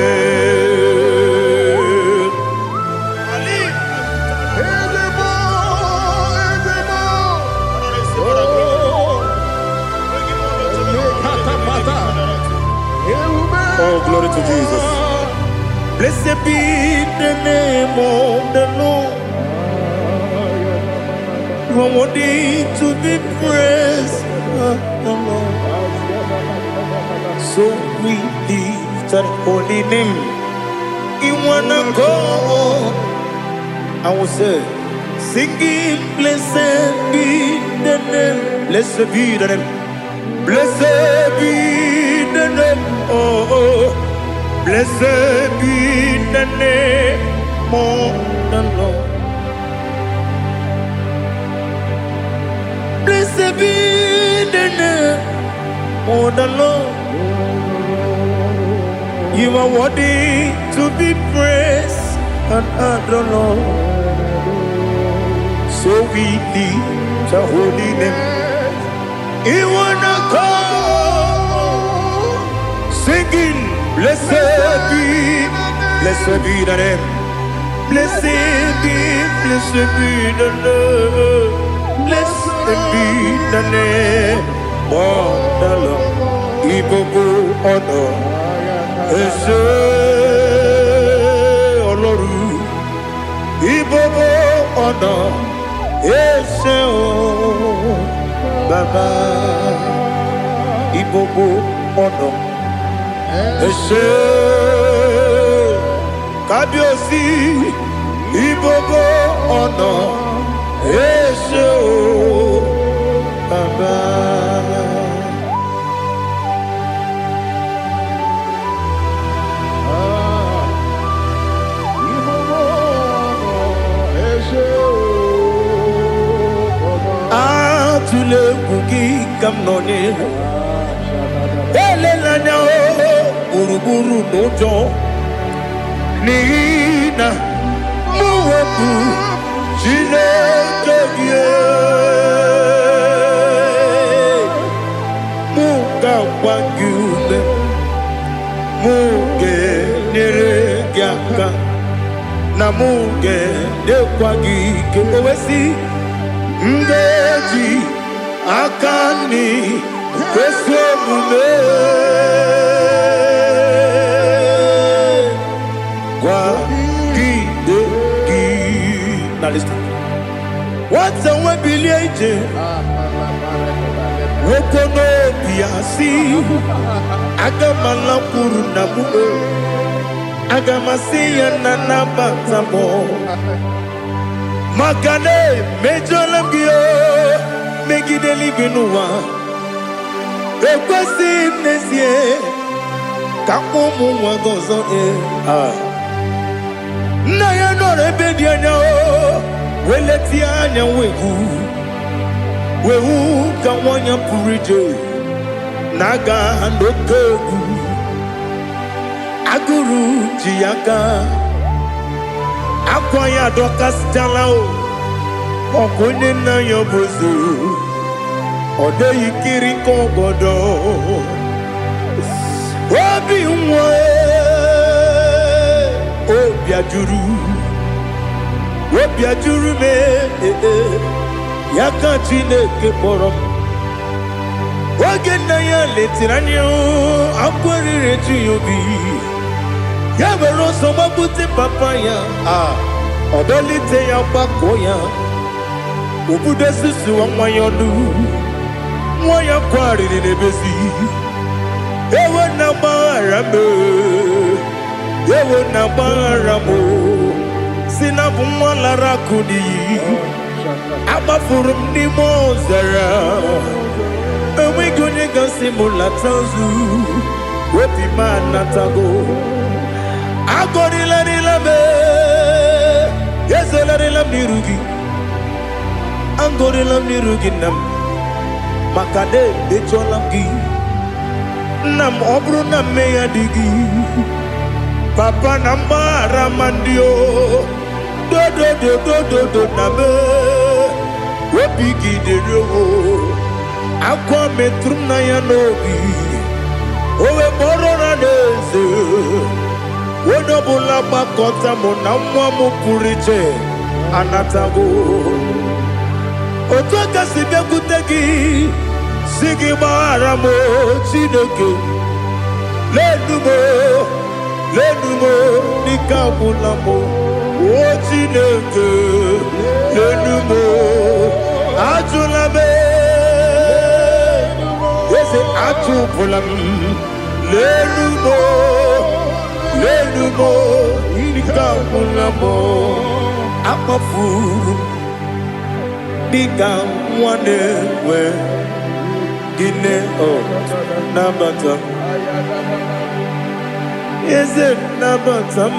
Ali. Eze m, eze m, oh, lekatapata, ebube. Oh, glory to Jesus. Blessed be the name of the Lord. You are worthy to be praised, the Lord. So we lift that holy name. In one accord, I will say, singing, blessed be the name. Blessed be the name. Blessed be the name. Oh. Blessed be the name of the Lord. Blessed be the name of the Lord. You are worthy to be praised and adored, Lord. So we lift the holy name. In one accord, singing, blessed be the name. Blessed be the name. Blessed be the name of the Lord. Ìgbogbo ọ̀nà ẹ ṣé Ọlọ́run. Ìgbogbo ọ̀nà ẹ ṣé o Bàbá. Ìgbogbo ọ̀nà ẹ ṣé Kábíyèsí. Ìgbogbo ọ̀nà ẹ ṣé o Bàbá. Ah, ìgbogbo ọ̀nà ẹ ṣé o, Bàbá. Atụla egwu gị ka m nọ n'ihu. Elela anya o gburugburu n'ụjọ n'ihi na mụ bụ Chineke gị. Mụ ga-agba gị ume, mụ ga-enyere gị aka, na mụ ga-enyekwa gị ike. O wee sị, m ga-eji aka nri kwesị omume kwagide gị. Na listen. Nwata nwe bilie ije nwoke n'obi ya si, aga m alakwuru na m o, aga m asị ya na nabata m maka na emejọla m gị o megide eluigwe n'ụwa. Ekwesịghị m n'ezie ka mkpọ ụmụ nwa gị ọzọ. Ee, ah. Nna ya nọrọ ebe dị anya o wee letie anya wee hụ ka nwanyị pụrụ ije na-aga n'oke egwu. Agụrụ ji ya aka, akwa ya adọkasịchala o. Ọkụ onye nna ya bụ eze, ọ dịghị kiri nke ọgọdọ obi nwa. Obi ajụrụ, obi ajụrụ m. Ee, ya ka Chineke kpọrọ m. Oge nna ya letara anya, akwa riri eju ya obi. Ya were ọsọ gbakwute papa ya, a ọ dọlite ya, gbakọ ya. Obodo susuwa nwa ya ọnụ, nwa ya kwarịrị n'ebezi. Ewo na gbaghara m, ewo na gbaghara m, si na bụ nwa lara akụ n'iyi. Agbafuru m n'ime ọzara, enweghị onye gasị m lata nzu. Obi m anatago. Agọrịlarịla m, ezelarịla m n'iru gị. Agọrịla m n'iru gị, nna m, maka na echọla m gị, nna m. Ọ bụrụ na mmehie adịghị, papa, na mgbaghara ma ndị o dodododododo na me obi gị dịrị o. Akwa metụrụ m na ya n'obi, o wee kpọrọ na n'eze onye ọbụla gbakọta mụ na nwa m pụrụ iche anatago. Otu aka si bịakwute gị, si gị gbaghara m o, Chineke. Lenu m o, lenu m o, n'ike agwụla m o. O Chineke, lenu m o, ajụla m, eze, achụpụla m. Lenu m o, lenu m o, ike agwụla m o. Akpafuru m dịka nwa na-enwe gịnị o. Nabata m, eze, nabata m.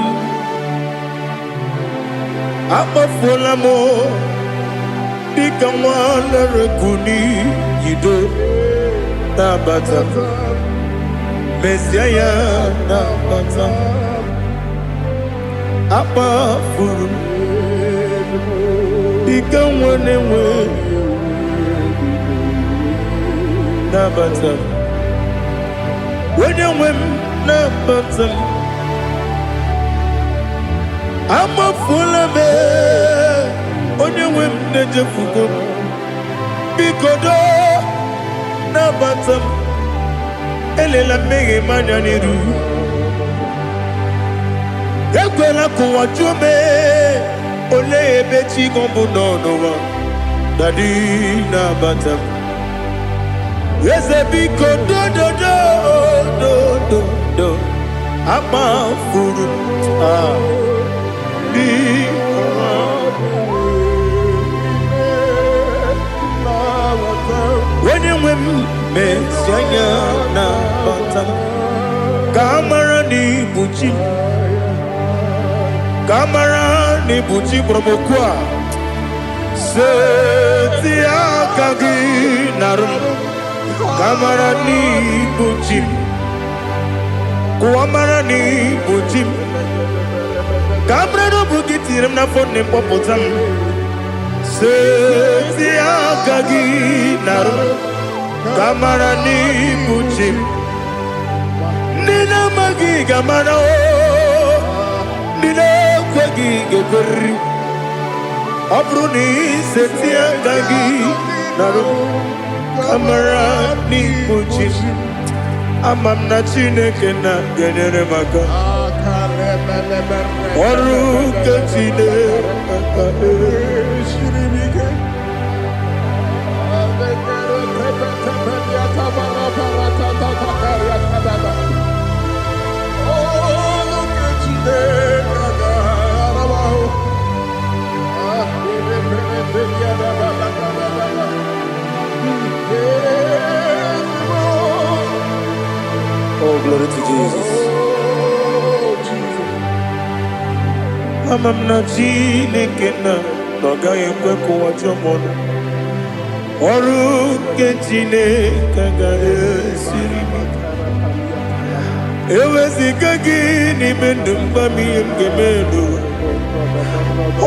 Akpafuola m dịka nwa lere n'iyido. Nabata m, mezie ya, nabata m. Akpafuru m dịka nwa na-enwe, nabata m. Onye nwe m, nabata m. Amafuola m, onye nwe m, na-ejefugo m. Biko doo, nabata m. Elela mmehie m anya n'iru. Ekwela ka ụwa jụọ m, olee ebe chi gị bụ nọ n'ụwa. Daddy, nabata m. Eze, biko, dododo dododo. Akpafuru m, ah, biko. Onye nwe m, mezi anya, nabata m, ka a mara na ibu chi m, ka a mara na ibu chi kpọrọ m okwu a. Seti aka gị narụ m, ka a mara na ibu chi m. Kụwa mara na ibu chi m, ka a mara na ọ bụ gị tinyere m n'afọ nne m, kpọpụta m. Seti aka gị narụ m, ka a mara na ibu chi m. Ndị na-amaghị ga-amara o, ndị na-ekweghị ga-ekweriri. Ọ bụrụ na iseti aka gị narụ m, ka mara n'ibu chi m. Ama m na Chineke na ga-enyere m aka. Ọrụ nke Chineke. Oh, glory to Jesus. Ama m na Chineke na ọ gaghị ekwe ka ụwa jụọ m ọnụ. Ọrụ nke Chineke agaghị esiri m ike. Eweziga gị n'ime ndụ m, gwa m ihe m ga-eme n'ụwa.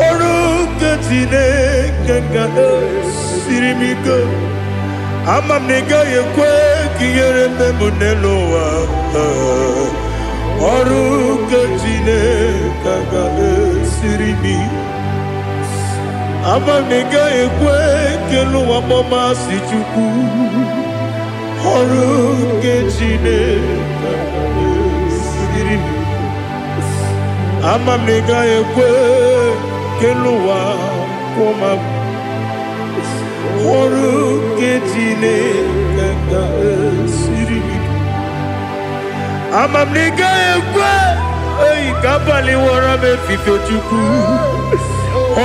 Ọrụ nke Chineke ga-esiri m ike. Ama m na ị gaghị ekwe ka ihere mee m n'elu ụwa. Ọrụ nke Chineke ga-esiri m ike. Ama m na ị gaghị ekwe ka elu ụwa kpọmasị Chukwu. Ọrụ nke Chineke ga-esiri m ike. Ama m na ị gaghị ekwe ka elu ụwa kwụọ m. Ọrụ nke Chineke ga-esiri m ike. Ama m na ị gaghị ekwe eyi ka abalị wọrọ m efife. Chukwu,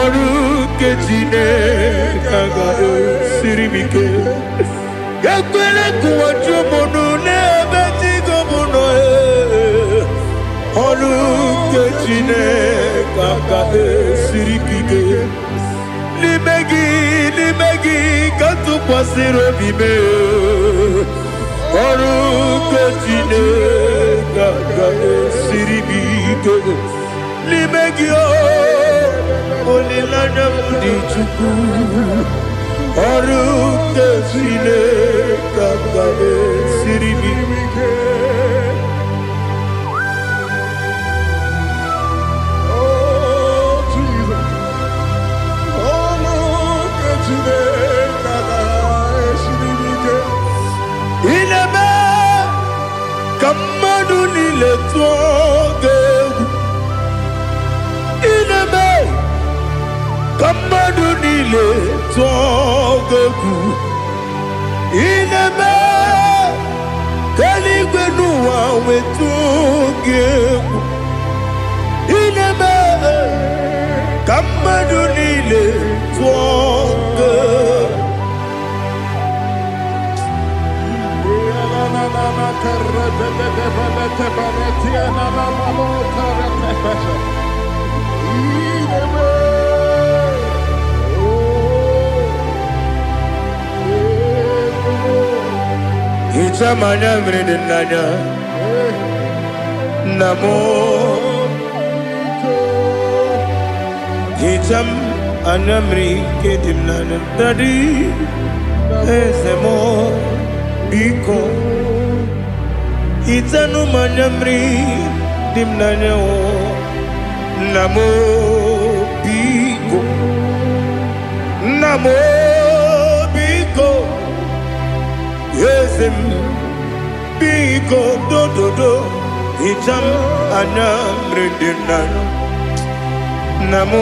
ọrụ nke Chineke ga-esiri m ike. Ekwele ka ụwa jụọ m ọnụ n'ebe chi m nọ ee. Ọrụ nke Chineke ga-esiri m ike. N'ime gị, n'ime gị ka m tụkwasịrị obi m ee. Ọrụ nke Chineke ga-esiri m ike. N'ime gị o, olileanya m dị. Chukwu, ọrụ nke Chineke ga-esiri m ike. Oh, Jesus. Ọrụ nke Chineke ga-esiri m ike. Ị na-eme ka mmadụ niile tụọ gị egwu. Ị na-eme ka mmadụ niile tụọ gị egwu. Ị na-eme ka eluigwe n'ụwa wetụ gị egwu. Ị na-eme ka mmadụ niile tụọ gị egwu. Hichaa m anya mmiri dị n'anya, nna m. Hichaa m anya mmiri nke dị m n'anya, Daddy, eze m, biko hichanụ m anya mmiri dị m n'anya o. Nna m, biko, nna m, biko, eze m, biko, dododo, hichaa m anya mmiri dị m n'anya. Nna m,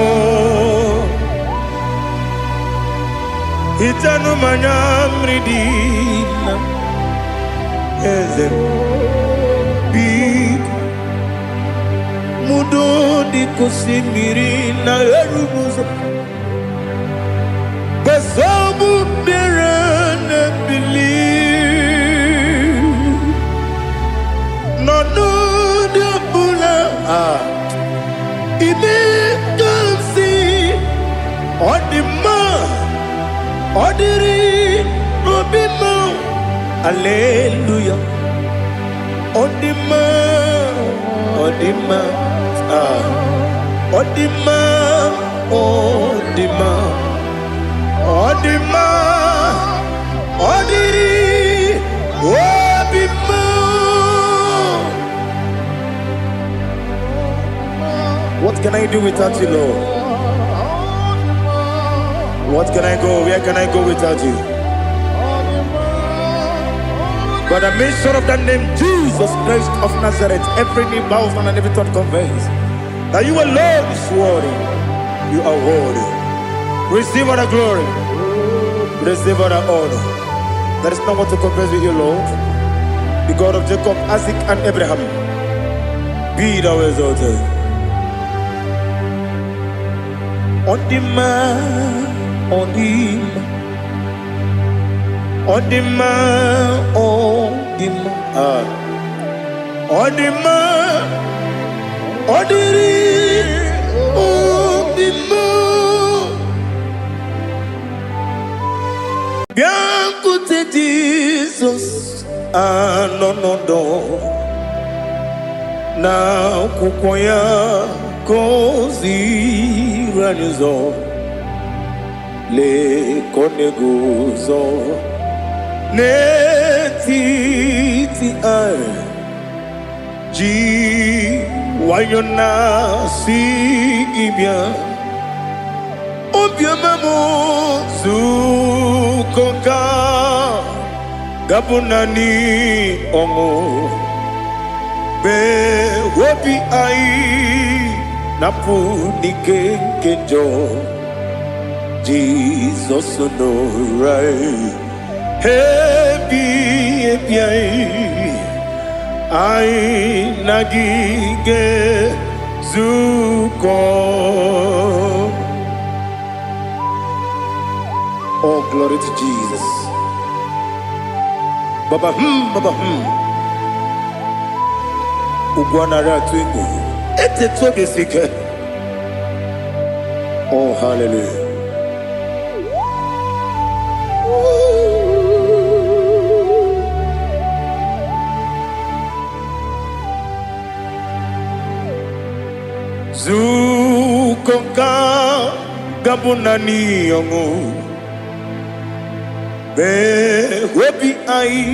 hichanụ m anya mmiri dị na eze m, biko. Mudo dị ka osimiri na-eru n'ụzọ gbasọbụ mmiri na-ebili n'ọnọdụ ọbụla ah, ime ka m si ọ dị mma, ọ dịrị n'obi m. Aleluya, ọ dị mma, ọ dị mma ah, ọ dị mma, ọ dị mma, ọ dị mma, ọ dịrị obi m. What can I do without you, Lord? What can I go? Where can I go without you? But the mention of that name, Jesus Christ of Nazareth, every knee bows down and every tongue confess that you alone is worthy. You are worthy. Receive all the glory. Receive all the honor. There is no one to compare with you, Lord. The God of Jacob, Isaac, and Abraham. Be thou exalted. Ọ dị mma, ọ dị mma, ọ dị mma, ọ dị mma, ah. Ọ dị mma, ọ dịrị obi m. Bịakwute Jizọs anọ n'ọdọ na akwụkwọ ya ka o ziri anyị ụzọ. Lee ka ọ na-eguzo n'etiti anyị ji nwayọ na-asị gị bịa. Obiọma m zukọ ka gabụ naanị ọṅụ mee obi anyị napụ n'ike nke njọ. Jizọs nọrọ ebi ebi anyị anyị na gị ga-ezukọ. Oh, glory to Jesus. Baba baba Ugwu anara atụ egwu. Etetu obi esi ike. Oh, hallelujah. Zukọ nka gabụ naanị ọṅụ. Mee obi anyị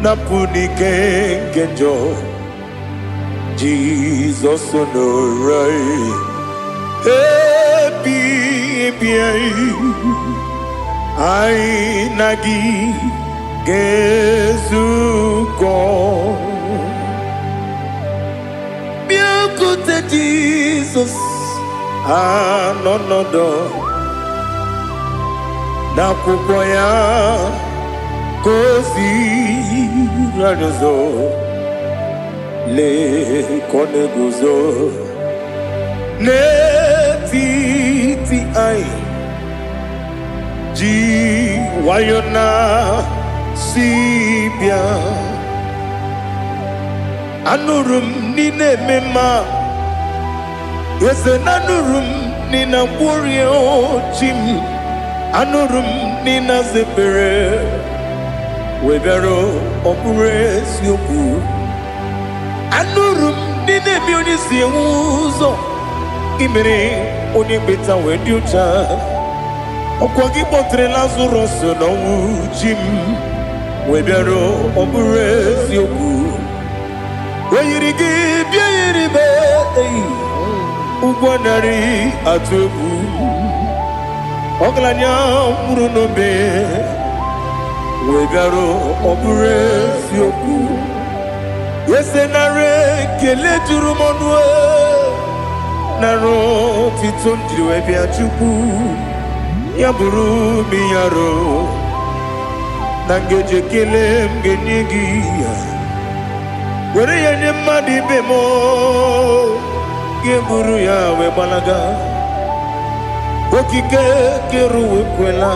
napụ n'ike nke njọ. Jizọs nọrọ anyị. Ebi ebi anyị. Anyị na gị ga-ezukọ. Bịakwute Jizọs anọ nọdụ n'akwụkwọ ya ka o ziri anyị ụzọ. Lee ka ọ na-eguzo n'etiti anyị ji nwayọ na si bịa. Anụrụ m n'ile eme mma, eze na anụrụ m n'ina mkpụrụ chi m, anụrụ m n'ina zepere wee bịara ọ bụrụ eziokwu. Anụrụ m n'ile eme onye si enwe ụzọ imere onye kpeta wee dị ụcha. Ọkwa gị kpọtere Lazarọs n'ọnwụ chi m wee bịara ọ bụrụ eziokwu. O yiri gị bịa yiri be eyi ụgwọ narị atụ egwu. Ọgaranya nwụrụ n'obe wee bịara ọ bụrụ eziokwu. Ese narị ekele juru m ọnụ e, narị otito m jiri wee bịa Chukwu ya bụrụ m ya ro na ngeji ekele m ga-enye gị ya were ya nye mmadụ ibe m ga-eburu ya wee gbalaga. Okike kere ụwa ekwela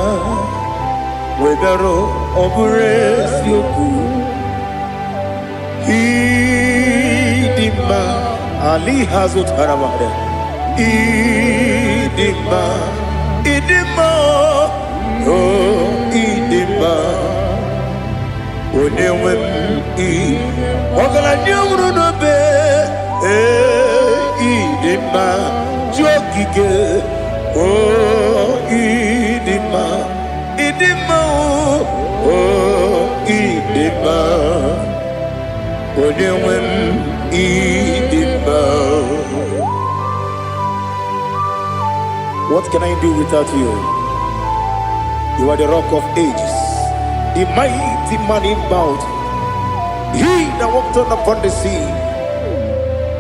wee bịara ọ bụrụ eziokwu. Ịdị mma ali ha zụtara mmadụ. Ịdị mma, ịdị mma, o ịdị mma, onye nwe m ị ọgaranya nwụrụ n'obe. Ee, ịdị mma ji okike, o ịdị mma, ịdị mma, o ịdị mma, onye nwe m ịdị mma. What can I do without you? You are the rock of ages, the mighty man in battle, he that walked on upon the sea.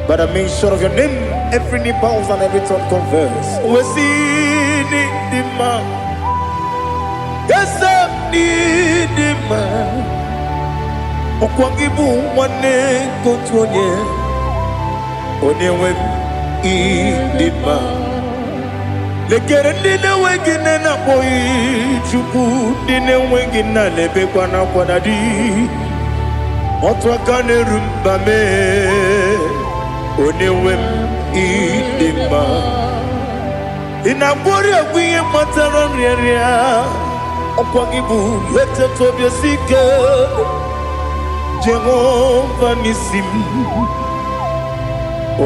By the mention of your name, every knee bows and every tongue confess. We see the man. Yes, I need the man. Ọkwa gị bụ nwanne nke otu onye, onye nwe m ịdị mma. Lekere ndị na-enweghị nne na-akpọghị Chukwu, ndị na-enweghị nna na-ebekwa n'akwa na di. Otu aka na-eru mba mee, onye nwe m ịdị mma. Ị na-agwọrị ọgwụ ihe kpatara nrịanrịa, ọkwa gị bụ eteta obi esi ike. Jehova n'isi m,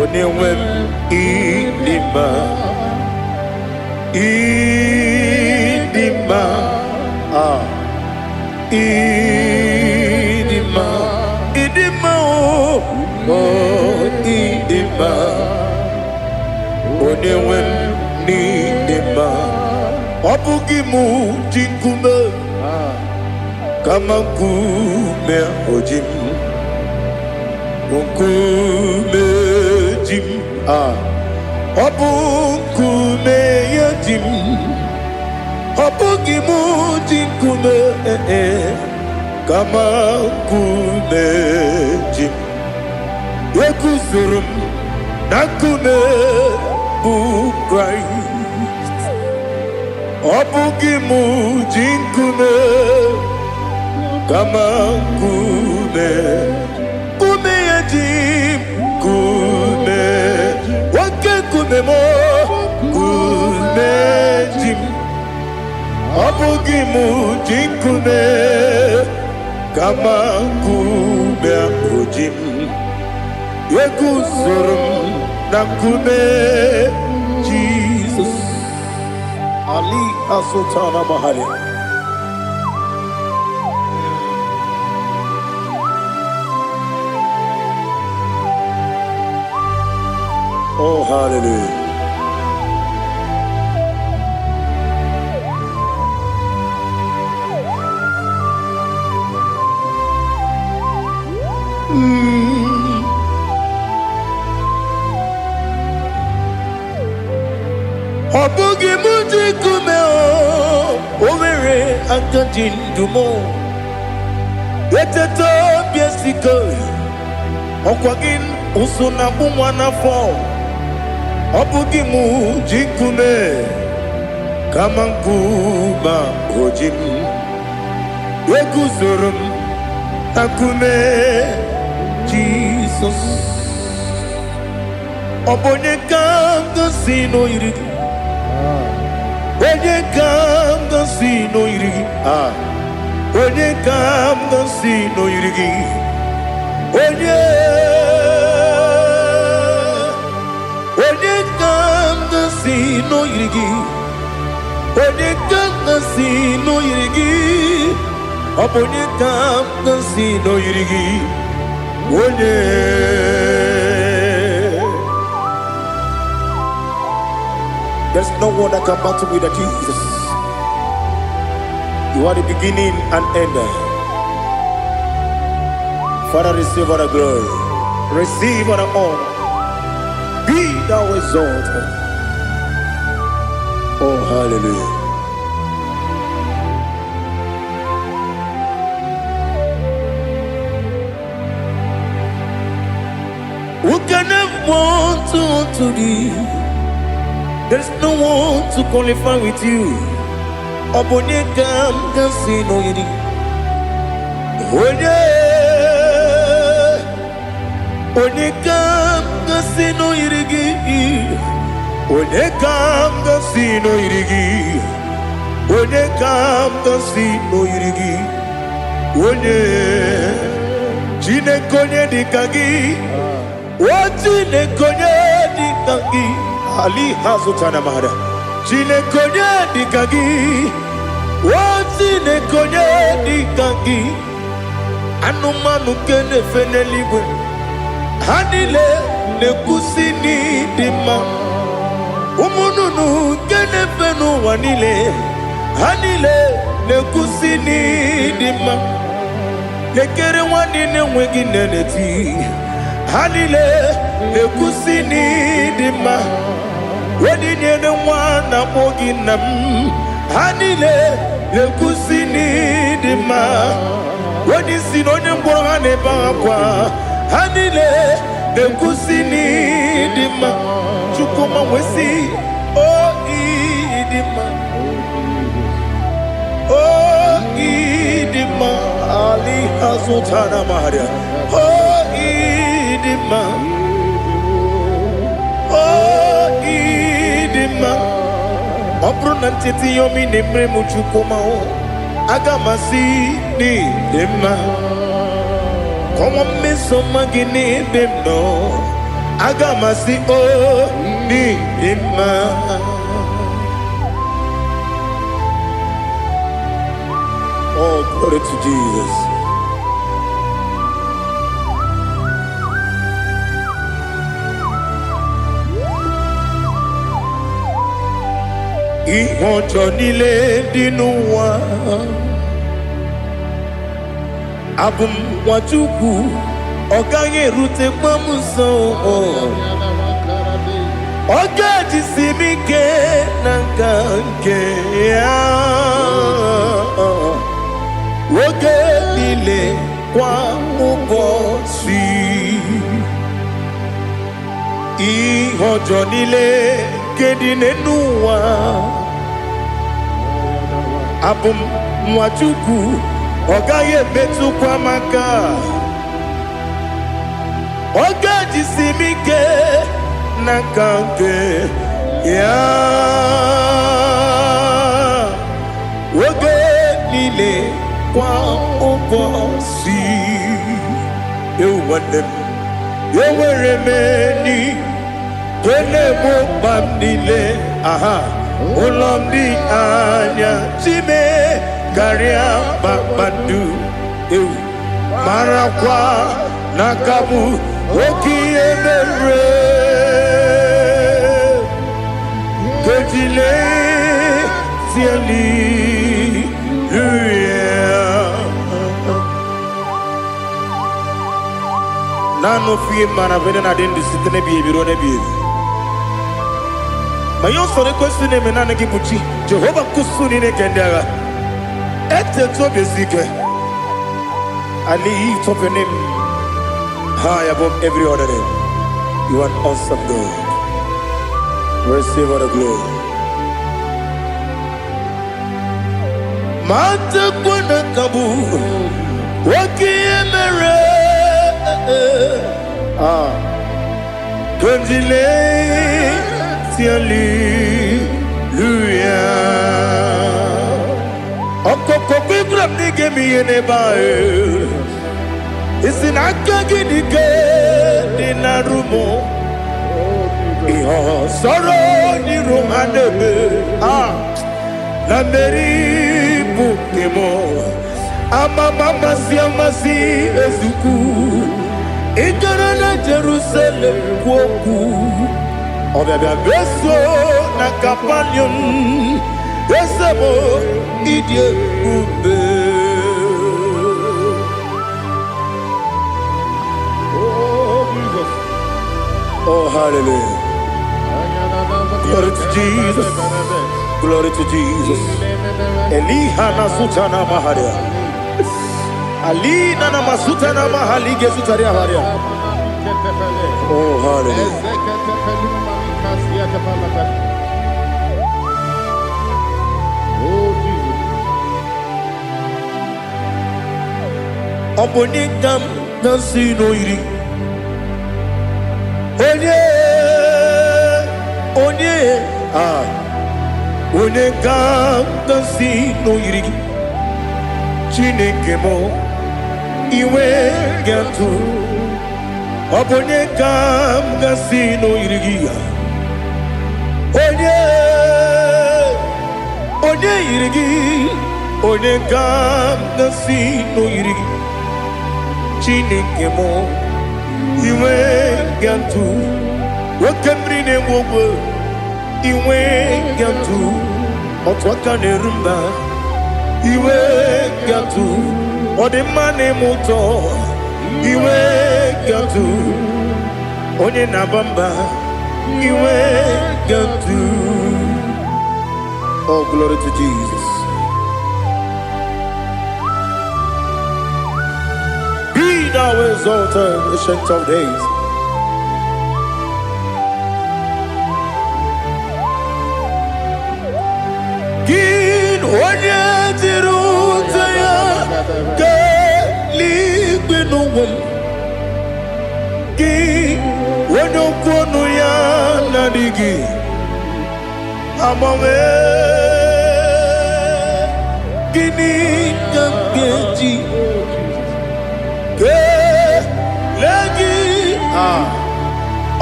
onye nwe m ịdị mma. Ịdị mma, ah, ịdị mma, ịdị mma, o oh, ịdị mma, onye nwe m n'ịdị mma. Ọ bụghị mụ ji nkume, kama nkume o ji m, nkume ji m, ah, ọ bụ nkume ya ji m. Bụghị m ji nkume, eh, kama nkume ji m. Eguzoro m na nkume bụ Kraịst. Ọ bụghị m ji nkume, kama nkume, nkume ya ji m. Nkume, oke nkume m, nkume ji m. Ọ bụghị m ji nkume, kama nkume ahụ ji m. Eguzoro m na nkume Jizọs. Ali Asultana Mahali. Oh, hallelujah. Ọ bụghị m ji nkume, o nwere aka ji ndụ m. Eteta obi esiko, ọkwa gị ụsụ na akpụ nwa n'afọ. Ọ bụghị m ji nkume, kama nkume o ji m. Eguzoro m na nkume Jizọs. Ọ bụ onye ka m gosi n'oyiri gị? Onye ka m gosi n'oyiri gị? Ah, onye ka m gosi n'oyiri gị? Onye, onye ka m gosi n'oyiri gị? Onye ka m gosi n'oyiri gị? Ọ bụ onye ka m gosi n'oyiri gị? Onye? There's no one that can battle with the Jesus. You are the beginning and end. Father, receive all the glory. Receive all the honor. Be thou exalted. Oh, hallelujah. Who can have one to thee? There's no one to qualify with you. Ọ bụ onye ka m ga-asị n'oyiri? Onye, onye ka m ga-asị n'oyiri gị? Onye ka m ga-asị n'oyiri gị? Onye ka m ga-asị n'oyiri gị? Onye, Chineke, onye dị ka gị? O Chineke, onye dị ka gị? Ali hazụtana mara. Chineke, onye dị ka gị? O Chineke, onye dị ka gị? Anụmanụ nke na-efe n'eluigwe, ha niile na-ekwusi n'ịdị mma. Ụmụ nnụnụ nke na-efe n'ụwa niile, ha niile na-ekwusi n'ịdị mma. Lekere nwanne na-enweghị nne na-eti, ha niile na-ekwusi n'ịdị mma. Onye nyere nwa na-akpọ gị nna m, ha niile na-ekwusi n'ịdị mma. Onye isi na onye mkpọrọ, ha na-ebe akwa, ha niile na-ekwusi n'ịdị mma. Chukwuma nwesị o ịdị mma, o ịdị mma. Ali azụtara maria. O ịdị mma, o ịdị mma. Ọ bụrụ na ncheta ihe ọma ị na-emere m, Chukwuma, o aga m asị n'ịdị mma. Kọwa mmeso ọma gị n'ebe m nọ, aga m asị o n'ịdị mma. Oh, glory to Jesus. Ihe ọjọọ niile dị n'ụwa, abụ m nwa Chukwu, ọ gaghị erutekwa m nso. Ọ ga-ejisi m ike na nka nke ya oge niile, kwa ụbọchị. Ihe ọjọọ niile nke dị n'elu ụwa, abụ m nwa Chukwu, ọ gaghị emetụkwa m aka. Ọ ga-ejisi m ike na nka nke ya oge niile, kwa ụbọchị. Ewu nwanne m, enwere m enyi nke na-egbo mkpa m niile. Aha ụlọ m dị anya chime karịa kpakpando. Ewu, marakwa na aka bụ oke ihe mere kejile hallelujah. Naanị ofu ihe mara bụ na-adị ndụ site n'ebighị ebi ruo n'ebighị ebi. Ma ihe ọsọrọ ekwesị na-eme, naanị gị bụ chi Jehova nkusu niile nke ndị agha. Etetu obi esi ike. I lift up your name high above every other name. You are an awesome God. Receive all the glory. Matakwa na ka bụ oke ihe mere. Ah, Kondile hallelujah. Ọkọkọ kwegwara m na ị ga-eme ihe n'ebe ahụ. Isi na aka gị dị ike dị na rumo. Ihe ọsọrọ n'iru ha na-eme. Ah, na mmeri bụ nke m. Amama amasị amasị ezukwu. Ị gara na Jerusalem kwuo okwu. Ọbịabịa beso na Kapanium. Eze m, ịdị ebube. Oh, Jesus. Oh, hallelujah. Glory to Jesus. Glory to Jesus. Eliha na sutana maharia. Alina na masutana mahalige sutaria haria. Oh, hallelujah. Oh, Jesus. Ọ bụ onye ka m na-asị n'oyiri? Onye, onye, ah, onye ka m na-asị n'oyiri gị? Chineke m, iwe ga-atụ. Ọ bụ onye ka m ga-asị n'oyiri gị? Onye, onye yiri gị? Onye ka m ga-asị n'oyiri gị? Chineke m, iwe ga-atụ. Oke mmiri na-egbu ogwe, iwe ga-atụ. Otu aka na-eru mba, iwe ga-atụ. Ọ dị mma na-eme ụtọ, iwe ga-atụ. Onye na-aba mba, iwe ga-atụ. Oh, glory to Jesus. Be thou exalted, Ancient of Days. Gị onye jiri ute ya keeluigwe n'ụwa m, gị onye okwu ọnụ ya na-adịghị agbanwe, gịnị ka m ga-eji kelee gị? Ah,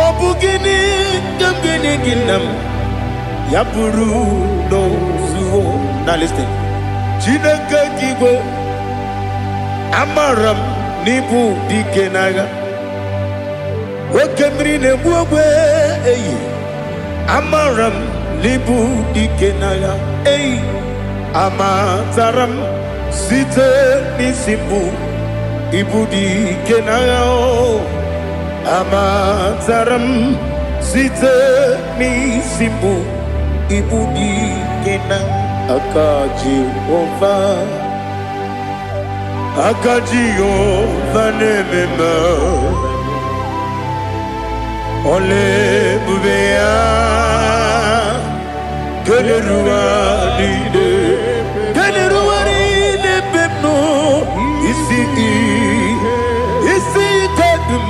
ọ bụ gịnị ka m ga-enye gị, nna m, ya bụrụ n'ozuo na listen? Chineke gị igwe, amara m n'ịbụ dike n'agha. Oke mmiri na-egbu ogbe eyi, amara m n'ịbụ dike n'agha. Eyi, amatara m site n'isi mbụ, ịbụ dike n'agha. O amatara m Site n'isi mbụ ibu dị ike na aka Jehova. Aka Jehova na-eme mma. Ọla ebube ya keneruwa niile, keneruwa niile ebe m nọ. Isi ike dum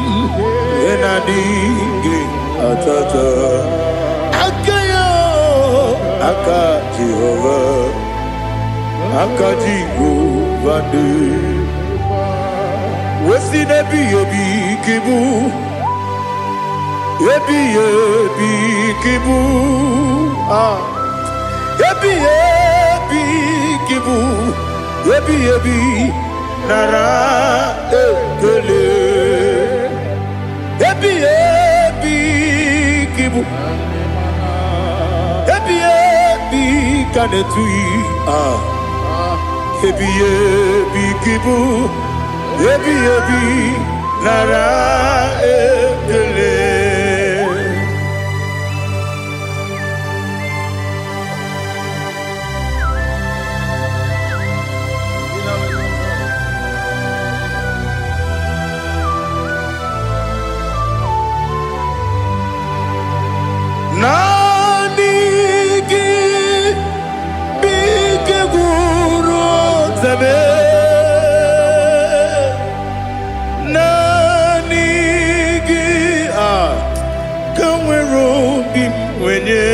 na-adịghị atata aka ya. Aka Jehova, aka Jehova dị wesi n'ebighị ebi ka ịbụ, ebighị ebi ka ịbụ. Ah, ebighị ebi ka ịbụ, ebighị ebi, nara ekele. Ebighị ebi ka ịbụ, ebighị ebi ka na-etughị. Ah, ebighị ebi ka ịbụ, ebighị ebi, nara ekele. Naanị gị bụ ike gwụrụ ọtebe. Naanị gị a ka nwere obi m nwenye.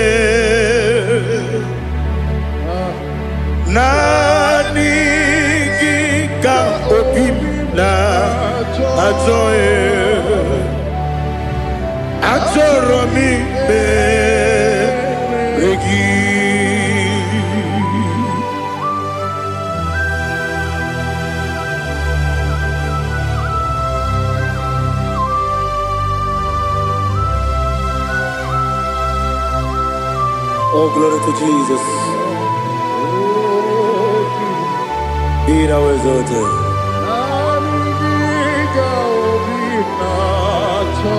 Naanị gị ka obi m na-achọ. Achọrọ m ikpere gị. Oh, glory to Jesus. Be thou exalted. Naanị gị ka obi m na-achọ.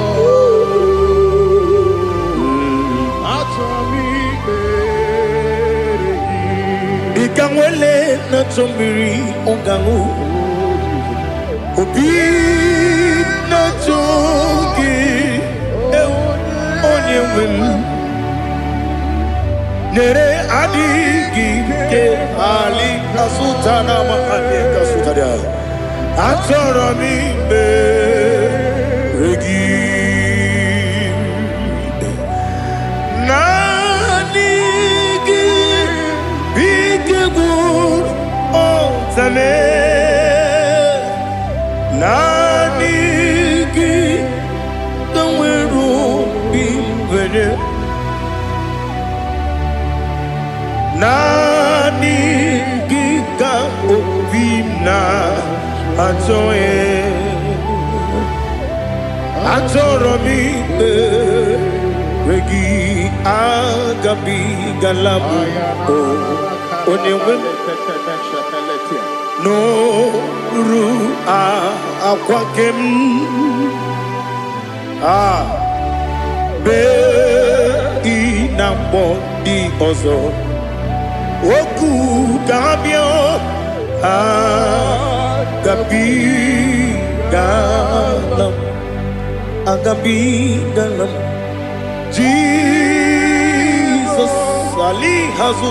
Achọ m ikpere gị. Dịka nwele na-achọ mmiri ọ ga-aṅụ, obi na-achọ gị, ewu, onye nwe m. Nyere adịghị ike ali kasuta na ma ali kasuta dia. Achọrọ m ikpere gị. Naanị gị bụ ike gwụrụ ọtame. Naanị gị ka nwere obi nwere. Naanị gị ka obi m na-achọ. Achọrọ m ikpere gị. Agabigala m o onye nwe m n'oru akwa nke m a bee ị na mgbọ ndị ọzọ okwu ka ha bịa. Agabigala m, agabigala m. Jesus ali hazu.